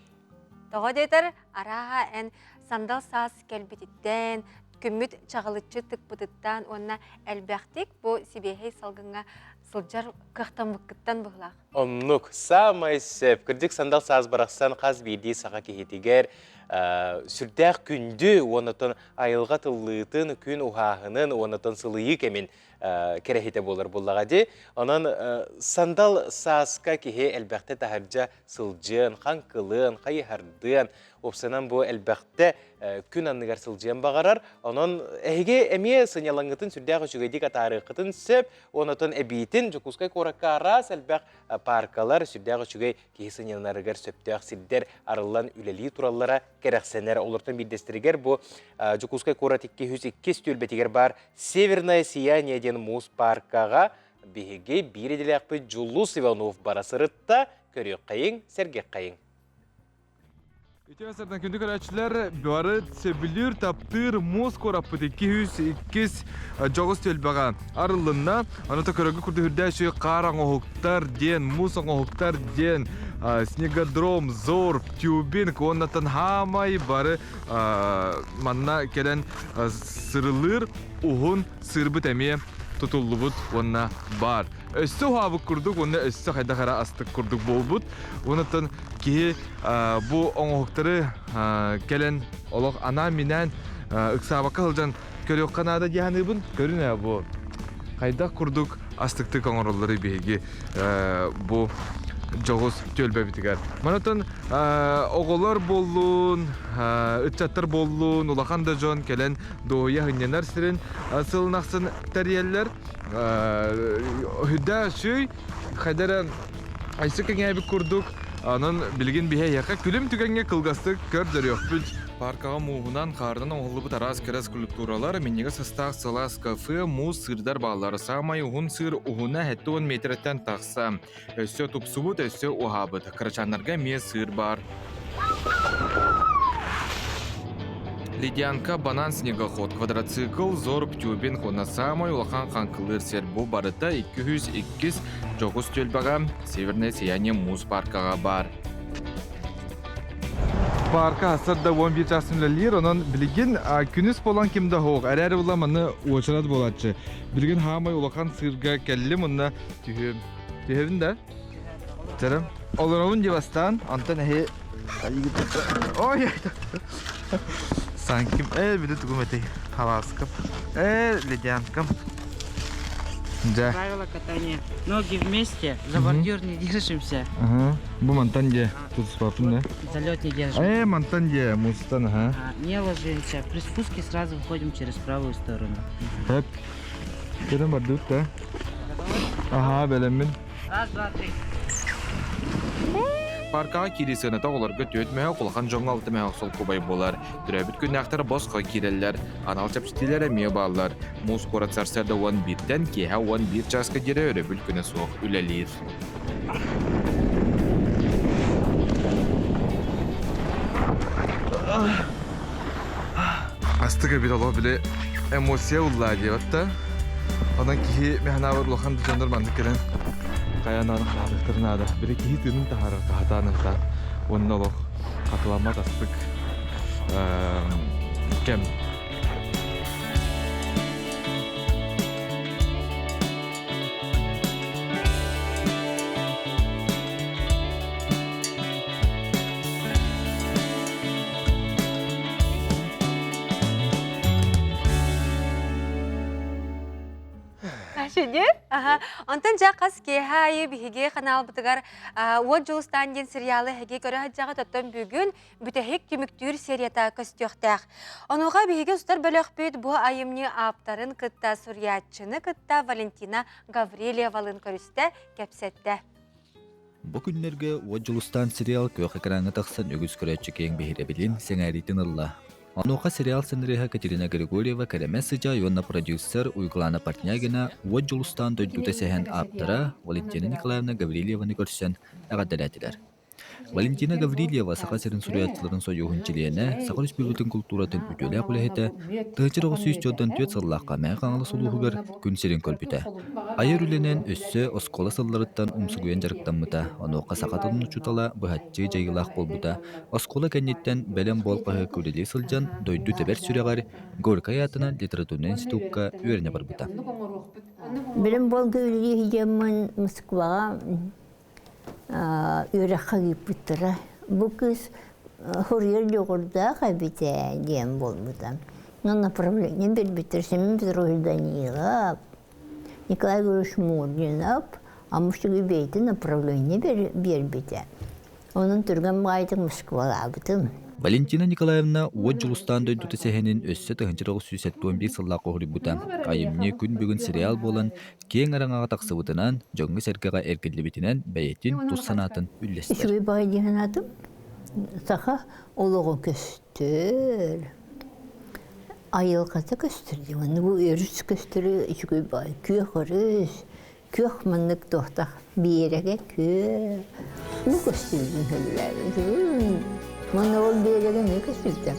Тоҕо диэтэр, арааһа эн сандал саас кэлбититтэн, күммүт чаҕылыччы тыкпытыттан уонна элбэхтик бу сибиэһэй салгыҥҥа сылдьар кыахтаммыккыттан быһылаах. Оннук, саамай сөп. Кырдьык сандал саас барахсан хас биирдии саха киһитигэр сүрдээх күндү уонна айылҕа тыллыытын, күн уһааһынын уонна сылыйыы кэмин кэрэһитэ буолар буоллаҕа дии. Онон сандал сааска киһи элбэхтэ таһырдьа сылдьыан, хаҥкылыан, хайыһардыан, уопсайынан бу элбэхтэ күн анныгар сылдьыан баҕарар. Онон эһиги эмиэ сынньалаҥҥытын сүрдээх үчүгэйдик атаарыаххытын сөп. Онотон эбиитин Дьокуускай куоракка араас элбэх пааркалар, сүрдээх үчүгэй киһи сынньанарыгар сөптөөх сирдэр арыллан үлэлии тураллара кэрэхсэнэр. Олортон биирдэстэригэр бу Дьокуускай куорат 202 түөлбэтигэр баар Северное сияние диэн муус пааркаҕа биһиги биир идэлээхпит Дьулус Иванов бара сырытта. Көрүөххэйиҥ, сэргиэххэйиҥ. Үтүө сардан күндү көрөөччүлэр, бары сөбүлүүр, таптыыр муус куораппыт 202 дьоҕус түөлбэҕэ арыллынна. Аны то көрөргө курдук үрдээччи хаар оҥоһуктар диэн, муус оҥоһуктар диэн, снегодром, зорб, тюбинг уоннаттан хаамай бары манна кэлэн сырылыыр уһун сыырбыт эмиэ тутуллубут уонна баар. Өссө уһаабыт курдук уонна өссө хайдах эрэ астык курдук буолбут. Уоннаттан киһи бу оҥоһуктары кэлэн олох анаан-минээн ыксаабакка сылдьан көрүөххэ наада дии саныыбын. Көрүн ээ бу хайдах курдук астыктык оҥороллору биһиги бу дьоҕус түөлбэбитигэр. Манатан оҕолор буоллун, ыччаттар буоллун, улахан да дьон кэлэн дуоһуйа сынньанар сирин сылын ахсын тэрийэллэр. Үрдээх үчүгэй, хайда эрэ Айсы кэҥээбит курдук, онон билигин биһи эһиэхэ күлүм түгэҥҥэ кылгастык көрдөрүөхпүт. Паркаҕа мууһунан, хаарынан оҥоһуллубут араас кэрэ скульптуралар, минньигэс астаах сылаас кафе, муус сыырдар бааллар. Саамай уһун сыыр уһуна 70 миэтэрэттэн тахса. Өссө тупсубут, өссө уһаабыт. Кырачааннарга эмиэ сыыр баар. Ледянка, банан снегоход, квадроцикл, зорб, тюбинг уонна саамай улахан хаҥкылыыр сир бу барыта 202 дьоҕус түөлбэҕэ Северное сияние муус паркаҕа баар. Парка сарда 11 часын үлэлиир, онон билигин күнүс буолан ким да суох. Эрээри була манны уочарат буолааччы. Билигин хаамай улахан сыырга кэллим уонна түһүөм. Түһэбин да? Чарым. Олоробун дии бастаан, онтон эһи Ой, Санким, били тугум этэй, халааскам, ледянкам. Дьэ. Правила катания. Ноги вместе, за бордюр не держимся. Ага. Бу мантан же, тут да? Залет не держим. Мантан же, мустан, ага. Не ложимся. При спуске сразу выходим через правую сторону. Так. Кеден бардык да? Ага, бэлэммин. Раз, два, три. Паркаҕа киирии сыаната оҕолорго түөрт мөһөх, улахан дьоҥҥо алта мөһөх солкуобай буолар. Төрөөбүт күннээхтэр босхо киирэллэр. Анал чэпчэтиилэр эмиэ бааллар. Муус куорат сарсыарда 11-тэн киэһэ 11 чааска диэри өрөбүл күнэ суох үлэлиир. Астык эбит олох били эмоция уллаа диэбэт да. Онон киһи мэханаабар улахан да дьоннор маннык кэлэн хайаан хаалыахтарын наада. Били киһи тыынын таһаарар хаһатаан ыһытаан уонна олох хатыламмат астык кэм. Шүдүр. Аха. Онтон дьэ хас киэһэ аайы биһиги ханаалбытыгар Уот Дьулустаан диэн сериалы эһиги көрө сылдьаҕыт. Оттон бүгүн бүтэһик түмүктүүр серията көстүөхтээх. Онуоха биһиги устар бөлөхпүт бу айымньы ааптарын кытта суруйааччыны кытта Валентина Гаврильевалыын көрүстэ, кэпсэттэ. Бу күннэргэ Уот Дьулустаан сериал күөх экраҥҥа тахсан үгүс көрөөччү киэҥ биһирэбилин, сэҥээриитин ылла. Онуоха сериал сценариһа Катерина Григорьева Кэрэмэс Сыдьаай уонна продюсер Уйгулаана Портнягина Уот Дьулустаан дойдута сэһэн ааптара Валентина Николаевна Гаврильеваны көрсөн эҕэрдэлээтилэр. Валентина Гаврильева Саха сирин суруйааччыларын сойууһун чилиэнэ, Саха Өрөспүүбүлүкэтин култууратын үтүөлээх үлэһитэ, 1944 сыллаахха Мэҥэ Хаҥалас улууһугар күн сирин көрбүтэ. Айар үлэнэн өссө оскуола сылларыттан умсугуйан дьарыктаммыта, онуоха саха тылын учуутала быһаччы дьайыылаах буолбута. Оскуола кэнниттэн бэлэм буол хаһыакка үлэлии сылдьан, дойду тэбэр сүрэҕэр Горькай аатынан литературнай институкка үөрэнэ барбыта. Бэлэм буолга үлэлии сылдьаммын Москваҕа үөрэххэ ыыппыттара. Бу кыыс суруйар дьоҕурдаах эбит ээ диэн буолбута. Но направление биэрбиттэр Семен Петрович Данилов, Николай Григорьевич Мурдинов, Амуштугу бэйэтин направление биэрбитэ. Онон түргэн баҕайытык Москвалаабытым. Валентина Николаевна Уот Дьулустаан дойдута сэһэнин өссө 1971 сыллаах хоһуруйбута. Айымньы күн бүгүн сериал буолан киэҥ араҥаҕа тахсыбытынан, дьоҥҥо-сэргэҕэ эргиллибитинэн бэйэтин тус санаатын үллэстэр. Үчүгэй баҕайы дии санаатым. Саха олоҕо көстөр, айылҕата көстөр дии. Манна бу өрүс көстөрө үчүгэй баҕайы. Күөх өрүс, күөх маннык туохтах биэрэгэ күөх. Бу көстүүбүн сөбүлээбитим. Манна ол биэрэгэ эмиэ көстүүтэ.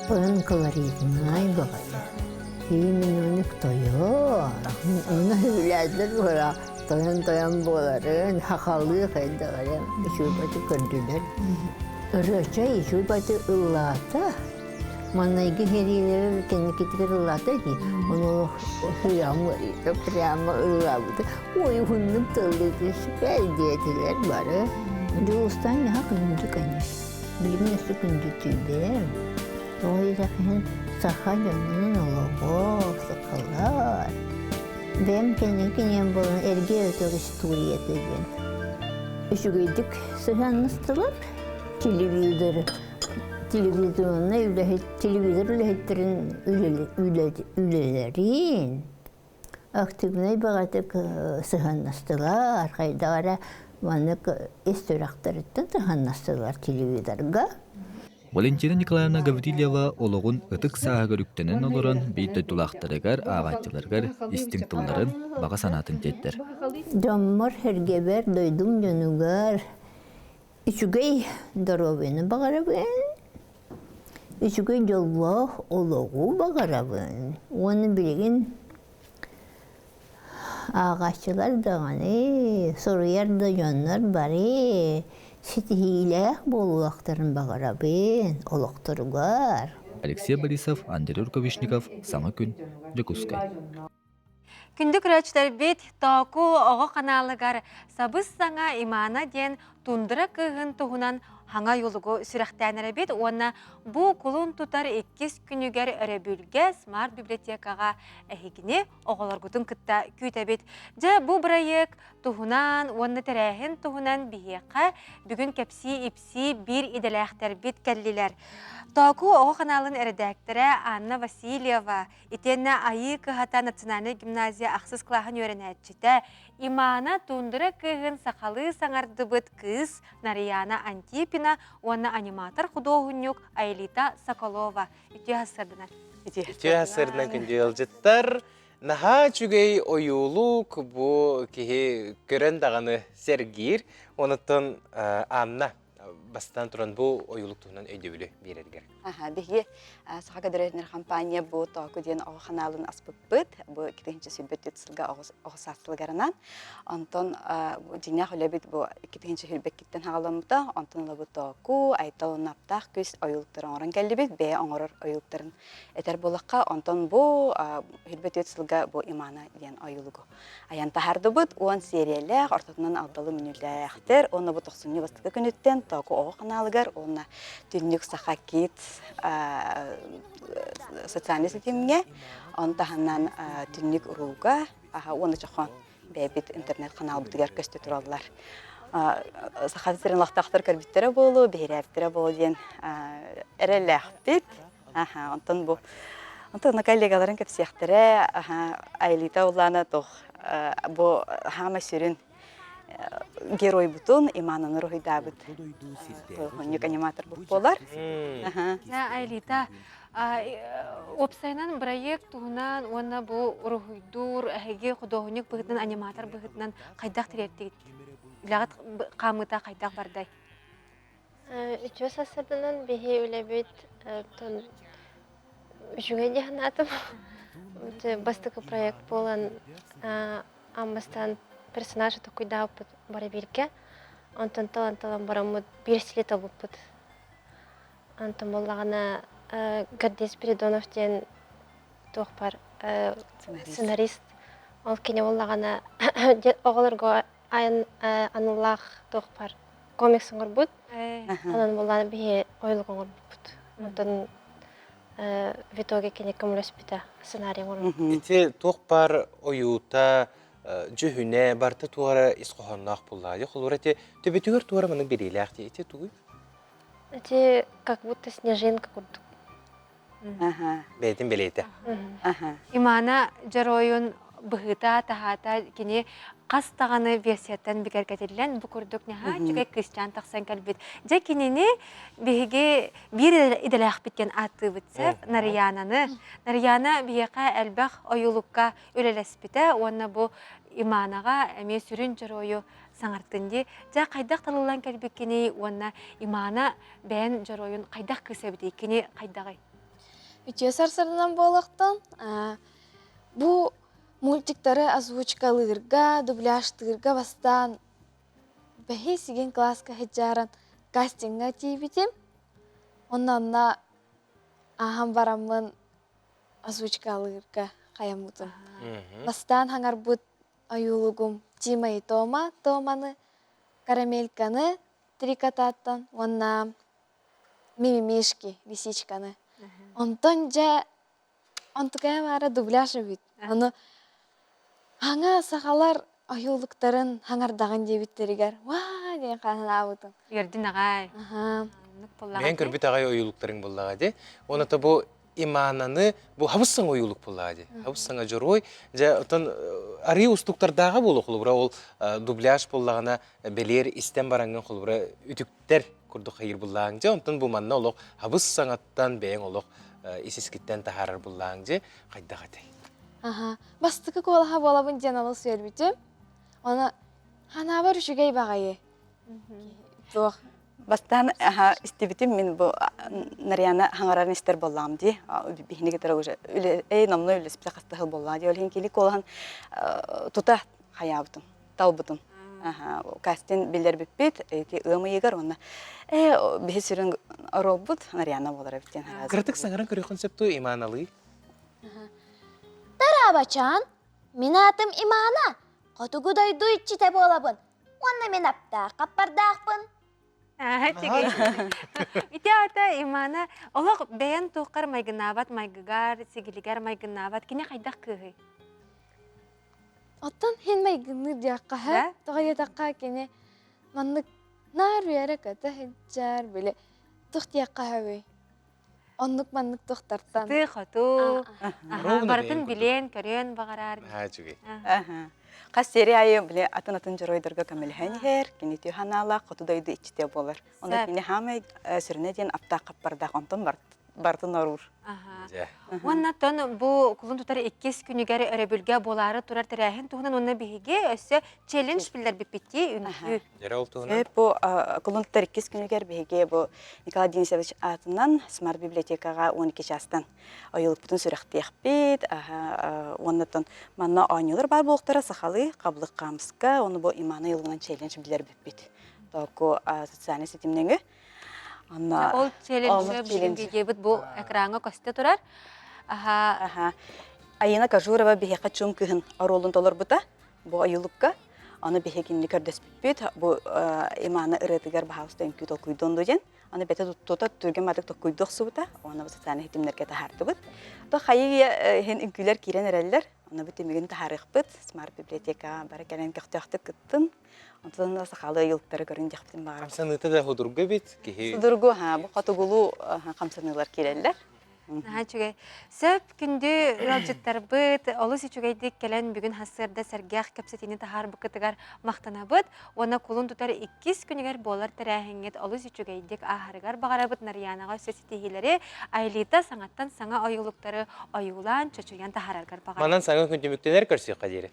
Онон колоритнай баҕайы. Именник тойон. Оны сөбүлээтилэр буола тойон-тойон буоларын, хахалыы хайдаҕары үчүгэйбати көрдүлэр. Ырыачай үчүгэйбати ыллаата. Маннайгы хэриилэрин кэнникитигэр ыллаата дии. Ону прямо прямо ыллаабыта. Ой, уһуннук тыллыты сүпэл диэтилэр бары. Дьулустаан наһаа күндү конечно. Билигин өссө күндү түйбэм. Тоҕо диэтэххин саха дьонунан олоҕо, сахалар. Бэйэм кэнники кинигэм буолан эргэ өтөр историята диэн. Үчүгэйдик сыһыаннастылар. Телевизор, телевизионнай үлэһит, телевизор үлэһиттэрин үлэлэрин активнай баҕатык сыһыаннастылар, хайдах эрэ маннык ис сүрэхтэриттэн сыһыаннастылар телевизорга. Валентина Николаевна Гаврильева олоҕун ытык сааһыгар үктэнэн олорон биир дойдулаахтарыгар, ааҕааччыларыгар истиҥ тылларын, баҕа санаатын тиэрдэр. Дьоммор-сэргэбэр, дойдум дьонугар үчүгэй доруобуйаны баҕарабын, үчүгэй дьоллоох олоҕу баҕарабын уонна билигин Ааҕааччылар даҕаны, суруйар да дьоннор бары ситиһиилээх буолуохтарын баҕарабын олохторугар. Алексей Борисов, Андрей Рукавишников, Саҥа күн, Дьокуускай. Күндү көрөөччүлэрбит, Тооку оҕо ханаалыгар сабыс-саҥа Имана диэн тундра кыыһын туһунан хаҥа юлугу сүрэхтээн эрэбит уонна бу кулун тутар иккис күнүгэр өрөбүлгэ смарт библиотекаҕа эһигини оҕолоргутун кытта күүтэбит. Дьэ, бу бырайыак туһунан уонна тэрээһин туһунан биһиэхэ бүгүн кэпсии-ипсии биир идэлээхтэрбит кэллилэр. Тооку оҕо ханаалын эрэдээктэрэ Анна Васильева, итиэннэ Айыы кыһата национальнай гимназия ахсыс кылааһын үөрэнээччитэ Имана Тундра кыыһын сахалыы саҥардыбыт кыыс Нарияна Антипина уонна аниматор худуоһунньук Аэлита Соколова үтүө сарсыарданан. Үтүө сарсыарданан күндү ыалдьыттар. Наһаа үчүгэй ойуулук бу киһи көрөн даҕаны сэргиир. Онуттан Анна бастаан туран бу ойуулук туһунан өйдөбүлү биэрэргэр. Аха, биһиги Саха көдөрөтүнэр компания бу Тооку диэн оҕо ханаалын аспыппыт. Бу 2024 сылга оҕо саас сылыгарынан. Онтон дьиҥнээх үлэбит бу 2022-ттэн хаҕаламмыта. Онтон ылабыт Тооку, Айтал уонна Аптаах күүс ойуулуктары оҥорон кэллибит. Бэйэ оҥорор ойуулуктарын этэр буоллахха, онтон бу 24 сылга бу Имана диэн ойуулугу айан таһаардыбыт. 10 сиэриялээх, ортотунан алталы мүнүүлээхтэр. Уонна бу тохсунньу бастакы күнүттэн Тооку оҕо ханаалыгар уонна Түннүк Саха Kids социальнай ситимҥэ, он таһынан Түннүк урууга уонна чохон бэйэбит интернет-ханаалбытыгар көстө тураллар. Саха сирин олохтоохтор көрбүттэрэ буолуо, биһирээбиттэрэ буолуо диэн эрэллээхпит. Онтон бу онтон коллегаларын кэпсиэхтэрэ, Айлита Улана туох бу хаама сүрүн геройбутун Имананы уруһуйдаабыт хонньук аниматор буолар. Айлита, уопсайынан бырайыак туһунан уонна бу уруһуйдуур эһиги худуоһунньук быһыытынан аниматор быһыытынан хайдах тириэртигит? Үлэҕит хаамыыта хайдах бардай? Үтүө сарсыарданан биһи үлэбит үчүгэй дии санаатым. Бастакы проект буолан аан бастаан персонажы толкуйдаабыппыт бары бииргэ. Онтон талан-талан бараммыт биир сили талбыппыт. Онтон буоллаҕына Гордей Спиридонов диэн туох бар сценарист. Ол кини буоллаҕына оҕолорго айан аналлаах туох бар комикс оҥорбут. Онон буоллаҕына биһи ойулук оҥорбуппут. Онтон в итоге кини көмөлөспүтэ сценарий оҥорон. Ити туох бар ойуута, дьүһүнэ барыта туора ис хоһоонноох буоллаҕа дии. Холобура ити төбөтүгэр туора маннык бэлиэлээх дии. Ити тугуй? Ити как будто снежинка курдук. Бэйэтин бэлиэтэ. Имана дьоруойун быһыыта-таһаата кини хас даҕаны версияттан бигэргэтиллэн бу курдук наһаа үчүгэй кыысчаан тахсан кэлбит. Дьэ кинини биһиги биир идэлээхпит диэн ааттыыбыт сөп Нарыйаананы. Нарыйаана биһиэхэ элбэх ойуулукка үлэлэспитэ уонна бу Иманаҕа эмиэ сүрүн дьоруойу саҥартын дии. Дьэ хайдах талыллан кэлбиккиний уонна Имана бэйэн дьоруойун хайдах кыыс эбитий? Кини хайдаҕый? Үтүө сарсыарданан буолуохтун. Бу мультиктары озвучкалыырга, дубляжтыырга бастаан бэһис игин класска сылдьааран кастиҥҥа тиийбитим. Онно онно ааһан бараммын озвучкалыырга хайаммытым. Бастаан хаҥарбыт ойуулугум Тима и Тома, Томаны, Карамельканы трикотаттан уонна Мимимишки лисичканы. Онтон дьэ онтукайым аара дубляж эбит. Ону хаҥа сахалар ойуулуктарын хаҥардаҕын диэбиттэригэр ваа диэн хаһынаабытым. Үөрдүн аҕай. Бэйэҥ көрбүт аҕай ойуулуктарыҥ буоллаҕа дии. Уонна бу имаананы бу хабыс саҥа ойуулук буоллаҕа дии. Хабыс саҥа дьоруой. Дьэ, оттон арыы устуктардааҕа буолуо холобура ол дубляж буоллаҕына бэлиэр истэн бараҥҥын холобура үтүктэр курдук хайыр буллааҥ дьэ онтон бу манна олох хабыс саҥаттан бэйэҥ олох ис-искиттэн таһаарар буллааҥ дьэ хайдах этэй? Аха, бастакы куолаһа буолабын диэн олус үөрбүтүм. Оны ханаабар үчүгэй баҕайы. Туох Бастаан аха истибитим мин бу Нарьяна хаҥарарын истэр буоллаҕым дии. Биһини кытары уже эй номнуо үлэспитэ хастаһыл буоллаҕа дии. Ол иһин кини куолаһын тута хайаабытым, талбытым. Кастинг биллэрбиппит ити ыам ыйыгар уонна ээ биһи сүрүн оруолбут Нарьяна буолар эбит диэн Кыратык саҥаран көрүөххүн сөп дуу Иманалыы? Тарабачан, мин аатым Имана, хотугу дойду иччитэ буолабын. Уонна мин аптаах хаппардаахпын. Ити аата Имана олох бэйэн туоххар майгынаабат майгыгар, сигилигэр майгынаабат кини хайдах кыыһый? Оттон хин майгынныыр диэххэ сөп. Тоҕо диэтэххэ кини маннык наар үөрэ көтө сылдьар, били тух диэххэ сөбүй? Оннук маннык туохтартан. Сытыы-хотуу, барытын билиэн, көрүөн баҕарар. Үчүгэй. Хас серия айы били атын-атын дьоруойдарга көмөлөһөн иһэр, кини үтүө санаалаах хоту дойду иччитэ буолар. Онон кини хаамай сүрүнэ диэн аптаах хаппардаах онтон бартын оруур. Уонна тон бу кулун тутар иккис күнүгэр өрөбүлгэ буолаары турар тэрээһин туһунан уонна биһиги өссө челлендж биллэрбиппит үҥкүү. Дьэрэ ол туһунан? Бу кулун тутар иккис күнүгэр биһиги бу Николай Денисович аатынан Смарт библиотекаҕа 12 чаастан ойуулукпутун сүрэхтиэхпит. Уоннаттан манна оонньуулар баар буолуохтара сахалыы хабылык хаамыска, ону бу Имана ойуулугунан челлендж биллэрбиппит. Току социальнай ситимнэҥи Онно ол челлендж видеобыт бу экраҥҥа көстө турар. Аха. Айына Кажурова биһиэхэ чуум кыһын оруолун толорбута бу ойуулукка. Аны биһи кинини көрдөспүппүт. Бу Имана ырыатыгар баһаалыста үҥкүү толкуйдуон диэн. Аны бэтэ тута түргэн матык толкуйду охсубута. Уонна бу социальнай ситимнэргэ таһаардыбыт. То хайы иһин үҥкүүлэр киирэн эрэллэр. Аны бу түмүгүн таһаарыахпыт. Смарт библиотека бары кэлэн көхтөөхтүк кыттын. Онтон да сахалыы ыйылыктары көрүн диэхпитин баҕарабын. Хамсаныыта да судургу эбит киһи. Судургу, бу хотугулуу хамсаныылар киирэллэр. Наһаа үчүгэй. Сөп күндү ыалдьыттарбыт олус үчүгэйдик кэлэн бүгүн сарсыарда сэргэх кэпсэтиини таһаарбыккытыгар махтанабыт уонна кулун тутар иккис күнүгэр буолар тэрээһиҥҥит олус үчүгэйдик ааһарыгар баҕарабыт Нарыйаанаҕа өссө ситиһиилэри Айлита саҥаттан саҥа ойуулуктары ойуулаан, чочуйан таһаараргар баҕарабыт. Манан саҥа күн түмүктэнэр көрсүөххэ диэри.